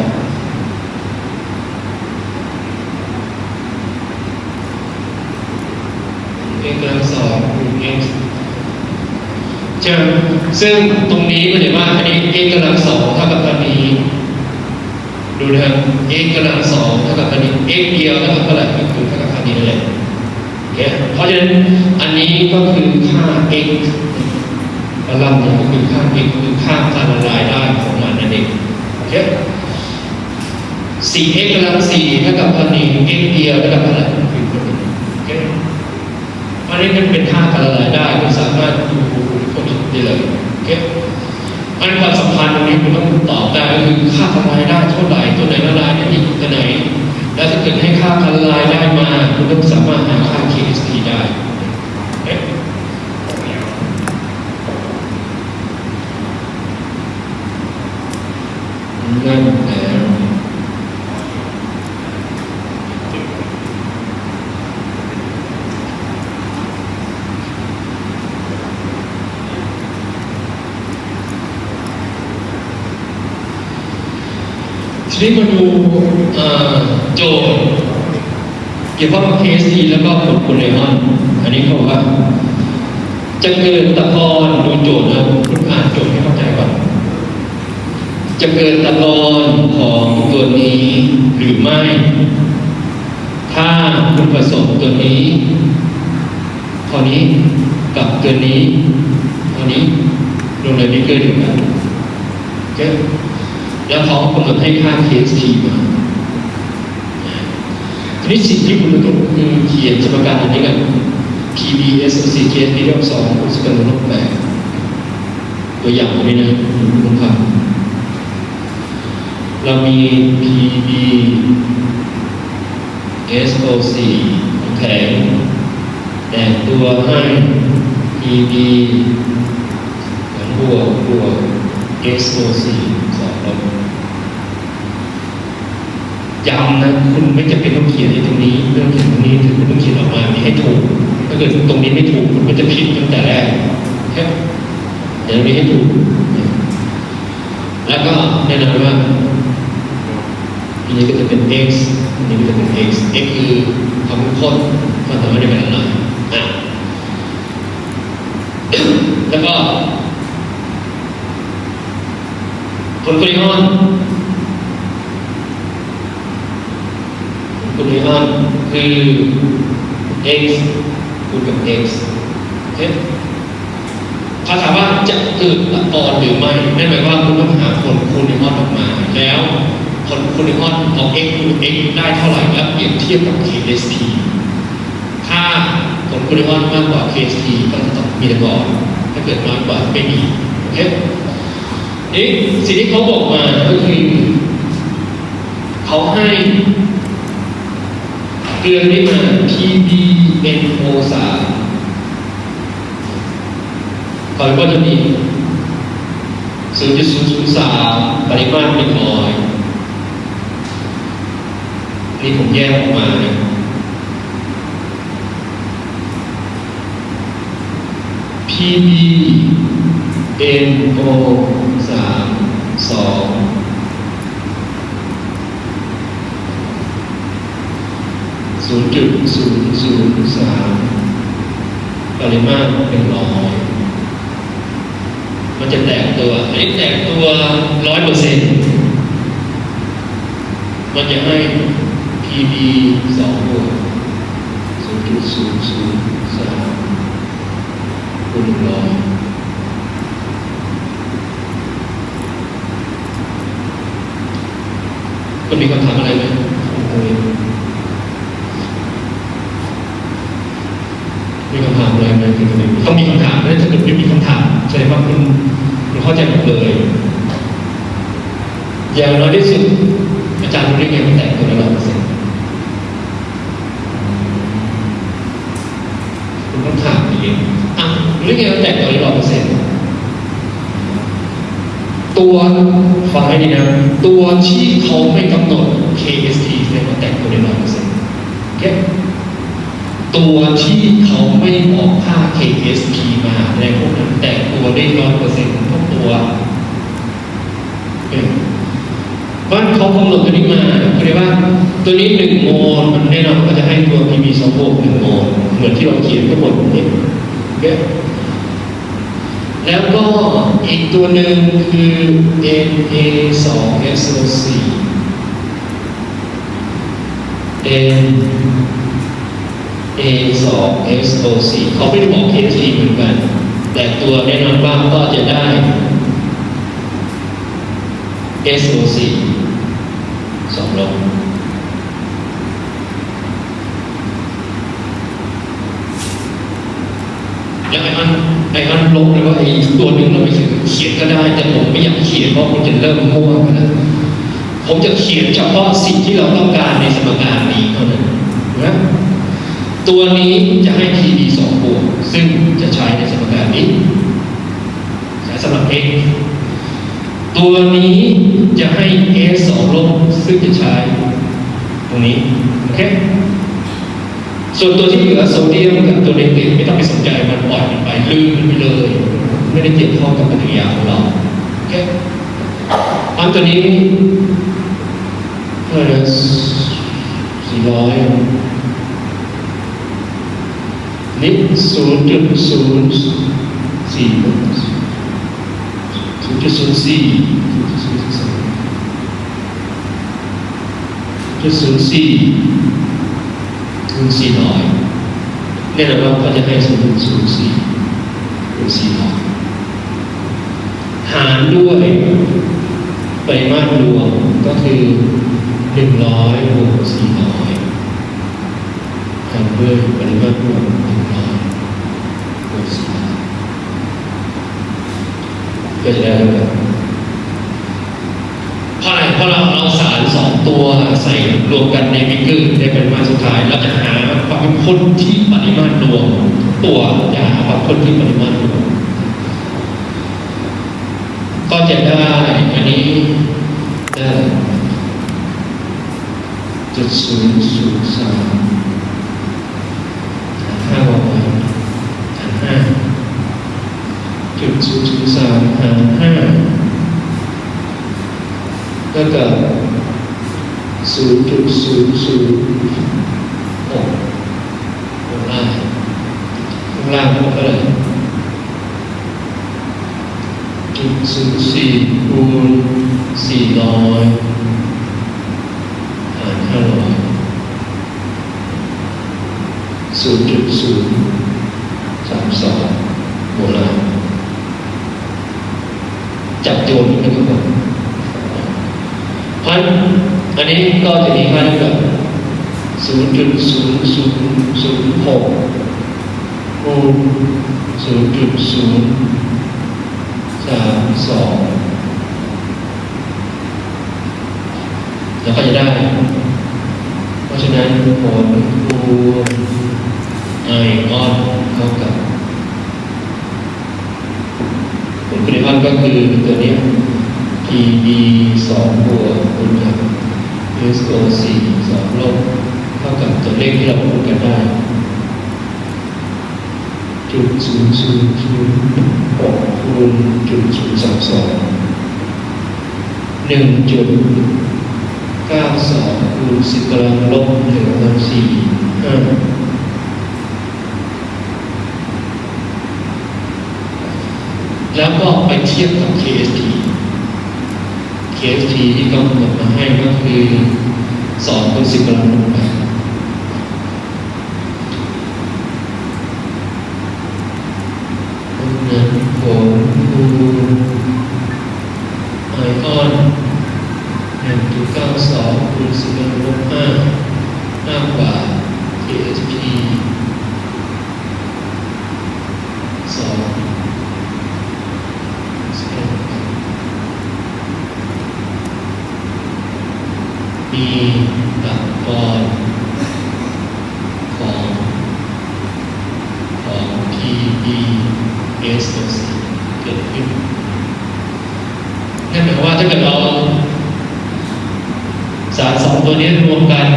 x ກຳລັງສອງຄູນ x ເຊິ່ງ ເຊິ່ງຕົງນີ້ມັນຈະວ່າ ອັນນີ້ x ກຳລັງສອງເທົ່າກັບອັນນີ້ ດູນະ x ກຳລັງສອງເທົ່າກັບອັນນີ້ x ດຽວເທົ່າກັບເທົ່າໃດ? ກໍຄືເທົ່າກັບອັນນີ້ນັ້ນແຫຼະ. ໂອເຄ ເພາະສະນັ້ນ ອັນນີ້ກໍຄືຄ່າ x ກຳລັງນີ້ກໍຄືຄ່າ x ກໍຄືຄ່າການລະລາຍໄດ້ຂອງມັນນັ້ນເອງ. ໂອເຄ ສີ່ x ກຳລັງສີ່ເທົ່າກັບອັນນີ້ x ດຽວເທົ່າກັບອັນນັ້ນ ຄືຕົວນີ້. ໂອເຄ ອັນນີ້ມັນເປັນຄ່າການລະລາຍໄດ້ ມັນສາມາດຢູ່ຄົນໄດ້ເລີຍ. ໂອເຄ ອັນຄວາມສຳຄັນຕົງນີ້ ຄຸນຕ້ອງຕອບໄດ້ ກໍຄືຄ່າການລະລາຍໄດ້ເທົ່າໃດ ຕົວໃດລະລາຍໄດ້ດີກວ່າຕົວໃດ ແລ້ວຖ້າເກີດໃຫ້ຄ່າການລະລາຍໄດ້ມາ ຄຸນຕ້ອງສາມາດຫາຄ່າ K S P ໄດ້. ໂອເຄ ນັ້ນແຫຼະ. ທີນີ້ມາດູ ເອີ ໂຈດກ່ຽວກັບ K S P ແລ້ວກໍຜົນໂກລໄລອອນ. ອັນນີ້ເຂົາວ່າ ຈະເກີດຕະກອນ ດູໂຈດແລ້ວ ຄຸນອ່ານໂຈດໃຫ້ເຂົ້າໃຈກ່ອນ. ຈະເກີດຕະກອນຂອງຕົວນີ້ຫຼືໄມ່ ຖ້າຄຸນປະສົມຕົວນີ້ ເທົ່ານີ້ ກັບຕົວນີ້ ເທົ່ານີ້ ລົງໃນເບເກີດດຽວກັນ. ໂອເຄ ແລ້ວເຂົາກຳນົດໃຫ້ຄ່າ K S P ມາ. ທີນີ້ສິ່ງທີ່ຄຸນຈະຕ້ອງ ຄືຂຽນສະມະການອັນນີ້ກັນ P B S C K S P ລອບສອງ ຄູນສິບກຳລັງລົບແປດ. ຕົວຢ່າງຕົວນີ້ນະ ຄຸນຟັງ ລະມີ P B SO4 ຂອງແຂງ ແຕກຕົວໃຫ້ PB ຂອງບວກ ບວກ SO4 ຂອງລົບ. ຢ້ຳນະ ຄຸນໄມ່ຈຳເປັນຕ້ອງຂຽນໄອ້ຕົງນີ້ ເລື່ອງຂຽນຕົງນີ້ ຄືຄຸນຕ້ອງຂຽນອອກມາໃຫ້ຖືກ. ຖ້າເກີດຕົງນີ້ໄມ່ຖືກ ຄຸນກໍຈະຜິດຕັ້ງແຕ່ແລກ. ໂອເຄ ແຕ່ຕົງນີ້ໃຫ້ຖືກ ແລ້ວກໍແນ່ນອນວ່າ ອັນນີ້ກໍຈະເປັນ x ອັນນີ້ກໍຈະເປັນ x x ຄືຄວາມເຂັ້ມຂຸ້ນ ຄວາມສາມາດໃນການລະລາຍ. ອາ ແລ້ວກໍ ຜົນຄູນໄອອອນ ຄູນໄອອອນຄື x ຄູນກັບ x. ໂອເຄ ຖ້າຖາມວ່າຈະເກີດລະອອນຫຼືໄມ່ ນັ້ນໝາຍວ່າຄຸນຕ້ອງຫາຜົນຄູນໄອອອນອອກມາ ແລ້ວຜົນຄູນໄອອອນເອົາ x ຄູນກັບ x ໄດ້ເທົ່າໃດ ແລ້ວປຽບທຽບກັບ Ksp. ຖ້າຜົນຄູນໄອອອນມາກກວ່າ Ksp ກໍຈະຕ້ອງມີລະອອນ, ຖ້າເກີດນ້ອຍກວ່າ ໄມ່ມີ. ໂອເຄ ນີ້ ສິ່ງທີ່ເຂົາບອກມາກໍຄື ເຂົາໃຫ້ເກືອໂຕນີ້ມາ PbNO3 ເຂົາເອີ້ນວ່າໂຕນີ້ ສູນຈຸດສູນສູນສາມ ປະລິມານໜຶ່ງຮ້ອຍ. ນີ້ຜົມແຍກອອກມານະ PbNO3 ສອງ ສູນຈຸດສູນສູນສາມ ປະລິມານໜຶ່ງຮ້ອຍ. ມັນຈະແຕກຕົວ ອັນນີ້ແຕກຕົວຮ້ອຍເປີເຊັນ ມັນຈະໃຫ້ Pb ສອງບວກ ສູນຈຸດສູນສູນສາມ ຄູນໜຶ່ງຮ້ອຍ. ກໍມີຄຳຖາມອະໄລໄໝ? ມີຄຳຖາມອະໄລໄໝ? ຕ້ອງມີຄຳຖາມ. ຖ້າເກີດບໍ່ມີຄຳຖາມ ສະແດງວ່າຄຸນ ຄຸນເຂົ້າໃຈໝົດເລີຍ. ຢ່າງນ້ອຍທີ່ສຸດ ອາຈານຮູ້ໄດ້ໄງວ່າແຕກຕົວໄດ້ຮ້ອຍເປີເຊັນ? ເປັນຄຳຖາມທີ່ ອ່ະ ເລື່ອງນີ້ແຕກຕົວໄດ້ຮ້ອຍເປີເຊັນ. ຕົວ ຟັງໃຫ້ດີນະ, ຕົວທີ່ເຂົາໄມ່ກຳນົດ Ksp ສະແດງວ່າແຕກຕົວໄດ້ຮ້ອຍເປີເຊັນ. ໂອເຄ ຕົວທີ່ເຂົາໄມ່ບອກຄ່າ Ksp ມາ ສະແດງພວກນັ້ນແຕກຕົວໄດ້ຮ້ອຍເປີເຊັນທຸກຕົວ. ເອີ ເພາະເຂົາກຳນົດຕົວນີ້ມາ ຄືໄດ້ວ່າຕົວນີ້ໜຶ່ງໂມລ, ມັນແນ່ນອນເຂົາຈະໃຫ້ຕົວ Pb ສອງບວກ ໜຶ່ງໂມລ ເໝືອນທີ່ເຮົາຂຽນຂ້າງບົນນີ້. ໂອເຄ ແລ້ວກໍອີກຕົວໜຶ່ງຄື Na ສອງ SO ສີ່ Na ສອງ SO ສີ່ ເຂົາໄມ່ໄດ້ບອກ Ksp ເໝືອນກັນ, ແຕ່ຕົວແນ່ນອນວ່າກໍຈະໄດ້ SO ສີ່ ສອງລົບ. ແລ້ວໄອອອນ ໄອອອນລົບ ຫຼືວ່າໄອຕົວໜຶ່ງ ເຮົາໄປຂຽນກໍໄດ້, ແຕ່ຜົມບໍ່ຢາກຂຽນ ເພາະມັນຈະເລີ່ມມົ້ວໄປແລ້ວ. ຜົມຈະຂຽນສະເພາະສິ່ງທີ່ເຮົາຕ້ອງການໃນສະມະການນີ້ເທົ່ານັ້ນນະ. ຕົວນີ້ຈະໃຫ້ Pb ສອງບວກ ຊຶ່ງຈະໃຊ້ໃນສະມະການນີ້ ໃຊ້ສຳລັບ x. ຕົວນີ້ຈະໃຫ້ S ສອງລົບ ຊຶ່ງຈະໃຊ້ຕົງນີ້. ໂອເຄ ສ່ວນຕົວທີ່ເຫຼືອ ໂຊດຽມກັບຕົວເນກາຕິບ ໄມ່ຕ້ອງໄປສົນໃຈມັນ, ປ່ອຍມັນໄປ, ລືມມັນໄປເລີຍ, ໄມ່ໄດ້ກ່ຽວຂ້ອງກັບປະຕິກິລິຍາຂອງເຮົາ. ໂອເຄ ອັນຕົວນີ້ເທົ່າໃດ? ສີ່ຮ້ອຍ. ນີ້ ສູນຈຸດສູນສີ່ ສູນຈຸດສູນສີ່ ສູນຈຸດສູນສີ່ ສູນຈຸດສູນສີ່ຄູນສີ່ຮ້ອຍ. ແນ່ນອນວ່າເຂົາຈະໃຫ້ສູນຈຸດສູນສີ່ຄູນສີ່ຮ້ອຍ ຫານດ້ວຍປະລິມານລວມ ກໍຄື ໜຶ່ງຮ້ອຍບວກສີ່ຮ້ອຍ ຫານດ້ວຍປະລິມານລວມ ໜຶ່ງຮ້ອຍບວກສີ່ຮ້ອຍ ກໍຈະໄດ້ເທົ່າກັບ ເພາະອະໄລ? ເພາະເຮົາເອົາສານສອງຕົວໃສ່ລວມກັນໃນບິກເກີ ໄດ້ປະລິມານສຸດທ້າຍ. ເຮົາຈະຫາຄວາມເຂັ້ມຂຸ້ນທີ່ປະລິມານລວມ. ຕົວຈະຫາຄວາມເຂັ້ມຂຸ້ນທີ່ປະລິມານລວມ. ກໍຈະໄດ້ອັນນີ້ ເອີ ຈຸດສູນສູນສາມ ຫານຫ້າຮ້ອຍ ຫານຫ້າ ຈຸດສູນສູນສາມ ຫານຫ້າ ແລ້ວກໍສູນຈຸດສູນສູນຫົກ ຂ້າງລ່າງ ຂ້າງລ່າງເທົ່າໃດ? ຈຸດສູນສີ່ ຄູນສີ່ຮ້ອຍ ຫານຫ້າຮ້ອຍ ສູນຈຸດສູນສາມສອງ ໂບລານ ຈັບໂຈນເປັນທຸກຄົນ. ເພາະອັນນີ້ກໍຈະມີຄ່າເທົ່າກັບສູນຈຸດສູນສູນສູນຫົກ ຄູນສູນຈຸດສູນສາມສອງ ແລ້ວກໍຈະໄດ້ ເພາະສະນັ້ນ ຜົນຄູນໄອອອນເທົ່າກັບ ຜົນຄູນໄອອອນກໍຄືຕົວນີ້ ພີບີ ສອງ ບວກ ຄູນກັບ ເອສໂອສີ່ ສອງ ລົບ ເທົ່າກັບຕົວເລກທີ່ເຮົາຄູນກັນໄດ້ ຈຸດສູນສູນສູນຫົກ ຄູນຈຸດສູນສາມສອງ ໜຶ່ງຈຸດເກົ້າສອງ ຄູນສິບກຳລັງລົບໜຶ່ງກຳລັງສີ່ຫ້າ ແລ້ວກໍໄປທຽບກັບ ເຄເອສພີ ເຄເອສພີ ທີ່ກຳນົດມາໃຫ້ກໍຄື ສອງ ຄູນສິບກຳລັງລົບແປດ ດັ່ງນັ້ນ ຜົນຄູນໄອອອນ ໜຶ່ງຈຸດເກົ້າສອງ ຄູນສິບກຳລັງລົບຫ້າ ມາກກວ່າ ເຄເອສພີ ສອງ ມີຕະກອນຂອງ ຂອງ ພີບີ ເອສໂອສີ່ ເກີດຂຶ້ນ. ນັ້ນໝາຍຄວາມວ່າ ຖ້າເກີດເຮົາ ສານສອງຕົວນີ້ລວມກັນ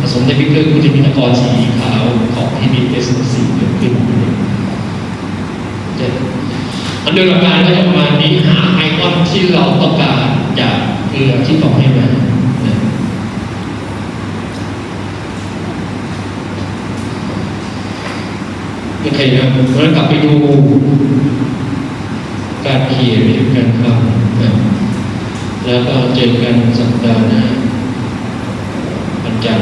ປະສົມໃນບິກເກີ ກໍຈະມີຕະກອນສີຂາວຂອງ ພີບີ ເອສໂອສີ່ ເກີດຂຶ້ນ. ອັນໂດຍຫຼັກການກໍຈະປະມານນີ້ ຫາໄອອອນທີ່ເຮົາຕ້ອງການຈາກເກືອທີ່ເຂົາໃຫ້ມານະ. ໂອເຄນະ ເຮົາກັບໄປດູການຂຽນ ວິທີການທຳນະ ແລ້ວກໍເຈີກັນສັບດາໜ້າ ວັນຈັນ.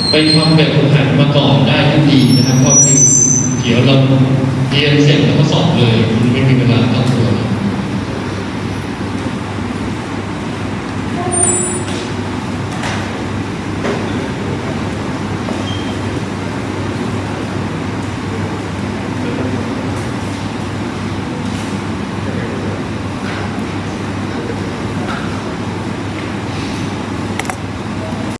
ໄປທຳແບບຝຶກຫັດມາກ່ອນໄດ້ກໍດີນະຄັບ ເພາະຄືດຽວເຮົາຮຽນເສັດແລ້ວກໍສອບເລີຍ ມັນໄມ່ມີເວລາກັບຕົວ